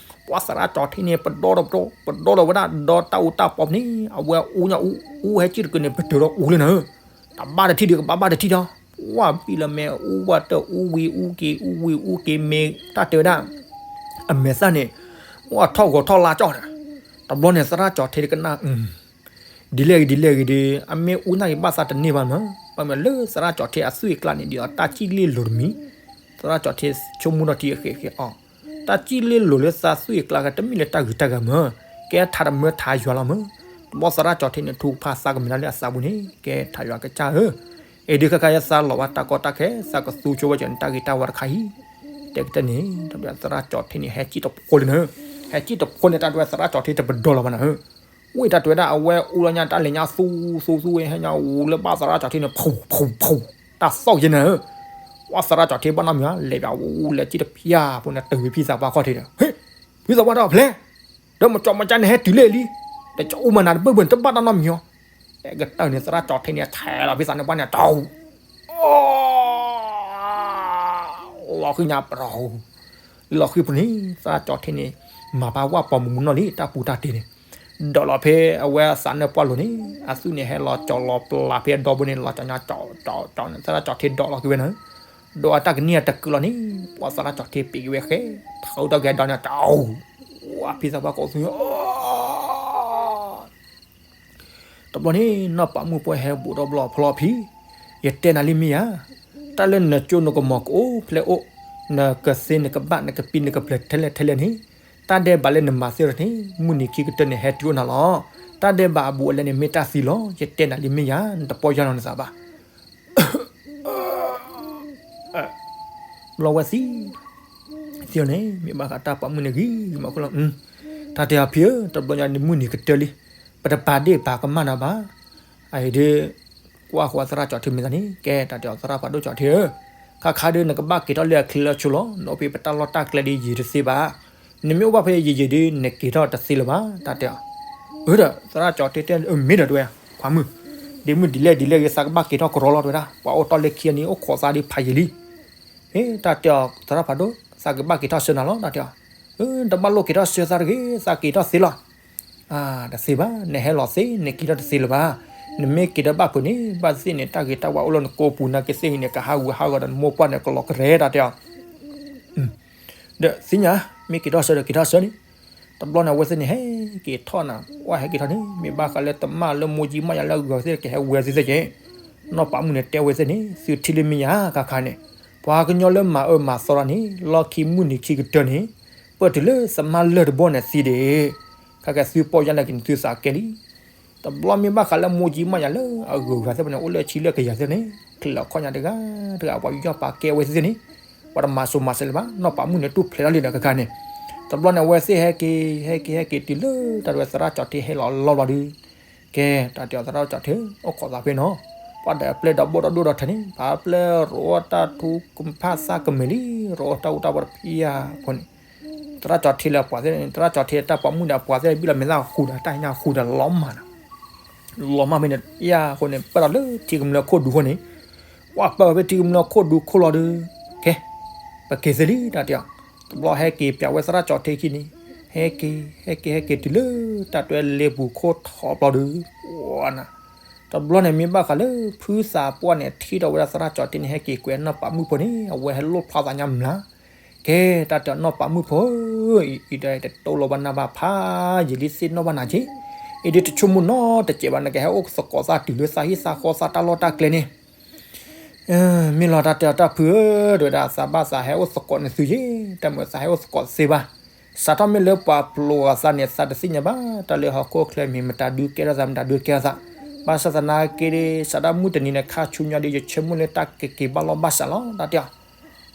ပှၤသရၣ်ကၠီၣ်ထ့န့ၣ် ပဒီဒီးပဒီ ပဒီဒီးဝဲဒၣ် ဒီတၢ်အူတၢ်ပီန့ၣ် အဝဲအူညါအူ အူဟဲစံၣ်တကုာ်န့ၣ် ပတုၤဒီးအူလံနၤဧၢ, တဘၣ်တထံၣ်ဒီးကဘၣ်ဘၣ်တထံၣ်ဒီး ပှၤဘံၣ်လၢမဲာ်အူဝဲတၢ်အူဝံၤအူက့ၤ အူဝံၤအူက့ၤ မ့ၢ်တၢ်တဲဝဲဒၣ် အမဲာ်သၣ်န့ၣ် အိၣ်ထီၣ်ဂီၤထီၣ်လါကၠီၣ်ဒီး တဘျီန့ၣ် သရၣ်ကၠီၣ်ထ့တကနၣ် ဒ်လဲၣ်ဂ့ၤဒ်လဲၣ်ဂ့ၤဒီး အမ့ၢ်အူနာ်က့ၤဘၣ်သးတန့ၢ်ဘၣ်မး, ဘၣ်မနုၤလၢသရၣ်ကၠီၣ်ထ့အသွံၣ်အကျါန့ၣ် ဒ်အီၤတၢ်စံၣ်လ့လိၤတမံၤ, သရၣ်ကၠီၣ်ထ့ဆိကမိၣ်ထီၣ်ထံအဃဲးဃဲးအီၤ, တၢ်စံၣ်လ့လိၤလၢသးသွံၣ်အကျါကတမ့ၢ်လၢတၢ်ဂ့ၤတၢ်ဂၤမး, ကဲထါတမၢထါယွၤလီၤမး, တဘျီသရၣ်ကၠီၣ်ထ့န့ၣ် ထုကဖၣ်သးကမ့ၢ်ဒၣ်လၢအသးပူၤန့ၣ် ကဲထါယွၤကစၢ်ဧၢ, အ့ၣ်ဒုးခဲခါယသးလီၤဘၣ်တၢ်ကီတၢ်ခဲ သးကသူဆိဝဲကၠီၣ်န့ၣ် တၢ်ဂ့ၤတၢ်ဝါတခါအံၤ, တဲကတၢၢ်န့ၣ် တၢ်ဒွဲသရၣ်ကၠီၣ်ထ့န့ၣ် ဟဲစံၣ်တဖိလံနၤဧၢ, ဟဲစံၣ်တဖိန့ၣ် တၢ်ဒွဲသရၣ်ကၠီၣ်ထ့တပဒီလီၤဘၣ်နၤဧၢ ဝံၤတၢ်တဲဝဲဒၣ် အဝဲအူလီၤညါတၢ်လဲၤညါသူသူသူဝဲ ဟဲညါအူလၢဘၣ်သရၣ်ကၠီၣ်ထ့န့ၣ် ဖူးဖူးဖူး တၢ်သီၣ်ယဲနၤဧၢ, ပှၤသရၣ်ကၠီၣ်ထ့ဘၣ်နီတမံၤဧါ လဲၤဘၣ်အူလဲၤစံၣ်တဖၠၣ်ဖိန့ၣ် တုၤဝဲဖံသးပှၢ်ခီၣ်ထံးဒီး ဟ့ၣ် ဖံသးပှၢ်တၢ်ဖျဲး ဒီးမကၠီမကၠၢန့ၣ်ဟဲတုၤလၢလံ, တကၠီအူမၤနၤတဘၢၣ်ဘၢၣ်န့ၣ် တဘၣ်တၢ်နီတမံၤဧါ, တဲကတၢၢ်န့ၣ် သရၣ်ကၠီၣ်ထ့န့ၣ် ဆဲးလီၤဖံသးန့ၣ်ပှၢ်န့ၣ် တီ လီၤဃံညါပရီၤ, လီၤဃံပူၤန့ၣ် သရၣ်ကၠီၣ်ထ့န့ၣ် မၤပာ်ဝၣ်ပီၤမုၢ်မုၢ်နီၢ်လံ တၢ်ပူၤတၢ်တ့ၢ်န့ၣ်, ဒိးလီၤဖဲအဝဲအသးနၢၣ်ပှၢ်လိၤန့ၣ် အသွံၣ်န့ၣ်ဟဲလီၤကၠီၤလီၤပျၢ်ဖဲအဒီဘိန့ၣ် လီၤကၠီၤညါကၠီၤကၠီၤကၠီၤန့ၣ် သရၣ်ကၠီၣ်ထ့ဒိးလီၤက့ၤဝဲန့ၣ်, ဒိးအတၢ်ကန့ၢ်အတကုာ်လီၤန့ၣ် ပှၤသရၣ်ကၠီၣ်ထ့ပ့ၤက့ၤဝဲဃဲ ထီၣ်တၢ်က့ၤဒီးန့ၣ် တီ ဝဲဖံသးပှၢ်ကိးသူ တဘျီန့ၣ် နီၢ်ပာ်မုၣ်ဖိဟဲဘူးဒီးဘျီဖျီဖံ, ယတဲနၤလံမ့ၢ်ယါ, တၢ်လၢနကၠိနကမီၤကအိၣ်ဖျဲၣ်အိၣ်, နကသ့နကဘၣ်နကပံနကဖျဲးထဲလဲၣ်ထဲလဲၣ်န့ၣ်, တၢ်ဒဲးဘးလၢနမၤသ့ၣ်ဒီးန့ၣ် မုၢ်နံၤခံကတၢၢ်န့ၣ် ဟဲတုၤအိၣ်နၤလီၤ. တၢ်ဒဲးဘးအဘူးအလဲန့ၣ် မ့ၢ်တၢ်သံလီၤ. ယတဲနၤလံမ့ၢ်ယါ, နတပီၢ်ယၢ်လီၤနသးဘၣ်. ဘျီဝဲသံ သံလီၤန့ၣ် မ့ၢ်ဘၣ်ဃးတၢ်ပာ်မုၣ်န့ၣ်ဂ့ၤဂ့ၤမးခိၣ်လီၤ. တၢ်တဲအီၤဖံဧၢ, တဘျီညါဒ်မုၢ်နံၤကတၢၢ်လံ, ပတပာ်ဒ့ၣ်ပာ်ကမၣ်နၤဘၣ်. အအံၤဒ် ကွၢ်ဃီသရၣ်ကၠီၤထံမ့ၢ်သးန့ၣ် ကဲတၢ်တဲအီၤသရၣ်ဖးဒိၣ်ကၠီၤထံဧၢ, ခါခါဒ်နကဘၣ်က့ၤထီၣ်လၢအချံလၢအဆူလီၤ, နအိၣ်ဖဲပတၢ်လီၢ်တၢ်ကျဲဒ်ယံာ်တသ့ဘၣ်. နမ့ၢ်အိၣ်ဘၣ်ဖဲယံာ်ယံာ်ဒ်နက့ၤထီၣ်တသ့လၢၤဘၣ် တၢ်တဲအီၤ. အၢဒီး သရၣ်ကၠီၤထံတဲ အမ့ၢ်ဒီးတဝဲ, ခွါမုၣ်, ဒ်မုၢ်ဒ်လဲၣ်ဒ်လဲၣ်ဂ့ၤ သးကဘၣ်က့ၤထီၣ်ကရီလီၤတဝဲဒၣ်, ပှၤအိၣ်တီၢ်လၢခံအံၤန့ၣ် အိၣ်ခိးသးဒ်ဖးယံာ်လံ. ဟ့ တၢ်တဲအီၤသရၣ်ဖးဒိၣ်, သးကဘၣ်က့ၤထီၣ်ဆှၢနၤလီၤ တၢ်တဲအီၤ. တဘၣ်လိၣ်က့ၤထီၣ်ဆှၢသးတဂ့ၤ, သးက့ၤထီၣ်သ့လီၤ. တသ့ဘၣ်, နဟဲလီၤသ့ နက့ၤထီၣ်တသ့လၢၤဘၣ်. နမ့ၢ်က့ၤထီၣ်ဘၣ်ဖုးန့ၣ် ဘၣ်သ့ၣ်န့ၣ် တၢ်ဂ့ၤတၢ်ဝါအိၣ်လၢနကိးပူၤ နာ်က့သ့ၣ်ဟံးန့ၣ် ကဟးဂူာ်ဟးဂီၤဒီးနမိၢ်ပှၢ်န့ၣ် ကလီၤကရဲ တၢ်တဲအီၤ. ဒီးသ့ၣ်ညါ, မ့ၢ်က့ၤထီၣ်ဆှၢဒီးက့ၤထီၣ်ဆှၢန့ၣ်. တဘျီန့ၣ် အဝဲသ့ၣ်န့ၣ် ဟဲက့ၤထီၣ်နၤ, ကွၢ်ဟဲက့ၤထီၣ်န့ၣ် မ့ၢ်ဘၣ်ဃးလၢသမၣ်လၢမိၢ်ကၠံမးယၤလၢအဂုၤအဂၤသ့ၣ် ကဟဲဝဲသ့ၣ်က့ၤ. နီၢ်ပာ်မုၣ်န့ၣ်တဲဝဲသ့ၣ်န့ၣ် သုထံၣ်လံမ့ၢ်ယါ ခါခါန့ၣ်, ပှၤကညီလၢမၤအၢမၤသီတၢ်န့ၣ် လီၢ်ခံမုၢ်နံၤခံကတၢၢ်န့ၣ် ပၢၢ်တုၤလၢသမါလၢၢ်တဘီန့ၣ်သံဒံး, ခါကဲသုပီၢ်ယါလဲၣ်က့ၤန့ၣ် သုသးကဲလံ. တဘျီမ့ၢ်ဘၣ်ဃးလၢမိၢ်ကၠံမးယၤလၢအဂုၤအဂၤသ့ၣ်တဖၣ်န့ၣ် အိၣ်လၢအဆံလၢကယၤသ့ၣ်န့ၣ် ချ့လီၤခီၣ်ညါတဂၤတဂၤပှၤယူးယီၣ်ပာ်ကဲဝဲသ့ၣ်န့ၣ် ပှၤတမၤစိၤမၤစဲးလၢၤဘၣ် နီၢ်ပာ်မုၣ်န့ၣ်တူၢ်ဖျဲးထီၣ်လံဒီးကခါန့ၣ်. တဘျီန့ၣ် အဝဲသ့ၣ်ဟဲက့ၤ ဟဲက့ၤ ဟဲက့ၤတုၤလၢတၢ်ဒဝဲသရၣ်ကၠီၤထံဟဲလီၤလီၤဘျီဒုး ကဲ တၢ်တဲအီၤသရၣ်ကၠီၤထံ အိၣ်ခိးသးဖဲနီၤ, ပှၤဒီးပျဲၢ်ဒီးဘိၣ်ဒီးဒိၣ်ဒီးထၢန့ၣ် ပှၤပျဲၢ်ရိးအီၣ်တၢ်ထူကဖၣ်သၣ်ကမဲာ်လံ, ရိးအီၣ်တၢ်အူတၢ်ပီးတဖျၢၣ်အဃိန့ၣ် သရၣ်ကၠီၤထံလၢအပှၤသ့ၣ်န့ၣ် သရၣ်ကၠီၤထံတၢ်ပာ်မူဒီးအပှၤသ့ၣ်န့ၣ် ဘံၣ်လီၤမဲာ်သၣ်ဃူဒီးတၢ်ဟ့ၣ်ညါဃူဒီးလီၤမၢ်နီၤ, လီၤမၢ်ဖဲန့ၣ် ယါအဃိန့ၣ် ပၢၢ်ဒီးလၢထံကမျၢၢ်ခိၣ်ဒူခိၣ်န့ၣ်, ကွၢ်ပၢၢ်ဖဲထံကမျၢၢ်ခိၣ်ဒူခိၣ်လီၤဒီး ကဲ ပက့ၤသ့လံ တၢ်တဲအီၤ. တဘျီဟဲက့ၤပၠးဝဲသရၣ်ကၠီၤထံခံန့ၣ်, ဟဲက့ၤ ဟဲက့ၤ ဟဲက့ၤတုၤလၢတၢ်တွဲလ့ပူၤခိၣ်ထီဘျီဒီး နၤ တဘျီန့ၣ်မ့ၢ်ဘၣ်ဃးလၢဖုသးပှၢ်န့ၣ် ထံၣ်ထီၣ်ဝဲဒၣ်သရၣ်ကၠီၤထံန့ၣ် ဟဲက့ၤကွဲးနီၢ်ပာ်မုၣ်ဖိန့ၣ် အဝဲဟဲလိၣ်ဖျါသးညါမျး, ကဲ တၢ်တဲအီၤနီၢ်ပာ်မုၣ်ဖိဧၢ, အံၤဒီးတတိၢ်လိာ်ဘၣ်နၤဘၣ်ဖးယံာ်လံသ့ၣ်နီၣ်ဘၣ်နၤက့, အံၤဒ်တဆိကမိၣ်နီတစဲးဘၣ် နကဟဲအိၣ်သကိးသးတုၤလၢသးဟံၣ်သးဃီသးတၢ်လီၢ်တၢ်ကျဲန့ၣ် မ့ၢ်လီၤ တၢ်တဲအီၤတၢ်ဖုဧၢ, တဝဲဒၣ်သးဘၣ်သးဟဲအိၣ်သကိးနသုယ့ၣ်, တၢ်မုာ်သးဟဲအိၣ်သကိးတသ့ဘၣ်. စးထီၣ်မ့ၢ်လၢပှၤပျိးအသးန့ၣ် သးတသ့ၣ်ညါဘၣ် တၢ်လၢဟီၣ်ခိၣ်ချၢမ့ၢ်မတၤဒုးကဲထီၣ်သး မတၤဒုးကဲထီၣ်သး, ဘၣ်ဆၣ်သနာ်က့ စးထီၣ်မုၢ်တနံၤန့ၣ် ခါဆူညါဒီး ယဆၢမုၢ်လၢတၢ်ကက့ၤဘၣ်လီၢ်ဘၣ်စးလီၤ တၢ်တဲအီၤ.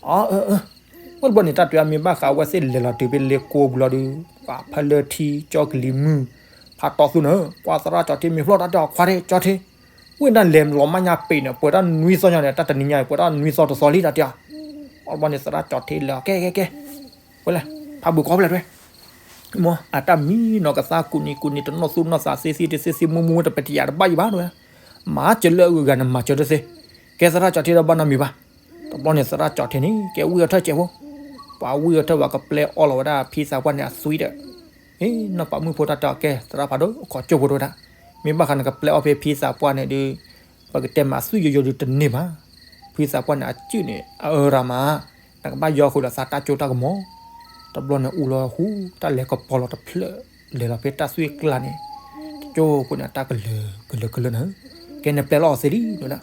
အၢ အၢ အၢ ဝဲတဘျီန့ၣ် တၢ်တဲအီၤမ့ၢ်ဘၣ်ဃးအဝဲသ့ၣ်လဲၤလီၤတုၤဖဲလ့ကိပူၤလီၤဒီး ပှၤဖဲလၢထံကၠီကလံၤမုၢ် ဖးတီသူန့ၣ် ကွၢ်သရၣ်ကၠီၤထံမ့ၢ်ဖျီၣ် တၢ်တဲအီၤ ခွါထံ ကၠီၤထံ, ဝ့ၢ်ဒၣ်လဲၤလီၤမၢ်ညါပ့ၤန့ၣ် ပှဲၤတၢ်နွံသီညါန့ၣ် တၢ်တနံၤညါအံၤ ပှဲၤတၢ်နွံသီတသီလံ တၢ်တဲအီၤ. အဘျီန့ၣ် သရၣ်ကၠီၤထံလဲၤအီၤ ကဲ ကဲ ကဲ ဝဲလဲၣ် ဖးဘုၣ်ကီၢ်ဖဲလဲၣ်တဝဲ, မ့ၢ်အတၢ်မံနီၤကသါကူၣ်နံၤကူၣ်နံၤ တနီၣ်သူၣ်နီၣ်သးသ့သ့တသ့သ့ မူမူတပတယၤတဘၣ်ယံၤဘၣ်တဝဲ, မၤစၢၤလၢအဂုၤအဂၤန့ၣ် မၤစၢၤတသ့, ကဲသရၣ်ကၠီၤထံဒီးဘၣ်နီတမံၤဘၣ်. တဘျီန့ၣ် သရၣ်ကၠီၤထံန့ၣ် ကဲဝံၢ်အီၤထၢၣ်စဲးဖိ, ပှၤဝံၢ်အီၤထၢၣ်ဝဲကပျဲအီၣ်လီၤဝဲဒၣ်ဖံသးပှၢ်န့ၣ်အသွံဒီး, နီၢ်ပာ်မုၣ်ဖိတၢ်တဲအီၤ ကဲ သရၣ်ဖးဒိၣ် အခီၣ်ကၠိဖိတဝဲဒၣ်, မ့ၢ်ဘၣ်ဃးနကပျဲအီၣ်ဖဲဖံသးပှၢ်န့ၣ်ဒီး ပကတဲမးအသွံယိယိဒုးတန့ၢ်ဘၣ်. ဖံသးပှၢ်န့ၣ် အစုၣ်န့ၣ် အအၢရၤမး, နကဘၣ်ယီဃုာ်ဒီးသးတၢ်ကၠိတၢ်ကမီၤ. တဘျီန့ၣ် အူလီၤဟူ တၢ်လဲၤကပီၤလီၤတဖျၢၣ် လဲၤလီၤဖဲတၢ်သွံၣ်ကျါန့ၣ်, တကၠိဖိန့ၣ် အတၢ်ကလၢၤကလၢၤကလၢၤန့ၣ်, ကဲနပျဲလီၤအီၤသ့လံ တဝဲဒၣ်.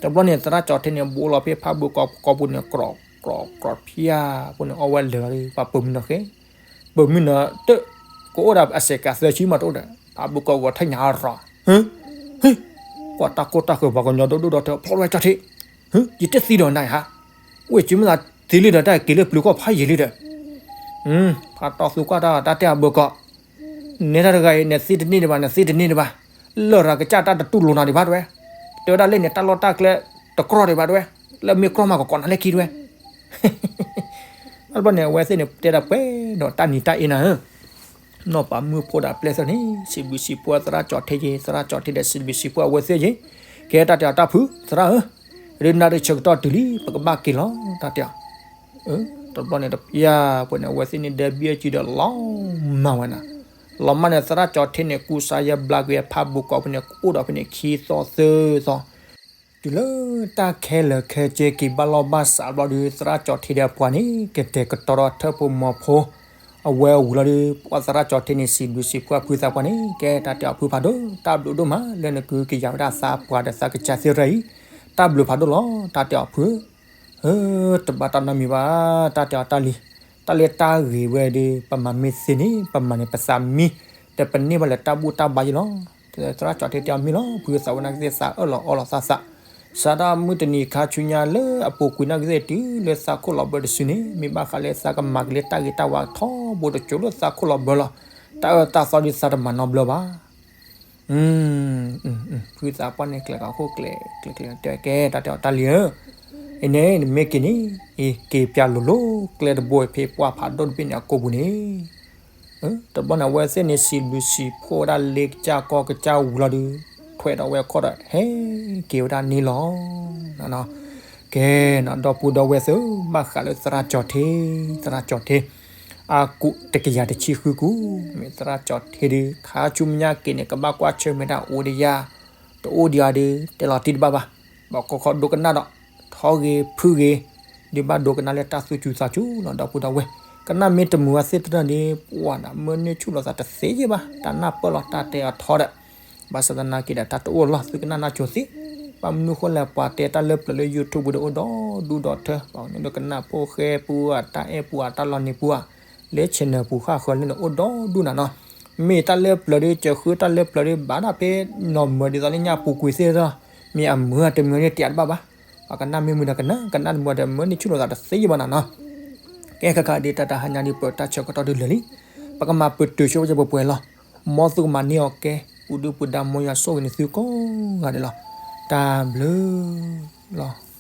တဘျီန့ၣ် သရၣ်ကၠီၤထံန့ၣ် ဘူးလီၤဖဲဖးဘုၣ်ကီၢ်ပူၤန့ၣ် ကြီၢ်ကြီၢ်ဖျါဖိန့ၣ် အီဝဲလဲၤလီၤဒီး ပှၤပၢၤမုၢ်နီၢ်ဃဲ ပၢၤမုၢ်နီၢ်တၢၣ်, ကအိၣ်ဒၣ်အစဲးကးသၢဆံမးတအိၣ်ဒီး ဖးဘုၣ်ကီၢ်ဂီၤထဲညါအရီၤ, ဟ့, ဟ့, ကွၢ်တၢ်ကိၢ်တၢ်ဃၢၤပှၤကညီဒိၣ်ဒိၣ်ဒီးထၢ ဖျီဝဲကၠီၤထံ, ဟ့, ယတသံဒီးနၤဧါ, ဝဲၢ်စုမုၢ်သးသ့လံဒီး တၢ်က့ၤလၢပျုၤကီၢ်ဖးယံာ်လံဒီး, ဖးတီသူကွၢ်တၢ် တၢ်တဲအဘၢၣ်ကီၢ် နဲတၢ်တဂၤအံၤ နသ့တန့ၢ်ဒံးဘၣ် နသ့တန့ၢ်ဒံးဘၣ်, လၢၢ်ရၤကစၢ်တၢ်တတူၢ်လိာ်နၤဒံးဘၣ်တဝဲ, တဲဝဲဒၣ်လၢန့ၣ် တၢ်လီၢ်တၢ်ကျဲတကြီၢ်ဒံးဘၣ်တဝဲ, လၢမ့ၢ်ကြီၢ်မးကကိးနၤလၢခံတဝဲ. အဘျီန့ၣ် အဝဲသ့ၣ်န့ၣ် တဲဒၣ်ပှဲၤဒီးတၢ်နံၤတၢ်အ့နၤဧၢ, နီၢ်ပၤမုၣ်ဖိဒီးအပျဲၢ်သ့ၣ်န့ၣ် စံးဘျုးစံးဖှိၣ်သရၣ်ကၠီၤထံယ့ၣ် သရၣ်ကၠီၤထံဒီးစံးဘျုးစံးဖှိၣ်အဝဲသ့ၣ်ယ့ၣ်, ကဲတၢ်တဲအီၤတၢ်ဖုးသရၣ်ဧၢ, ရ့နၣ်ရ့ဆၢကတီၢ်တုၤလံ ပကဘၣ်က့ၤလီၤ တၢ်တဲအီၤ. တဘျီန့ၣ်တပျၢ်ပှဲၤန့ၣ် အဝဲသ့ၣ်န့ၣ်ဒဲဘံၣ်အစုဒီးလီၤမၢ်ဝဲနၤ, လီၤမၢ်န့ၣ် သရၣ်ကၠီၤထံန့ၣ် ကူစါယဲဘျါကွံာ်ဖးဘိၣ်ကီၢ်ဖဲန့ၣ် ကအိၣ်ဒီးဖဲန့ၣ်ခံသီသၢသီ တုၤလၢတၢ်ခဲလၢာ်ခဲဆ့က့ၤဘၣ်လီၢ်ဘၣ်စးဘျီဒီး သရၣ်ကၠီၤထံဒီးအပှၤန့ၣ် ကတဲာ်ကတီၤဒီးထၢၣ်ဖိမီၤဖိ အဝဲအဝံၤလီၤဒီး ပှၤသရၣ်ကၠီၤထံန့ၣ် စံးဘျုးစံးဖှိၣ်အဖုသးပှၢ်န့ၣ် ကဲတၢ်တဲအီၤဖုဖးဒိၣ် တၢ်ဘျုးဒိၣ်မး လၢနကဟုကယာ်ဝဲဒၣ်သးပှၢ်ဒီးသးကစၢ်သ့ၣ်ရၢအံၤ, တၢ်ဘျုးဖးဒိၣ်လီၤ တၢ်တဲအီၤဖုဧၢ တဘၣ်တၢ်နီတမံၤဘၣ် တၢ်တဲအီၤတၢ်လံၤ, တၢ်လၢတၢ်ဂ့ၤဝဲဒီး ပမၤမ့ၢ်သ့န့ၣ် ပမၤန့ၣ် ပသးမံ, ဒီးပန့ၢ်ဘၣ်လၢတၢ်ဘူၣ်တၢ်ဘါယ့လီၤ. သရၣ်ကၠီၤထံတဲအီၤမ့ၢ်လီၤ ဖုသးဝဲနာ်က့သ့ၣ်သးအၢၣ်လီၤအီလီၤသးသး, စးထီၣ်မုၢ်တနံၤခါဆူညါလၢအပူၤကွံာ်နာ်က့သ့ၣ်တုၤလၢသးခိၣ်လီၤဘၢတစုန့ၣ် မ့ၢ်ဘၣ်ဃးလၢသးကမၤက့ၤလၢတၢ်ဂ့ၤတၢ်ဝါထီဘိတစိၤလၢသးခိၣ်လီၤဘၢလီၤ. တၢ်အၢတၢ်သီဒုးသးတမၤနီတဘျီဘၣ်. ဖုသးပှၢ်န့ၣ် ကျဲၤကီးခိၣ်ကျဲၤ ကျဲၤကျဲၤတဲကဲ တၢ်တဲအီၤ တၢ်လံၤဧၢ, အံၤန့ၣ် နမ့ၢ်က့ၤန့ၣ် အံၤက့ၤပျၢ်လိၤလိၤ ကျဲတဘိဖဲပှၢ်ဖးဒိၣ်တဘ့ၣ်န့ၣ်အကိာ်ပူၤန့ၣ် တဘျီန့ၣ် အဝဲသ့ၣ်န့ၣ် စံးဘျုးစံးဖှိၣ်ဝဲဒၣ်လၢကစၢ်ကီၢ်ကစၢ်ဝံၤလီၤဒီး ထွဲဒီးဝဲခီၣ်ဒီး ဟဲက့ၤဝဲဒၣ်န့ၣ်လီၤ. ကဲနီၤ ဒီပုၢ်ဒီဝဲၢ်သ့ၣ်ဧၢ, ဘၣ်ဃးလၢသရၣ်ကၠီၤထ့, သရၣ်ကၠီၤထ့ အကူးတကယၤတဆံဃုကူး, မ့ၢ်သရၣ်ကၠီၤထ့ဒီး ခါဆူမဲာ်ညါက့ၤန့ၣ် ကဘၣ်ကွၢ်ဆၢၣ်မဲာ်တၢ်အိၣ်ဒီးယၤ, တအိၣ်ဒီးယၤဒီး တဲလီၤတံၢ်တဘၣ်ဘၣ်, ဘၣ်ခီခီဒိကနၣ်ဒီး ထီဂ့ၤဖုဂ့ၤ ဒုးဘၣ်ဒိကနၣ်လၢတၢ်သူၣ်စူၤသးစူၤလီၤ ဒီပုၢ်ဒီဝဲၢ်, ကနၣ်မ့ၢ်တမုာ်အသ့ၣ်တဖၣ်န့ၣ် ပှၤနီၤ မၢန့ၢ်ဆူၣ်လိာ်သးတသ့ယဲၢ်ဘၣ်, တၢ်နၢ်ပၢၢ်လီၤတၢ်တဲအထီဒီး ဘၣ်ဆၣ်သနာ်က့ဒီး တၢ်တအိၣ်လီၤ သုကနၣ်နၢ်ကၠိၤသ့, ဘၣ်မနုၤဃိလဲၣ် ပှၤတဲတၢ်လၢပျၢၤလၢ YouTube ပူၤဒီးအိၣ်ဒီဒူၣ်ဒီထၢ ပှၤကညီဒိကနၣ်ဖိဃဲပူၤဧါ တၢ်အဲၣ်ပူၤဧါ တၢ်လီၤနံၤပူၤဧါ, လၢ channel ပူၤဃၣ်ဃၢၤလၢန့ၣ် အိၣ်ဒီဒူၣ်နၤနီၤ, မ့ၢ်တၢ်လၢပျၢၤဒီး ကၢၤဃုတၢ်လၢပျၢၤဒီး ဘၣ်ဒၣ်ဖဲနီၢ်မၢၤဒ်သိးလၢညၣ်ပူၤကွံာ်သ့ၣ်ဒီး မ့ၢ်အမုာ်တမုာ်န့ၣ် တဲတဘၣ်ဘၣ်, ပှၤကနၣ်မ့ၢ်မုာ်ဒီးကနၣ် ကနၣ်တမုာ်ဒီး မၢန့ၢ်ဆူၣ်လိာ်သးတသ့ယဲၢ်ဘၣ်နၤနီၤ. ကဲခါခါဒ်တၢ်တဟါညါဒ်ပတၢ်ဆၢကတီၢ်ဒ်လဲၣ်လံ, ပကမၤပတုာ်ဆိဝဲက့ၤပှဲၤပှဲၤလီၤ. မ်သုကမၤန့ၢ်အီၤကဲ ပူၤဒုၣ်ပူၤဒါ မ်ယွၤဆိၣ်ဂ့ၤန့ၢ်သုကိးဂၤဒဲးလီၤ. တၢ်ဘျုးလီၤ.